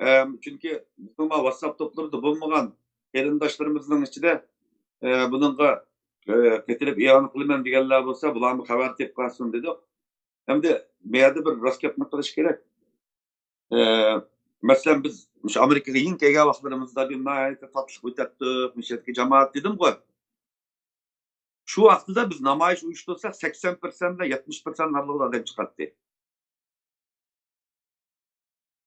ئە، چۈنكى بىزنىڭ مانا ۋاتساپ توپلىرىدا بولمىغان قېرىنداشلىرىمىزنىڭ ئىچىدە، ئە، بۇنىڭغا، ئە، قېتىلىپ ئىئانە قىلىمەن دېگەنلەر بولسا، بۇلارمۇ خەۋەر تېپىپ قالسۇن دېدۇق. ئەمدى بۇ يەردە بىر راست گەپنى قىلىش كېرەك. ئە، مەسىلەن، بىز مۇشۇ ئامېرىكىغا يېڭى كەلگەن ۋاقىتلىرىمىزدا بىر ناھايىتى تاتلىق ئۆتەتتۇق، مۇشۇ يەردىكى جامائەت دېدىمغۇ. شۇ ۋاقتىدا بىز نامايىش ئۇيۇشتۇرساق، سەكسەن پىرسەنت بىلەن يەتمىش پىرسەنت ئارىلىقىدا ئادەم چىقاتتى.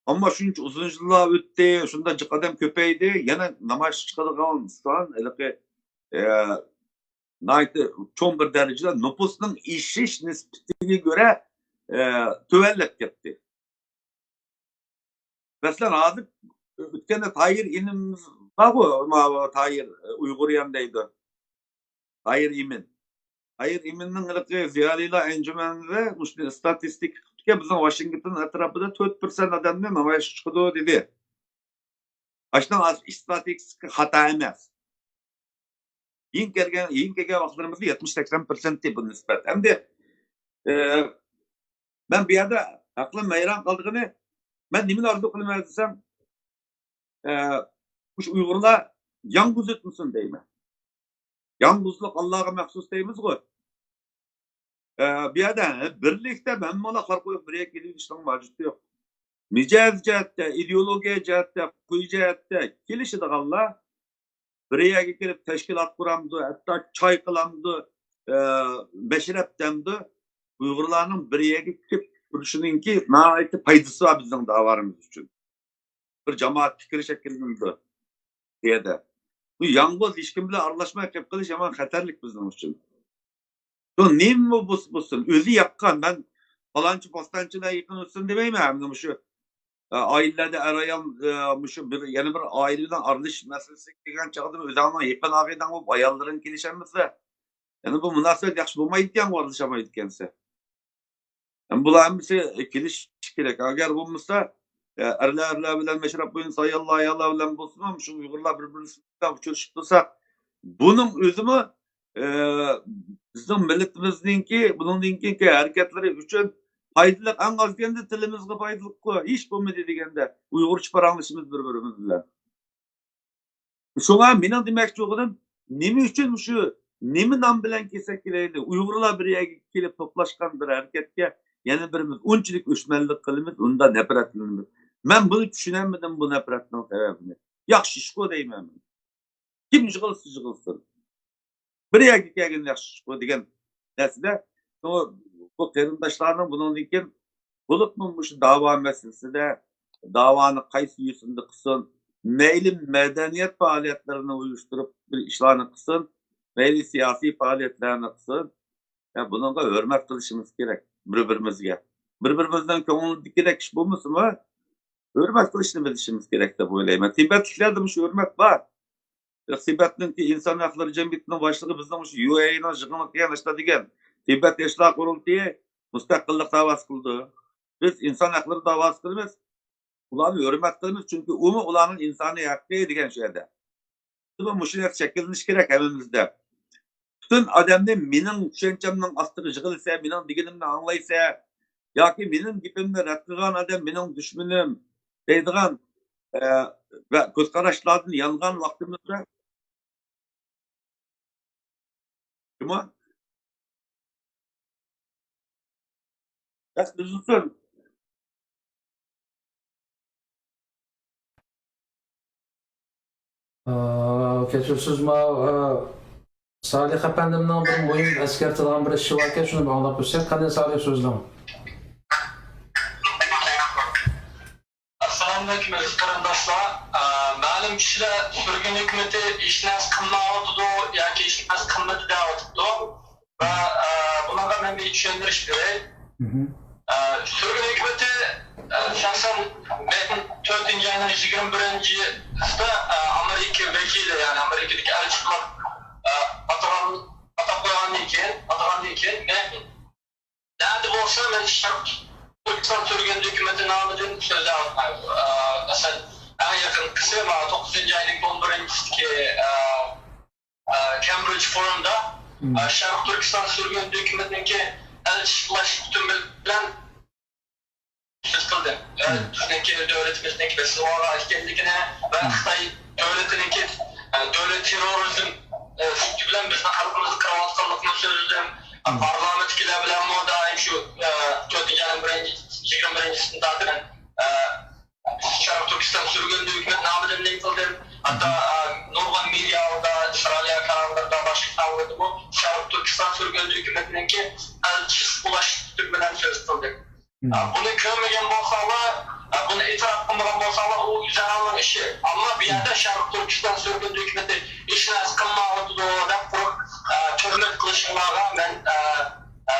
ئەمما شۇنچە ئۇزۇن يىللار ئۆتتى، شۇنداق جىق ئادەم كۆپەيدى، يەنە نامايىشقا چىقىدىغان سان ھېلىقى، ئە، ناھايىتى چوڭ بىر دەرىجىدە نوپۇسنىڭ ئېشىش نىسبىتىگە كۆرە، ئە، تۆۋەنلەپ كەتتى. مەسىلەن، ھازىر ئۆتكەندە تاھىر ئىمىنىمىز بارغۇ، ماۋۇ تاھىر ئۇيغۇريان دەيدۇ. تاھىر ئىمىن. تاھىر ئىمىننىڭ ھېلىقى زىيالىيلار ئەنجۈمەنلىرى مۇشۇنى ئىستاتىستىكا قىپتىكەن، بىزنىڭ ۋاشىنگتون ئەتراپىدا تۆت پىرسەنت ئادەمنى نامايىشقا چىقىدۇ دېدى. ئاشۇنىڭ ئىستاتىستىكا خاتا ئەمەس. يېڭى كەلگەن، يېڭى كەلگەن ۋاقىتلىرىمىزدا يەتمىش سەكسەن پىرسەنتتى بۇ نىسبەت. ئەمدى، ئە، مەن بۇ يەردە ئەقلىم ھەيران قالىدىغىنى، مەن نېمىنى ئارزۇ قىلىمەن دېسەم، ئە، مۇشۇ ئۇيغۇرلار يالغۇز ئۆتمىسۇن دەيمەن. يالغۇزلۇق ئاللاغا مەخسۇس دەيمىزغۇ. ئە، بۇ يەردە بىرلىكتە ھەممىلا قارا قويۇپ بىر يەرگە كېلىۋېلىشنىڭ ھاجىتى يوق. مىجەز جەھەتتە، ئىدېئولوگىيە جەھەتتە، خۇي جەھەتتە كېلىشىدىغانلار بىر يەرگە كېلىپ تەشكىلات قۇرامدۇ، ھەتتا چاي قىلامدۇ، ئە، مەشرەپ دەمدۇ، ئۇيغۇرلارنىڭ بىر يەرگە كېلىپ تۇرۇشىنىڭكى ناھايىتى پايدىسى بار بىزنىڭ داۋالىرىمىز ئۈچۈن. بىر جامائەت پىكرى شەكىللىنىدۇ بۇ يەردە. بۇ يالغۇز ھېچكىم بىلەن ئارىلاشماي قېلىپ قېلىش يامان خەتەرلىك بىزنىڭ ئۈچۈن. شۇ نېمە بولسا بولسۇن، ئۆزى ياققان، مەن پالانچى بوستانچىلار يېقىن ئۆتسۇن دېمەيمەن. ھەمدە مۇشۇ، ئە، ئائىلىلەردە ئەر-ئايال، ئە، مۇشۇ بىر، يەنە بىر ئائىلە بىلەن ئارىلىشىش مەسىلىسىگە كەلگەن چاغدا ئۆزۈڭنىڭ يېقىن ئاغىنەڭ بولۇپ ئاياللىرىڭ كېلىشەلمىسە، يەنە بۇ مۇناسىۋەت ياخشى بولمايدىكەنغۇ، ئارىلىشالمايدىكەنسە. بۇلار ھەممىسى كېلىشىشى كېرەك. ئەگەر بولمىسا، ئەرلەر ئەرلەر بىلەن مەشرەپ ئوينىسا، ئاياللار ئاياللار بىلەن بولسىمۇ، شۇ ئۇيغۇرلار بىر-بىرىنى تۇتسا، بۇنىڭ ئۆزىمۇ، ئە، بىزنىڭ مىللىتىمىزنىڭكى، بۇنىڭدىن كېيىنكى ھەرىكەتلىرى ئۈچۈن پايدىلىق، ئەڭ ئاز دېگەندە تىلىمىزغا پايدىلىققۇ، ھېچ بولمىدى دېگەندە ئۇيغۇرچە پاراڭلىشىمىز بىر-بىرىمىز بىلەن. شۇڭا مېنىڭ دېمەكچى بولغىنىم، نېمە ئۈچۈن شۇ، نېمە نام بىلەن كەلسەك كېلەيلى، ئۇيغۇرلار بىر يەرگە كېلىپ توپلاشقان بىر ھەرىكەتكە يەنە بىرىمىز ئۇنچىلىك ئۆچمەنلىك قىلىمىز، ئۇنداق نەپرەتلىنىمىز. مەن بۇنى چۈشىنەلمىدىم، بۇ نەپرەتنىڭ سەۋەبىنى. ياخشى ئىشقۇ دەيمەن. كىم يىغلىسا يىغلىسۇن. بىر يەرگە كەلگىنى ياخشى ئىشقۇ دېگەن نەرسىدە، شۇڭا بۇ قېرىنداشلارنىڭ بۇنىڭدىن كېيىن بولۇپمۇ مۇشۇ داۋا مەسىلىسىدە، داۋانى قايسى يوسۇندا قىلسۇن، مەيلى مەدەنىيەت پائالىيەتلىرىنى ئۇيۇشتۇرۇپ بىر ئىشلارنى قىلسۇن، مەيلى سىياسىي پائالىيەتلەرنى قىلسۇن، يا بۇنىڭغا ھۆرمەت قىلىشىمىز كېرەك بىر-بىرىمىزگە. بىر-بىرىمىزنىڭ كۆڭلىدىكىدەك ئىش بولمىسىمۇ، ھۆرمەت قىلىشنى بىلىشىمىز كېرەك دەپ ئويلايمەن. تىبەتلىكلەردە مۇشۇ ھۆرمەت بار. تىبەتنىڭكى ئىنسان ھەقلىرى جەمئىيىتىنىڭ باشلىقى بىزنىڭ مۇشۇ يۇ ئېي نىڭ يىغىنىغا كەلگەن ئاشۇنداق دېگەن، تىبەت ياشلار قۇرۇلتىيى مۇستەقىللىق داۋاسى قىلىدۇ. بىز ئىنسان ھەقلىرى داۋاسى قىلىمىز. ئۇلارنى ھۆرمەت قىلىمىز، چۈنكى ئۇمۇ ئۇلارنىڭ ئىنسانىي ھەققى دېگەن شۇ يەردە. مۇشۇ نەرسە شەكىللىنىشى كېرەك ھەممىمىزدە. پۈتۈن ئادەمنى مېنىڭ چۈشەنچەمنىڭ ئاستىغا يىغىلىسە، مېنىڭ دېگىنىمنى ئاڭلايسە، ياكى مېنىڭ گېپىمنى رەت قىلغان ئادەم مېنىڭ دۈشمىنىم دەيدىغان، ئە، ۋە كۆز قاراشلاردىن يانغان ۋاقتىمىزدا، جۇما، بەس ئۈزۈلسۇن. ئا، كەچۈرسىز، ما، ئا، سالىھ ئەپەندىمنىڭ بىر مۇھىم ئەسكەرتىدىغان بىر ئىشى باركەن، شۇنى بىر ئاڭلاپ ئۆتسەك. قېنى، سالىھ، سۆزلەڭ. ئەسسالامۇئەلەيكۇم، ئەزىز قېرىنداشلار. ئا، مەلۇم كىشىلەر سۈرگۈن ھۆكۈمىتى ھېچ نەرسە قىلمايۋاتىدۇ ياكى ھېچ نەرسە قىلمىدى دەۋاتىدۇ. ۋە، ئە، بۇنىڭغا مەن بىر چۈشەندۈرۈش بېرەي. مھم. ئە، سۈرگۈن ھۆكۈمىتى، ئە، شەخسەن مەن تۆتىنچى ئاينىڭ يىگىرمە بىرىنچىسىدە، ئە، ئامېرىكا ۋەكىلى، يەنى ئامېرىكىدىكى ئەلچى قىلىپ، ئە، ئاتىغان، ئاتاپ قويغاندىن كېيىن، ئاتىغاندىن كېيىن، مەن نەدە بولسا، مەن شەرق تۈركىستان سۈرگۈن ھۆكۈمىتى نامىدىن سۆزلەۋاتىمەن. ئە، مەسىلەن، ئەڭ يېقىنقىسى، مانا، توققۇزىنچى ئاينىڭ ئون بىرىنچىسىدىكى، ئە، ئە، كامبرىدژ فورۇمدا، مم. ئە، شەرق تۈركىستان سۈرگۈن ھۆكۈمىتىنىڭكى ئەلچىسى بولۇش پۈتۈن بىلەن سۆز قىلدىم. ئە، مم. بىزنىڭكى دۆلىتىمىزنىڭكى بېسىلىۋالغان ئىكەنلىكىنى ۋە مم. خىتاي دۆلىتىنىڭكى، ئە، دۆلەت تېررورىزم، ئە، سۈپىتى بىلەن بىزنىڭ خەلقىمىزنى قىرىۋاتقانلىقىنى سۆزلىدىم. ئە، مم. پارلامېنتتىكىلەر بىلەنمۇ دائىم شۇ، ئە، تۆتىنچى ئاينىڭ بىرىنچى، يىگىرمە بىرىنچىسىدىن تارتىپ، ئە، شەرق تۈركىستان سۈرگۈن ھۆكۈمەت نامىدىن نېمە قىلدىم. ھەتتا، ئە، نۇرغۇن مېدىيالاردا، ئىسرائىلىيە كاناللىرىدا، باشقا كاناللاردىمۇ شەرق تۈركىستان سۈرگۈن ھۆكۈمىتىنىڭكى ئەلچىسى بولۇش پۈتۈن بىلەن سۆز قىلدىم. ئە، بۇنى كۆرمىگەن بولساڭلار، ئە، بۇنى ئېتىراپ قىلمىغان بولساڭلار، ئۇ ئۆزلەرنىڭ ئىشى. ئەمما بۇ يەردە شەرقىي تۈركىستان سۈرگۈندە ھۆكۈمىتى ھېچ نەرسە قىلمايۋاتىدۇ دەپ قۇرۇق، ئە، تۆھمەت قىلىشىڭلارغا مەن، ئە، ئە،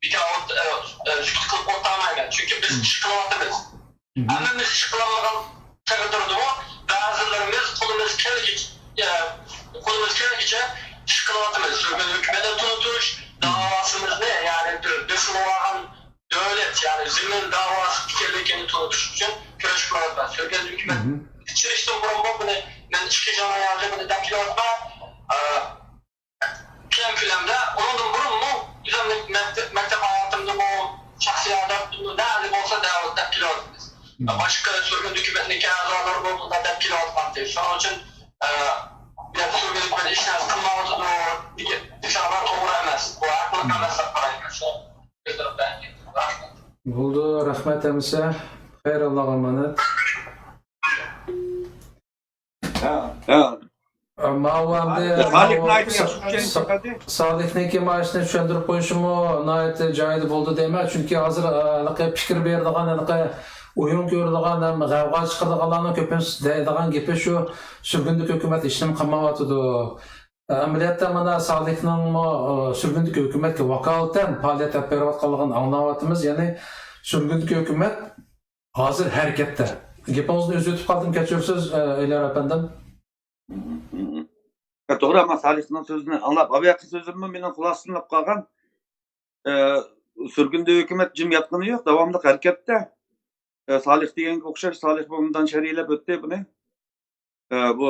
بىكار ئوت-، ئە، ئە، سۈكۈت قىلىپ ئولتۇرمايمەن. چۈنكى بىز ئىش قىلىۋاتىمىز. ھەممىمىز ئىش قىلالمىغان تەقدىردىمۇ، بەزىلىرىمىز قولىمىز كەلگىچە، قولىمىز كەلگىچە ئىش قىلىۋاتىمىز. سۈرگۈن ھۆكۈمەتنى تونۇتۇش، داۋاسىمىزنى، يەنى بىر بېسىلىۋالغان دۆلەت، يەنى زېمىن داۋاسى ئىكەنلىكىنى تونۇتۇش ئۈچۈن كۈرەش قىلىۋاتىمىز. سۈرگۈن ھۆكۈمەت چىرىشتىن بۇرۇن بۇ، بۇنى مەن ئىككى جاڭ ياغى بۇنى دەپ كېلىۋاتىمەن. ئە، كەڭ كۆلەمدە، ئۇنىڭدىن بۇرۇنمۇ ئۆزۈمنىڭ مەكتەپ، مەكتەپ ھاياتىمدىمۇ، شەخسىي ھاياتىمدىمۇ نەدە بولسا دەۋەت دەپ كېلىۋاتىمىز. باشقا سۈرگۈن ھۆكۈمەتنىڭكى ئەزالىرىمۇ بۇنداق دەپ كېلىۋاتقانتى. شۇنىڭ ئۈچۈن، ئە، بۇ يەردە سۈرگۈن ھۆكۈمەت ھېچ نەرسە قىلمايۋاتىدۇ دېگەن دېسەڭلار توغرا ئەمەس. بۇ ھەقلىق ئەمەس دەپ قارايمەن. شۇ كۆزلىرىمدە. رەھمەت. بولدى، رەھمەت ھەممىسى. خەير، ئاللاغا ئامانەت. ھە، ھە. ماۋۇ ئەمدى، يا، سالىھ ماۋۇ ناھايىتى سا-، ياخشى چۈشەندى سا-، پەقەت. سالىھنىڭكى مانا شۇنى چۈشەندۈرۈپ قويۇشىمۇ ناھايىتى جايىدا بولدى دەيمەن. چۈنكى ھازىر، ئە، ھېلىقى پىكىر بېرىدىغان، ھېلىقى ئويۇن كۆرىدىغان ھەم غەۋغا چىقىرىدىغانلارنىڭ كۆپىنچىسى دەيدىغان گېپى شۇ، سۈرگۈندىكى ھۆكۈمەت ھېچنېمە قىلمايۋاتىدۇ. ئە، ئەمەلىيەتتە مانا سالىھنىڭمۇ، ئە، سۈرگۈندىكى ھۆكۈمەتكە ۋاكالىتەن پائالىيەت ئېلىپ بېرىۋاتقانلىقىنى ئاڭلاۋاتىمىز. يەنى سۈرگۈندىكى ھۆكۈمەت ھازىر ھەرىكەتتە. گېپىڭىزنى ئۈزۈۋېتىپ قالدىم، كەچۈرۈسىز، ئە، ئېلىيار ئەپەندىم. ھە، توغرا، مەن سالىھنىڭ سۆزىنى ئاڭلاپ، ئاۋۋالقى سۆزۈممۇ مېنىڭ خۇلاسىلىنىپ قالغان. ئە، سۈرگۈندە ھۆكۈمەت جىم ياتقىنى يوق، داۋاملىق ھەرىكەتتە. ئە، سالىھ دېگەنگە ئوخشاش، سالىھ بۇ مۇنداق شەرھلەپ ئۆتتى بۇنى. ئە، بۇ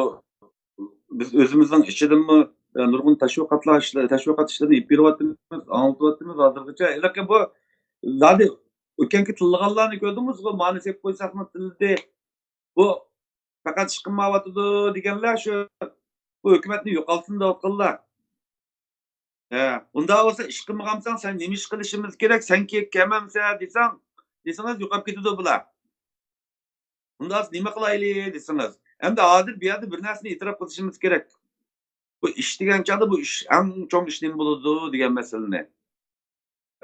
بىز ئۆزىمىزنىڭ ئىچىدىنمۇ، ئە، نۇرغۇن تەشۋىقاتلار ئىشلە-، تەشۋىقات ئىشلىرىنى ئېلىپ بېرىۋاتىمىز، ئاڭلىتىۋاتىمىز ھازىرغىچە. ھېلىقى بۇ زادى ئۆتكەنكى تىللىغانلارنى كۆردىڭىزغۇ، مانا سېلىپ قويساقمۇ تىللىدى. بۇ پەقەت ئىش قىلمايۋاتىدۇ دېگەنلەر شۇ، بۇ ھۆكۈمەتنى يوقالتسۇن دەۋاتقانلار. ھە، ئۇنداق بولسا ئىش قىلمىغانمىساڭ، سەن نېمە ئىش قىلىشىمىز كېرەك؟ سەنكى كەمەمسە دېسەڭ، دېسىڭىز يوقاپ كېتىدۇ بۇلار. ئۇنداق نېمە قىلايلى دېسىڭىز. ئەمدى ھازىر بۇ يەردە بىر نەرسىنى ئېتىراپ قىلىشىمىز كېرەك. بۇ ئىش دېگەن چاغدا بۇ ئىش، ئەڭ چوڭ ئىش نېمە بولىدۇ دېگەن مەسىلىنى.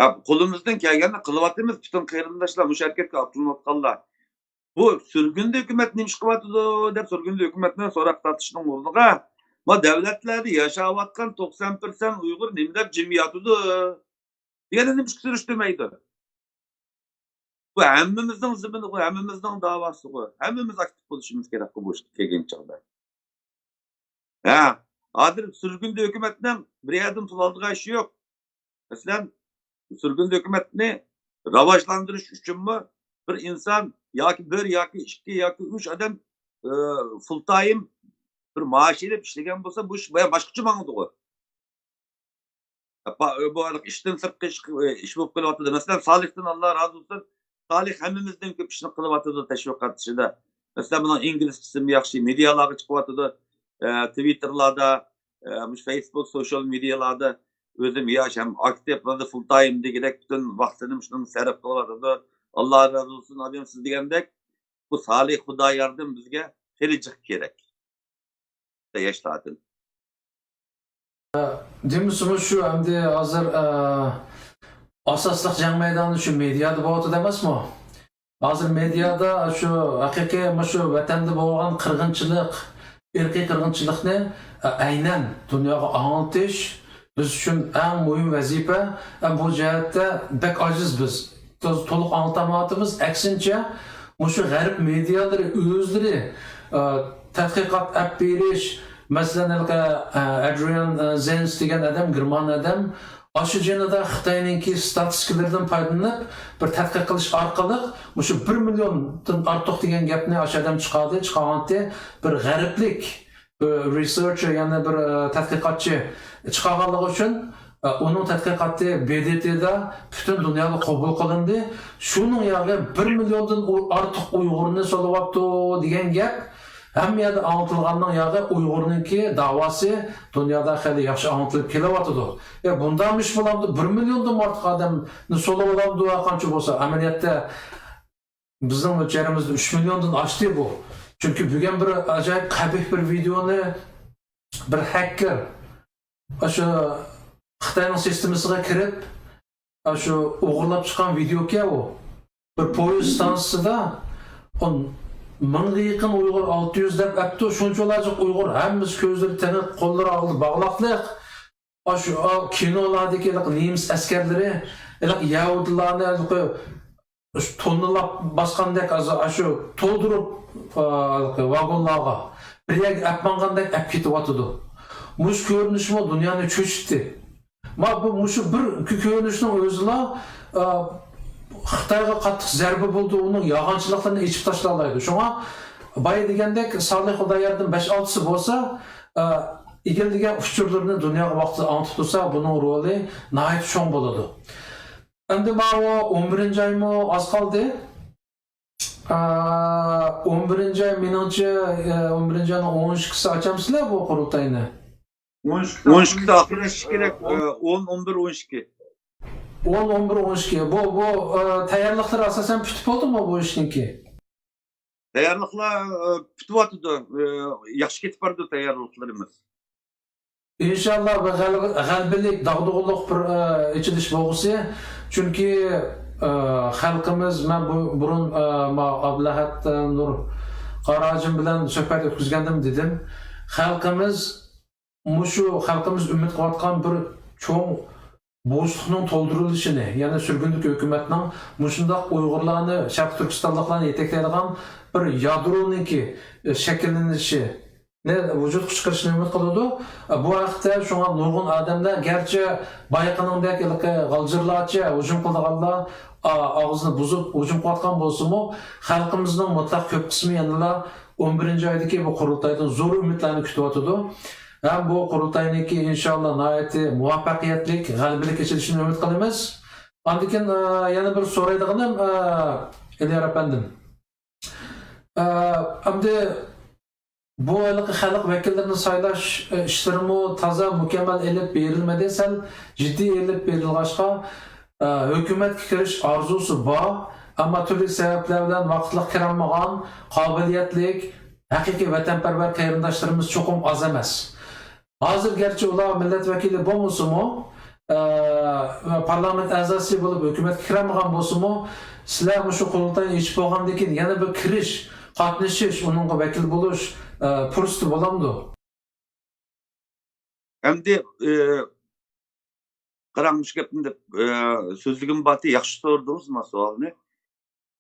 يا، قولىمىزدىن كەلگەننى قىلىۋاتىمىز، پۈتۈن قېرىنداشلار، مۇشۇ ھەرىكەتكە ئاتلىنىۋاتقانلار. بۇ سۈرگۈندە ھۆكۈمەت نېمە ئىش قىلىۋاتىدۇ دەپ سۈرگۈندە ھۆكۈمەتنى سوراق تارتىشنىڭ ئورنىغا، ما دۆلەتلەردە ياشاۋاتقان توقسان پىرسەنت ئۇيغۇر نېمە دەپ جىم ياتىدۇ دېگەننى نېمىشقا سۈرۈشتۈرمەيدۇ؟ بۇ ھەممىمىزنىڭ زېمىنىغۇ، ھەممىمىزنىڭ داۋاسىغۇ، ھەممىمىز ئاكتىپ بولۇشىمىز كېرەك بۇ ئىشقا كەلگەن چاغدا. ھە، ھازىر سۈرگۈندە ھۆكۈمەتنىڭ بىر يەردىن پۇل ئالىدىغان ئىشى يوق. مەسىلەن، سۈرگۈندە ھۆكۈمەتنى راۋاجلاندۇرۇش ئۈچۈنمۇ بىر ئىنسان ياكى بىر ياكى ئىككى ياكى ئۈچ ئادەم، ئى، فۇل تايم بىر مائاش ئېلىپ ئىشلىگەن بولسا، بۇ ئىش بايا باشقىچە ماڭىدىغۇ. بۇ ئىشتىن سىرتقى ئىش، ئىش بولۇپ قېلىۋاتىدۇ. مەسىلەن، سالىھتىن ئاللا رازى بولسۇن. سالىھ ھەممىمىزدىن كۆپ ئىشنى قىلىۋاتىدۇ تەشۋىقات ئىشىدا. مەسىلەن، بۇنىڭ ئىنگلىزچىسىمۇ ياخشى، مېدىيالارغا چىقىۋاتىدۇ. ئە، تىۋىتتېرلاردا، ئە، مۇشۇ فېيسبۇك، سوشال مېدىيالاردا ئۆزىمۇ ياش ھەم ئاكتىپ، فۇل تايم دېگۈدەك پۈتۈن ۋاقتىنى مۇشۇنىڭغا سەرپ قىلىۋاتىدۇ. ئاللا رازى بولسۇن، ئابىم، سىز دېگەندەك، بۇ سالىھ خۇداياردىن بىزگە خېلى جىق كېرەك. ياشلاردىن. دېمىسىمۇ شۇ ئەمدى ھازىر، ئە، ئاساسلىق جەڭ مەيدانى شۇ مېدىيادا بولۇۋاتىدۇ ئەمەسمۇ؟ ھازىر مېدىيادا شۇ ھەقىقىي مۇشۇ ۋەتەندە بولغان قىرغىنچىلىق، ئىرقىي قىرغىنچىلىقنى، ئە، ئەينەن دۇنياغا ئاڭلىتىش بىز ئۈچۈن ئەڭ مۇھىم ۋەزىپە. ئە، بۇ جەھەتتە بەك ئاجىز بىز. تولۇق ئاڭلىتالمايۋاتىمىز. ئەكسىنچە، مۇشۇ غەرب مېدىيالىرى ئۆزلىرى، ئە، تەتقىقات ئەپ بېرىش، مەسىلەن، ھېلىقى، ئە، ئەدرىيان، ئە، زېنس دېگەن ئادەم، گېرمان ئادەم، ئاشۇ جېنىدا خىتاينىڭكى ستاتىستىكىلىرىدىن پايدىلىنىپ، بىر تەتقىق قىلىش ئارقىلىق مۇشۇ بىر مىليوندىن ئارتۇق دېگەن گەپنى ئاشۇ ئادەم چىقاردى، چىقارغانتى بىر غەربلىك بىر رېسېرچېر، يەنى بىر، ئە، تەتقىقاتچى چىقارغانلىقى ئۈچۈن، ئە، ئۇنىڭ تەتقىقاتى ب د ت دا پۈتۈن دۇنيادا قوبۇل قىلىندى. شۇنىڭ ياغى بىر مىليوندىن ئۇ-، ئارتۇق ئۇيغۇرنى سولىۋاپتۇ دېگەن گەپ ھەممە يەردە ئاڭلىتىلغاننىڭ ياغى ئۇيغۇرنىڭكى داۋاسى دۇنيادا خېلى ياخشى ئاڭلىتىلىپ كېلىۋاتىدۇ. يا بۇنداقمۇ ئىش بولامدۇ؟ بىر مىليوندىن ئارتۇق ئادەمنى سولىۋالامدۇ قانچە بولسا، ئەمەلىيەتتە بىزنىڭ مۆلچەرىمىزدە ئۈچ مىليوندىن ئاشتى بۇ. چۈنكى بۈگۈن بىر ئاجايىپ قەبىھ بىر ۋىدېئونى بىر ھەككېر ئاشۇ خىتاينىڭ سىستېمىسىغا كىرىپ، ئاشۇ ئوغرىلاپ چىققان ۋىدېئوكەن ئۇ. بىر پويىز ستانسىسىدا ئون مىڭغا يېقىن ئۇيغۇر، ئالتە يۈز دەپ ئەپتۇ، شۇنچىۋالا جىق ئۇيغۇر، ھەممىسى كۆزلىرى تېڭىق، قوللىرى ئالدى باغلاقلىق. ئاشۇ، ئا، كىنولاردىكى ھېلىقى نېمىس ئەسكەرلىرى، ھېلىقى يەھۇدىيلارنى ھېلىقى توننىلاپ باسقاندەك، ئاشۇ تولدۇرۇپ، ئا، ھېلىقى ۋاگونلارغا بىر يەرگە ئەپ ماڭغاندەك ئەپ كېتىۋاتىدۇ. مۇشۇ كۆرۈنۈشمۇ دۇنيانى چۆچۈتتى. ما بۇ، مۇشۇ بىر كۆ-، كۆرۈنۈشنىڭ ئۆزىلا، ئا، خىتايغا قاتتىق زەربە بولىدۇ، ئۇنىڭ يالغانچىلىقلىرىنى ئېچىپ تاشلالايدۇ. شۇڭا بايا دېگەندەك، سالىھ خۇداياردىن بەش-ئالتىسى بولسا، ئا، ئىگىلىگەن ئۇچۇرلىرىنى دۇنياغا ۋاقتىدا ئاڭلىتىپ تۇرسا، بۇنىڭ رولى ناھايىتى چوڭ بولىدۇ. ئەمدى ماۋۇ ئون بىرىنچى ئايمۇ ئاز قالدى. ئا، ئون بىرىنچى ئاي، مېنىڭچە، ئە، ئون بىرىنچى ئاينىڭ ئون ئىككىسى ئاچامسىلەر بۇ قۇرۇلتاينى؟ ئون ئىككىسى ئاخىرلىشىشى كېرەك. ئە، ئون، ئون بىر، ئون ئىككى. ئون، ئون بىر، ئون ئىككى. بۇ، بۇ، ئە، تەييارلىقلىرى ئاساسەن پۈتۈپ بولدىمۇ بۇ ئىشنىڭكى؟ تەييارلىقلار، ئە، پۈتۈۋاتىدۇ. ئە، ياخشى كېتىپ بارىدۇ تەييارلىقلىرىمىز. ئىنشاللا بىر غەل-، غەلىبىلىك، داغدۇغىلىق بىر، ئە، ئېچىلىش بولغۇسى. چۈنكى، ئە، خەلقىمىز، مەن بۇ، بۇرۇن، ئە، ما-، ئابلەھەت، ئە، نۇر قاراجىم بىلەن سۆھبەت ئۆتكۈزگەندىمۇ دېدىم. خەلقىمىز، مۇشۇ خەلقىمىز ئۈمىد قىلىۋاتقان بىر چوڭ بوشلۇقنىڭ تولدۇرۇلۇشىنى، يەنى سۈرگۈندىكى ھۆكۈمەتنىڭ مۇشۇنداق ئۇيغۇرلارنى، شەرقىي تۈركىستانلىقلارنى يېتەكلەيدىغان بىر يادرونىڭكى، ئە، شەكىللىنىشى، نى ۋۇجۇدقا چىقىرىشنى ئۈمىد قىلىدۇ. بۇ ھەقتە شۇڭا نۇرغۇن ئادەملەر، گەرچە بايىقىنىڭدەك ھېلىقى غالجىرلارچە ھۇجۇم قىلىدىغانلار، ئا-، ئاغزىنى بۇزۇپ ھۇجۇم قىلىۋاتقان بولسىمۇ، خەلقىمىزنىڭ مۇتلەق كۆپ قىسمى يەنىلا ئون بىرىنچى ئايدىكى بۇ قۇرۇلتايدىن زور ئۈمىدلەرنى كۈتۈۋاتىدۇ. ھەم بۇ قۇرۇلتاينىڭكى ئىنشاللا ناھايىتى مۇۋەپپەقىيەتلىك، غەلىبىلىك ئېچىلىشىنى ئۈمىد قىلىمىز. ئاندىن كېيىن، ئا، يەنە بىر سورايدىغىنىم، ئا، ئېلىيار ئەپەندىم. ئا، ئەمدى بۇ ھېلىقى خەلق ۋەكىللىرىنى سايلاش، ئە، ئىشلىرىمۇ تازا مۇكەممەل ئېلىپ بېرىلمىدى، سەل جىددىي ئېلىپ بېرىلغاچقا، ئە، ھۆكۈمەتكە كىرىش ئارزۇسى بار، ئەمما تۈرلۈك سەۋەبلەر بىلەن ۋاقىتلىق كىرەلمىگەن قابىلىيەتلىك، ھەقىقىي ۋەتەنپەرۋەر قېرىنداشلىرىمىز چوقۇم ئاز ئەمەس. ھازىر گەرچە ئۇلار مىللەت ۋەكىلى بولمىسىمۇ، ئە، ۋە پارلامېنت ئەزاسى بولۇپ ھۆكۈمەتكە كىرەلمىگەن بولسىمۇ، سىلەر مۇشۇ قۇرۇلتاينى ئېچىپ بولغاندىن كېيىن يەنە بىر كىرىش، قاتنىشىش، ئۇنىڭغا ۋەكىل بولۇش، ئە، پۇرسىتى بولامدۇ؟ ئەمدى، ئە، قاراڭ، مۇشۇ گەپنى دەپ، ئە، سۆزلىگۈم بارتى، ياخشى سورىدىڭىز مانا سوئالنى.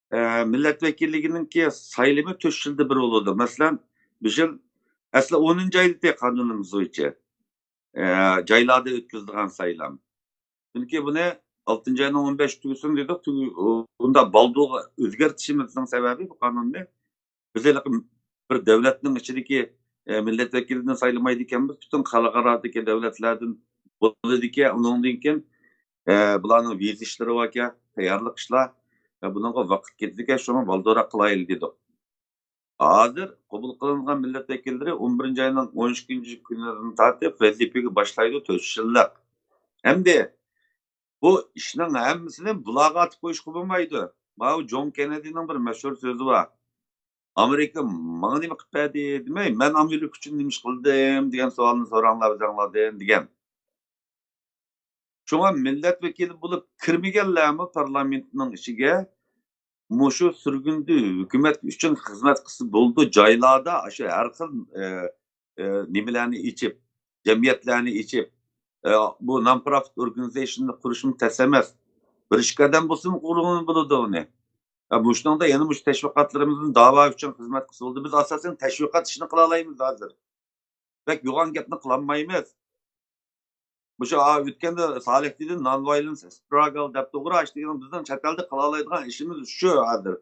ئە، مىللەت ۋەكىللىكىنىڭكى سايلىمى تۆت يىلدا بىر بولىدۇ. مەسىلەن، بۇ يىل ئەسلى ئونىنچى ئايدا قانۇنىمىز بويىچە، ئە، جايلاردا ئۆتكۈزىدىغان سايلام. چۈنكى بۇنى ئالتىنچى ئاينىڭ ئون بەشى تۈگىسۇن دېدۇق، تۈگى-، ئۇنداق بالدۇرغا ئۆزگەرتىشىمىزنىڭ سەۋەبى بۇ قانۇننى. بىز ھېلىقى بىر دۆلەتنىڭ ئىچىدىكى، ئە، مىللەت ۋەكىلىدىن سايلىمايدىكەنمىز، پۈتۈن خەلقئارادىكى دۆلەتلەردىن بولىدىكەن. ئۇنىڭدىن كېيىن، ئە، بۇلارنىڭ ۋىزا ئىشلىرى باركەن، تەييارلىق ئىشلار. ئە، بۇنىڭغا ۋاقىت كېتىدىكەن، شۇڭا بالدۇرراق قىلايلى دېدۇق. ھازىر قوبۇل قىلىنغان مىللەت ۋەكىللىرى ئون بىرىنچى ئاينىڭ ئون ئىككىنچى كۈنىدىن تارتىپ ۋەزىپىگە باشلايدۇ، تۆت يىللىق. ئەمدى بۇ ئىشنىڭ ھەممىسىنى بۇلارغا ئاتىپ قويۇشقا بولمايدۇ. ماۋۇ جون كېننېدىنىڭ بىر مەشھۇر سۆزى بار. «ئامېرىكا ماڭا نېمە قىلىپ بەردى دېمەي، مەن ئامېرىكا ئۈچۈن نېمە ئىش قىلدىم دېگەن سوئالنى سوراڭلار ئۆزۈڭلاردىن» دېگەن. شۇڭا مىللەت ۋەكىلى بولۇپ كىرمىگەنلەرمۇ پارلامېنتنىڭ ئىچىگە مۇشۇ سۈرگۈندە ھۆكۈمەت ئۈچۈن خىزمەت قىلسا بولىدۇ، جايلاردا ئاشۇ ھەر خىل، ئە، ئە، نېمىلەرنى ئېچىپ، جەمئىيەتلەرنى ئېچىپ، ئە، بۇ نان پروفىت ئورگانىزېيشننى قۇرۇشمۇ تەس ئەمەس. بىر ئىككى ئادەم بولسىمۇ قۇرغىلى بولىدۇ ئۇنى. ئە، مۇشۇنىڭدا يەنە مۇشۇ تەشۋىقاتلىرىمىزنى داۋا ئۈچۈن خىزمەت قىلسا بولىدۇ. بىز ئاساسەن تەشۋىقات ئىشىنى قىلالايمىز ھازىر. بەك يوغان گەپنى قىلالمايمىز. مۇشۇ، ئا، ئۆتكەندە سالىھ دېدى، «Non-violence struggle» دەپ توغرا، ئاشۇ دېگەن بىزنىڭ چەت ئەلدە قىلالايدىغان ئىشىمىز شۇ ھازىر.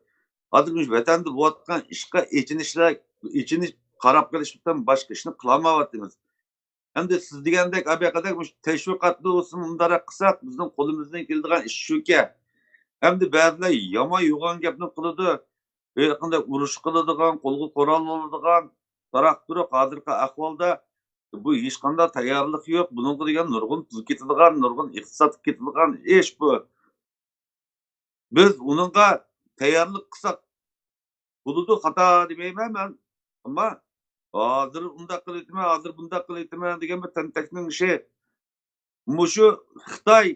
ھازىر مۇشۇ ۋەتەندە بولۇۋاتقان ئىشقا ئېچىنىشلار، ئېچىنىش، قاراپ قېلىشتىن باشقا ئىشنى قىلالمايۋاتىمىز. ئەمدى سىز دېگەندەك، ئابەقەدەك مۇشۇ تەشۋىقاتنى بولسا مۇنداقراق قىلساق، بىزنىڭ قولىمىزدىن كېلىدىغان ئىش شۇكەن. ئەمدى بەزىلەر يامان يوغان گەپنى قىلىدۇ. ھېلىقىندەك ئۇرۇش قىلىدىغان، قولغا قورال ئالىدىغان، تاراق-تۇرۇق ھازىرقى ئەھۋالدا بۇ ھېچقانداق تەييارلىق يوق. بۇنىڭغا دېگەن نۇرغۇن پۇل كېتىدىغان، نۇرغۇن ئىقتىساد كېتىدىغان ئىش بۇ. بىز ئۇنىڭغا تەييارلىق قىلساق بولىدۇ، خاتا دېمەيمەن مەن. ئەمما ھازىر ئۇنداق قىلىۋېتىمەن، ھازىر بۇنداق قىلىۋېتىمەن دېگەن بىر تەنتەكنىڭ ئىشى. مۇشۇ خىتاي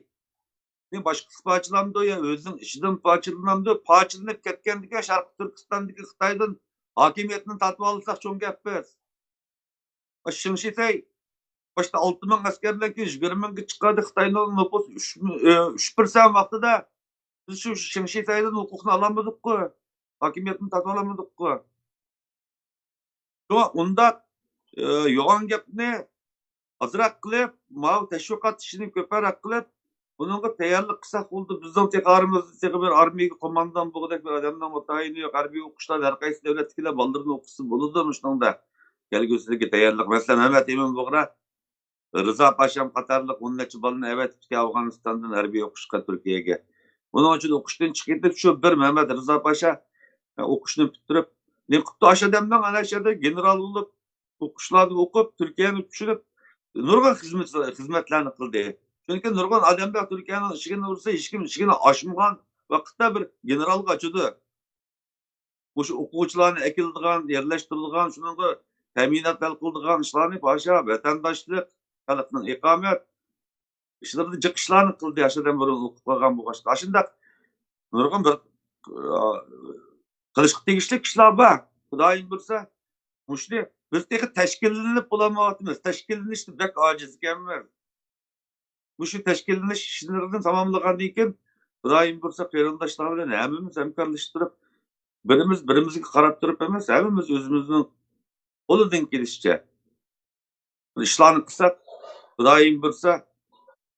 باشقىسى پارچىلامدۇ يا ئۆزىنىڭ ئىچىدىن پارچىلىنامدۇ؟ پارچىلىنىپ كەتكەندىكىن شەرقىي تۈركىستاندىكى خىتايدىن ھاكىمىيەتنى تارتىۋالساق چوڭ گەپ بىز. شېڭ شىسەي باشتا ئالتە مىڭ ئەسكەر بىلەن كېيىن يىگىرمە مىڭغا چىقاردى. خىتاينىڭ نوپۇسى ئۈچ، ئۈچ پىرسەنت ۋاقتىدا بىز شۇ شېڭ شىسەيدىن ھوقۇقنى ئالالمىدۇققۇ. ھاكىمىيەتنى تارتىۋالالمىدۇققۇ. شۇڭا ئۇنداق، ئى، يوغان گەپنى ئازراق قىلىپ، ماۋۇ تەشۋىقات ئىشىنى كۆپرەك قىلىپ، بۇنىڭغا تەييارلىق قىلساق بولىدۇ. بىزنىڭ تېخى ئارىمىزدا تېخى بىر ئارمىيەگە قوماندان بولغۇدەك بىر ئادەمنىڭ مۇتەئەللىمى يوق. ھەربىي ئوقۇشلاردا ھەر قايسى دۆلەتتىكىلەر بالىلىرىنى ئوقۇتسا بولىدۇ مۇشۇنىڭدا. كەلگۈسىدىكى تەييارلىق. مەسىلەن، مەمەت ئىمىن بۇغرا، رىزا پاشام قاتارلىق ئون نەچچە بالىنى ئەۋەتىپتىكەن ئافغانىستاندىن ھەربىي ئوقۇشقا تۈركىيەگە. بۇنىڭ ئۈچۈن ئوقۇشتىن چىقىپ كېتىپ، شۇ بىر مەمەت رىزا پاشا، ئە، ئوقۇشنى پۈتتۈرۈپ، نېمە قىپتۇ؟ ئاشۇ ئادەمنىڭ ئەنە شۇ يەردە گېنېرال بولۇپ، ئوقۇشلارنى ئوقۇپ، تۈركىيەنى چۈشۈرۈپ، نۇرغۇن خىزمەت، خىزمەتلەرنى قىلدى. چۈنكى نۇرغۇن ئادەملەر تۈركىيەنىڭ ئىشىكىنى ئۇرسا، ھېچكىم ئىشىكىنى ئاچمىغان ۋاقىتتا بىر گېنېرالغا ئاچىدۇ. مۇشۇ ئوقۇغۇچىلارنى ئەكېلىدىغان، يەرلەشتۈرىدىغان، شۇنىڭغا تەمىنات ھەل قىلىدىغان ئىشلارنى پاشا ۋەتەنداشلىق، خەلقنىڭ ئىقامەت ئىشلىرىدا جىق ئىشلارنى قىلدى. ئاشۇ ئادەم بۇرۇن ئوقۇپ قالغان بولغاچقا، ئاشۇنداق نۇرغۇن بىر، ئا، قىلىشقا تېگىشلىك ئىشلار بار. خۇدايىم بۇيرۇسا، مۇشۇنى بىز تېخى تەشكىللىنىپ بولالمايۋاتىمىز. تەشكىللىنىشتە بەك ئاجىز ئىكەنمىز. مۇشۇ تەشكىللىنىش ئىشلىرىنى تاماملىغاندىن كېيىن، خۇدايىم بۇيرۇسا، قېرىنداشلار بىلەن ھەممىمىز ھەمكارلىشىپ تۇرۇپ، بىرىمىز بىرىمىزگە قاراپ تۇرۇپ ئەمەس، ھەممىمىز ئۆزىمىزنىڭ قولىدىن كېلىشىچە ئىشلارنى قىلساق، خۇدايىم بۇيرۇسا،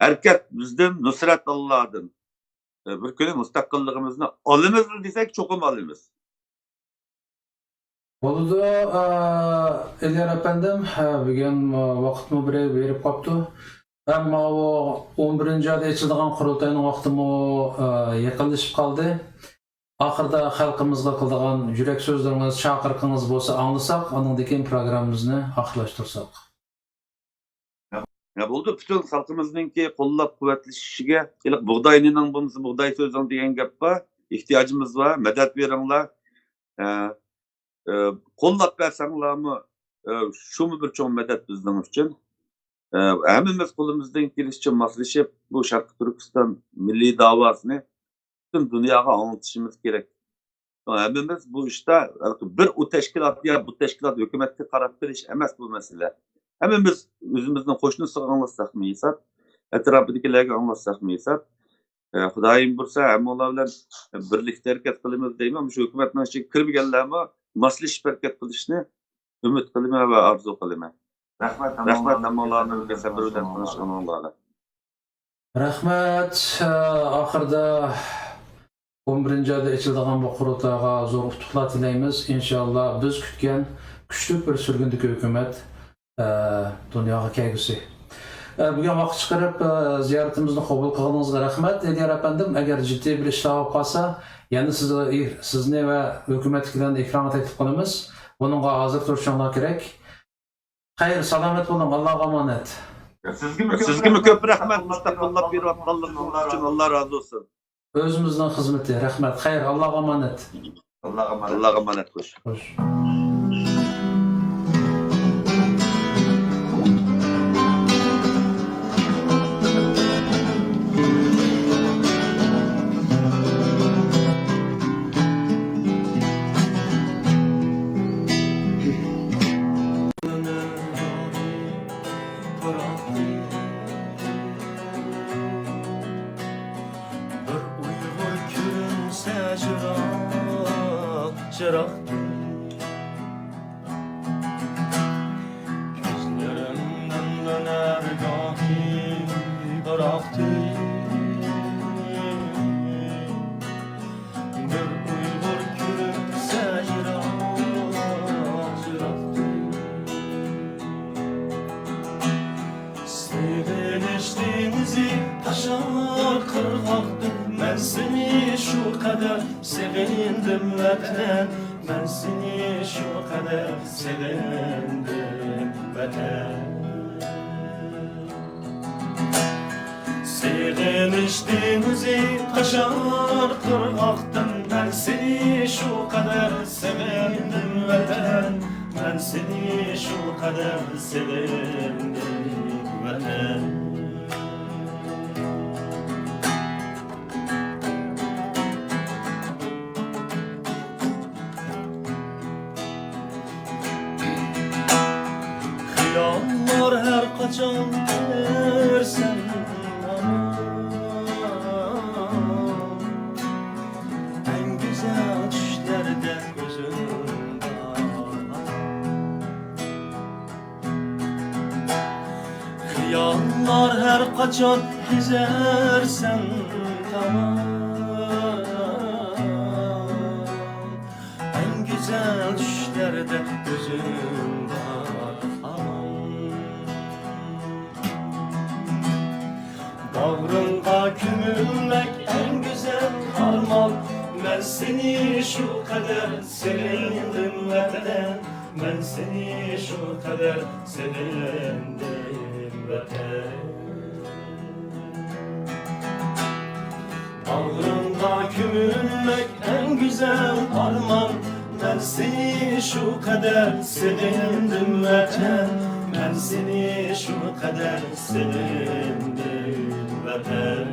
ھەرىكەت بىزدىن، نۇسرەت ئاللادىن. بىر كۈنى مۇستەقىللىقىمىزنى ئالىمىز دېسەك، چوقۇم ئالىمىز. بولىدۇ، ئە، ئېلىيار ئەپەندىم، ئە، بۈگۈن، ئە، ۋاقىتمۇ بىر بېرىپ قاپتۇ. ھەم ماۋۇ ئون بىرىنچى ئايدا ئېچىلىدىغان قۇرۇلتاينىڭ ۋاقتىمۇ، ئە، يېقىنلىشىپ قالدى. ئاخىرىدا خەلقىمىزغا قىلىدىغان يۈرەك سۆزلىرىڭىز، چاقىرىقىڭىز بولسا ئاڭلىساق، ئاندىن كېيىن پروگراممىمىزنى ئاخىرلاشتۇرساق. يا بولدى، پۈتۈن خەلقىمىزنىڭكى قوللاپ قۇۋۋەتلىشىشىگە، ھېلىقى بۇغداينىڭ بولمىسا بۇغداي سۆزۈڭ دېگەن گەپ بار، ئېھتىياجىمىز بار، مەدەت بېرىڭلار. ئە، ئە، قوللاپ بەرسەڭلارمۇ، ئە، شۇمۇ بىر چوڭ مەدەت بىزنىڭ ئۈچۈن. ئە، ھەممىمىز قولىمىزدىن كېلىشىچە ماسلىشىپ، بۇ شەرقىي تۈركىستان مىللىي داۋاسىنى پۈتۈن دۇنياغا ئاڭلىتىشىمىز كېرەك. ھەممىمىز بۇ ئىشتا بىر ئۇ تەشكىلات يا بۇ تەشكىلات ھۆكۈمەتكە قاراپ قېلىش ئەمەس بۇ مەسىلە. ھەممىمىز ئۆزىمىزنىڭ قوشنىسىغا ئاڭلاتساقمۇ ھېساب، ئەتراپىدىكىلەرگە ئاڭلاتساقمۇ ھېساب. ئە، خۇدايىم بۇيرۇسا، ھەممىڭلار بىلەن بىرلىكتە ھەرىكەت قىلىمىز دەيمەن. مۇشۇ ھۆكۈمەتنىڭ ئىچىگە كىرمىگەنلەرمۇ ماسلىشىپ ھەرىكەت قىلىشىنى ئۈمىد قىلىمەن ۋە ئارزۇ قىلىمەن. رەھمەت، رەھمەت ھەممىڭلارنىڭ سەبرى بىلەن تىڭشىغىنىڭلارغا. رەھمەت. ئاخىرىدا ئون بىرىنچى ئايدا ئېچىلىدىغان بۇ قۇرۇلتايغا زور ئۇتۇقلار تىلەيمىز. ئىنشاللا بىز كۈتكەن كۈچلۈك بىر سۈرگۈندىكى ھۆكۈمەت، ئە، دۇنياغا كەلگۈسى. ئە، بۈگۈن ۋاقىت چىقىرىپ، ئە، زىيارىتىمىزنى قوبۇل قىلغىنىڭىزغا رەھمەت، ئېلىيار ئەپەندىم. ئەگەر جىددىي بىر ئىشلار بولۇپ قالسا، يەنە سىز، سىزنى ۋە ھۆكۈمەتتىكىلەرنى ئېكرانغا تەكلىپ قىلىمىز. بۇنىڭغا ھازىر تۇرۇشۇڭلار كېرەك. خەير، سالامەت بولۇڭ، ئاللاغا ئامانەت. سىزگىمۇ كۆپ رەھمەت، مۇشۇنداق قوللاپ بېرىۋاتقانلىقىڭىز ئۈچۈن. ئاللا رازى بولسۇن. ئۆزىمىزنىڭ خىزمىتى. رەھمەت. خەير، ئاللاغا ئامانەت. ئاللاغا ئامانەت. ئاللاغا ئامانەت، خوش. خوش. بىر ئۇيغۇر كۆرۈنسە يىراق، يىراقتىن. كۆزلىرىمدىن ئۆنەر گاھى پىراقتىن. بىر ئۇيغۇر كۆرۈنسە يىراق، يىراقتىن. سېغىنىش دېڭىزى تاشار قىرغاقتىن، مەن سېنى شۇ قەدەر سېغىندىم، ۋەتەن. مەن سېنى شۇ قەدەر سېغىندىم، ۋەتەن. سېغىنىش دېڭىزى تاشار قىرغاقتىن، مەن سېنى شۇ قەدەر سېغىندىم، ۋەتەن. مەن سېنى شۇ قەدەر سېغىندىم، ۋەتەن. قاچان كۆرسەم ھامان، ئەڭ گۈزەل چۈشلەردە كۆزۈڭ بار. خىياللار ھەر قاچان كېزەرسەن ھامان، ئەڭ گۈزەل چۈشلەردە ئۆزۈڭ بار ئامان. باغرىڭغا كۆمۈلمەك ئەڭ گۈزەل ئارمان. مەن سېنى شۇ قەدەر سېغىندىم، ۋەتەن. مەن سېنى شۇ قەدەر سېغىندىم، ۋەتەن. باغرىڭغا كۆمۈلمەك ئەڭ گۈزەل ئارمان. مەن سېنى شۇ قەدەر سېغىندىم، ۋەتەن. مەن سېنى شۇ قەدەر سېغىندىم، ۋەتەن.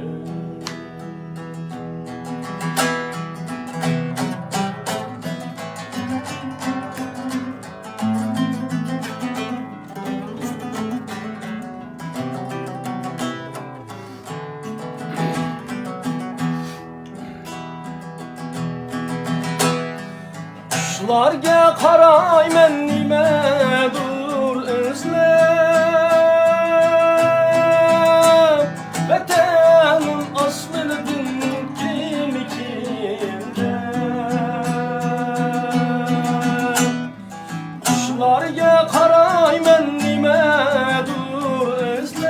چۈشلەرگە قارايمەن نېمەدۇر ئىزلەپ، ۋەتەننىڭ ئاسمىنىدىن كىمكىن دەپ. چۈشلەرگە قارايمەن نېمەدۇر ئىزلەپ،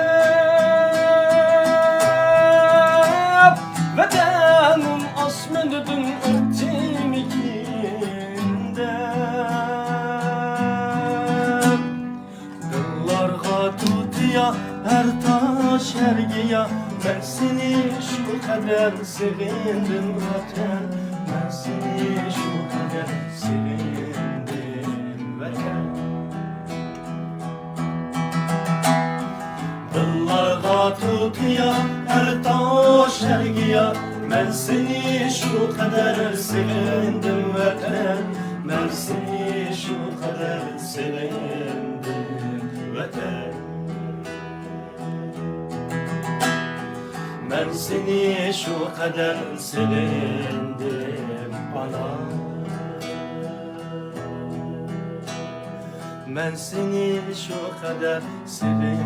ۋەتەننىڭ ئاسمىنىدىن ئۆتتىمىكىن دەپ. دىللارغا تۇتىيا ھەر تاش، ھەر گىيا. مەن سېنى شۇ قەدەر سېغىندىم، ۋەتەن. مەن سېنى شۇ قەدەر سېغىندىم، ۋەتەن. دىللارغا تۇتىيا ھەر تاش، ھەر گىيا. مەن سېنى شۇ قەدەر سېغىندىم، ۋەتەن. مەن سېنى شۇ قەدەر سېغىندىم، ۋەتەن. مەن سېنى شۇ قەدەر سېغىندىم، ئانا. مەن سېنى شۇ قەدەر سېغىندىم.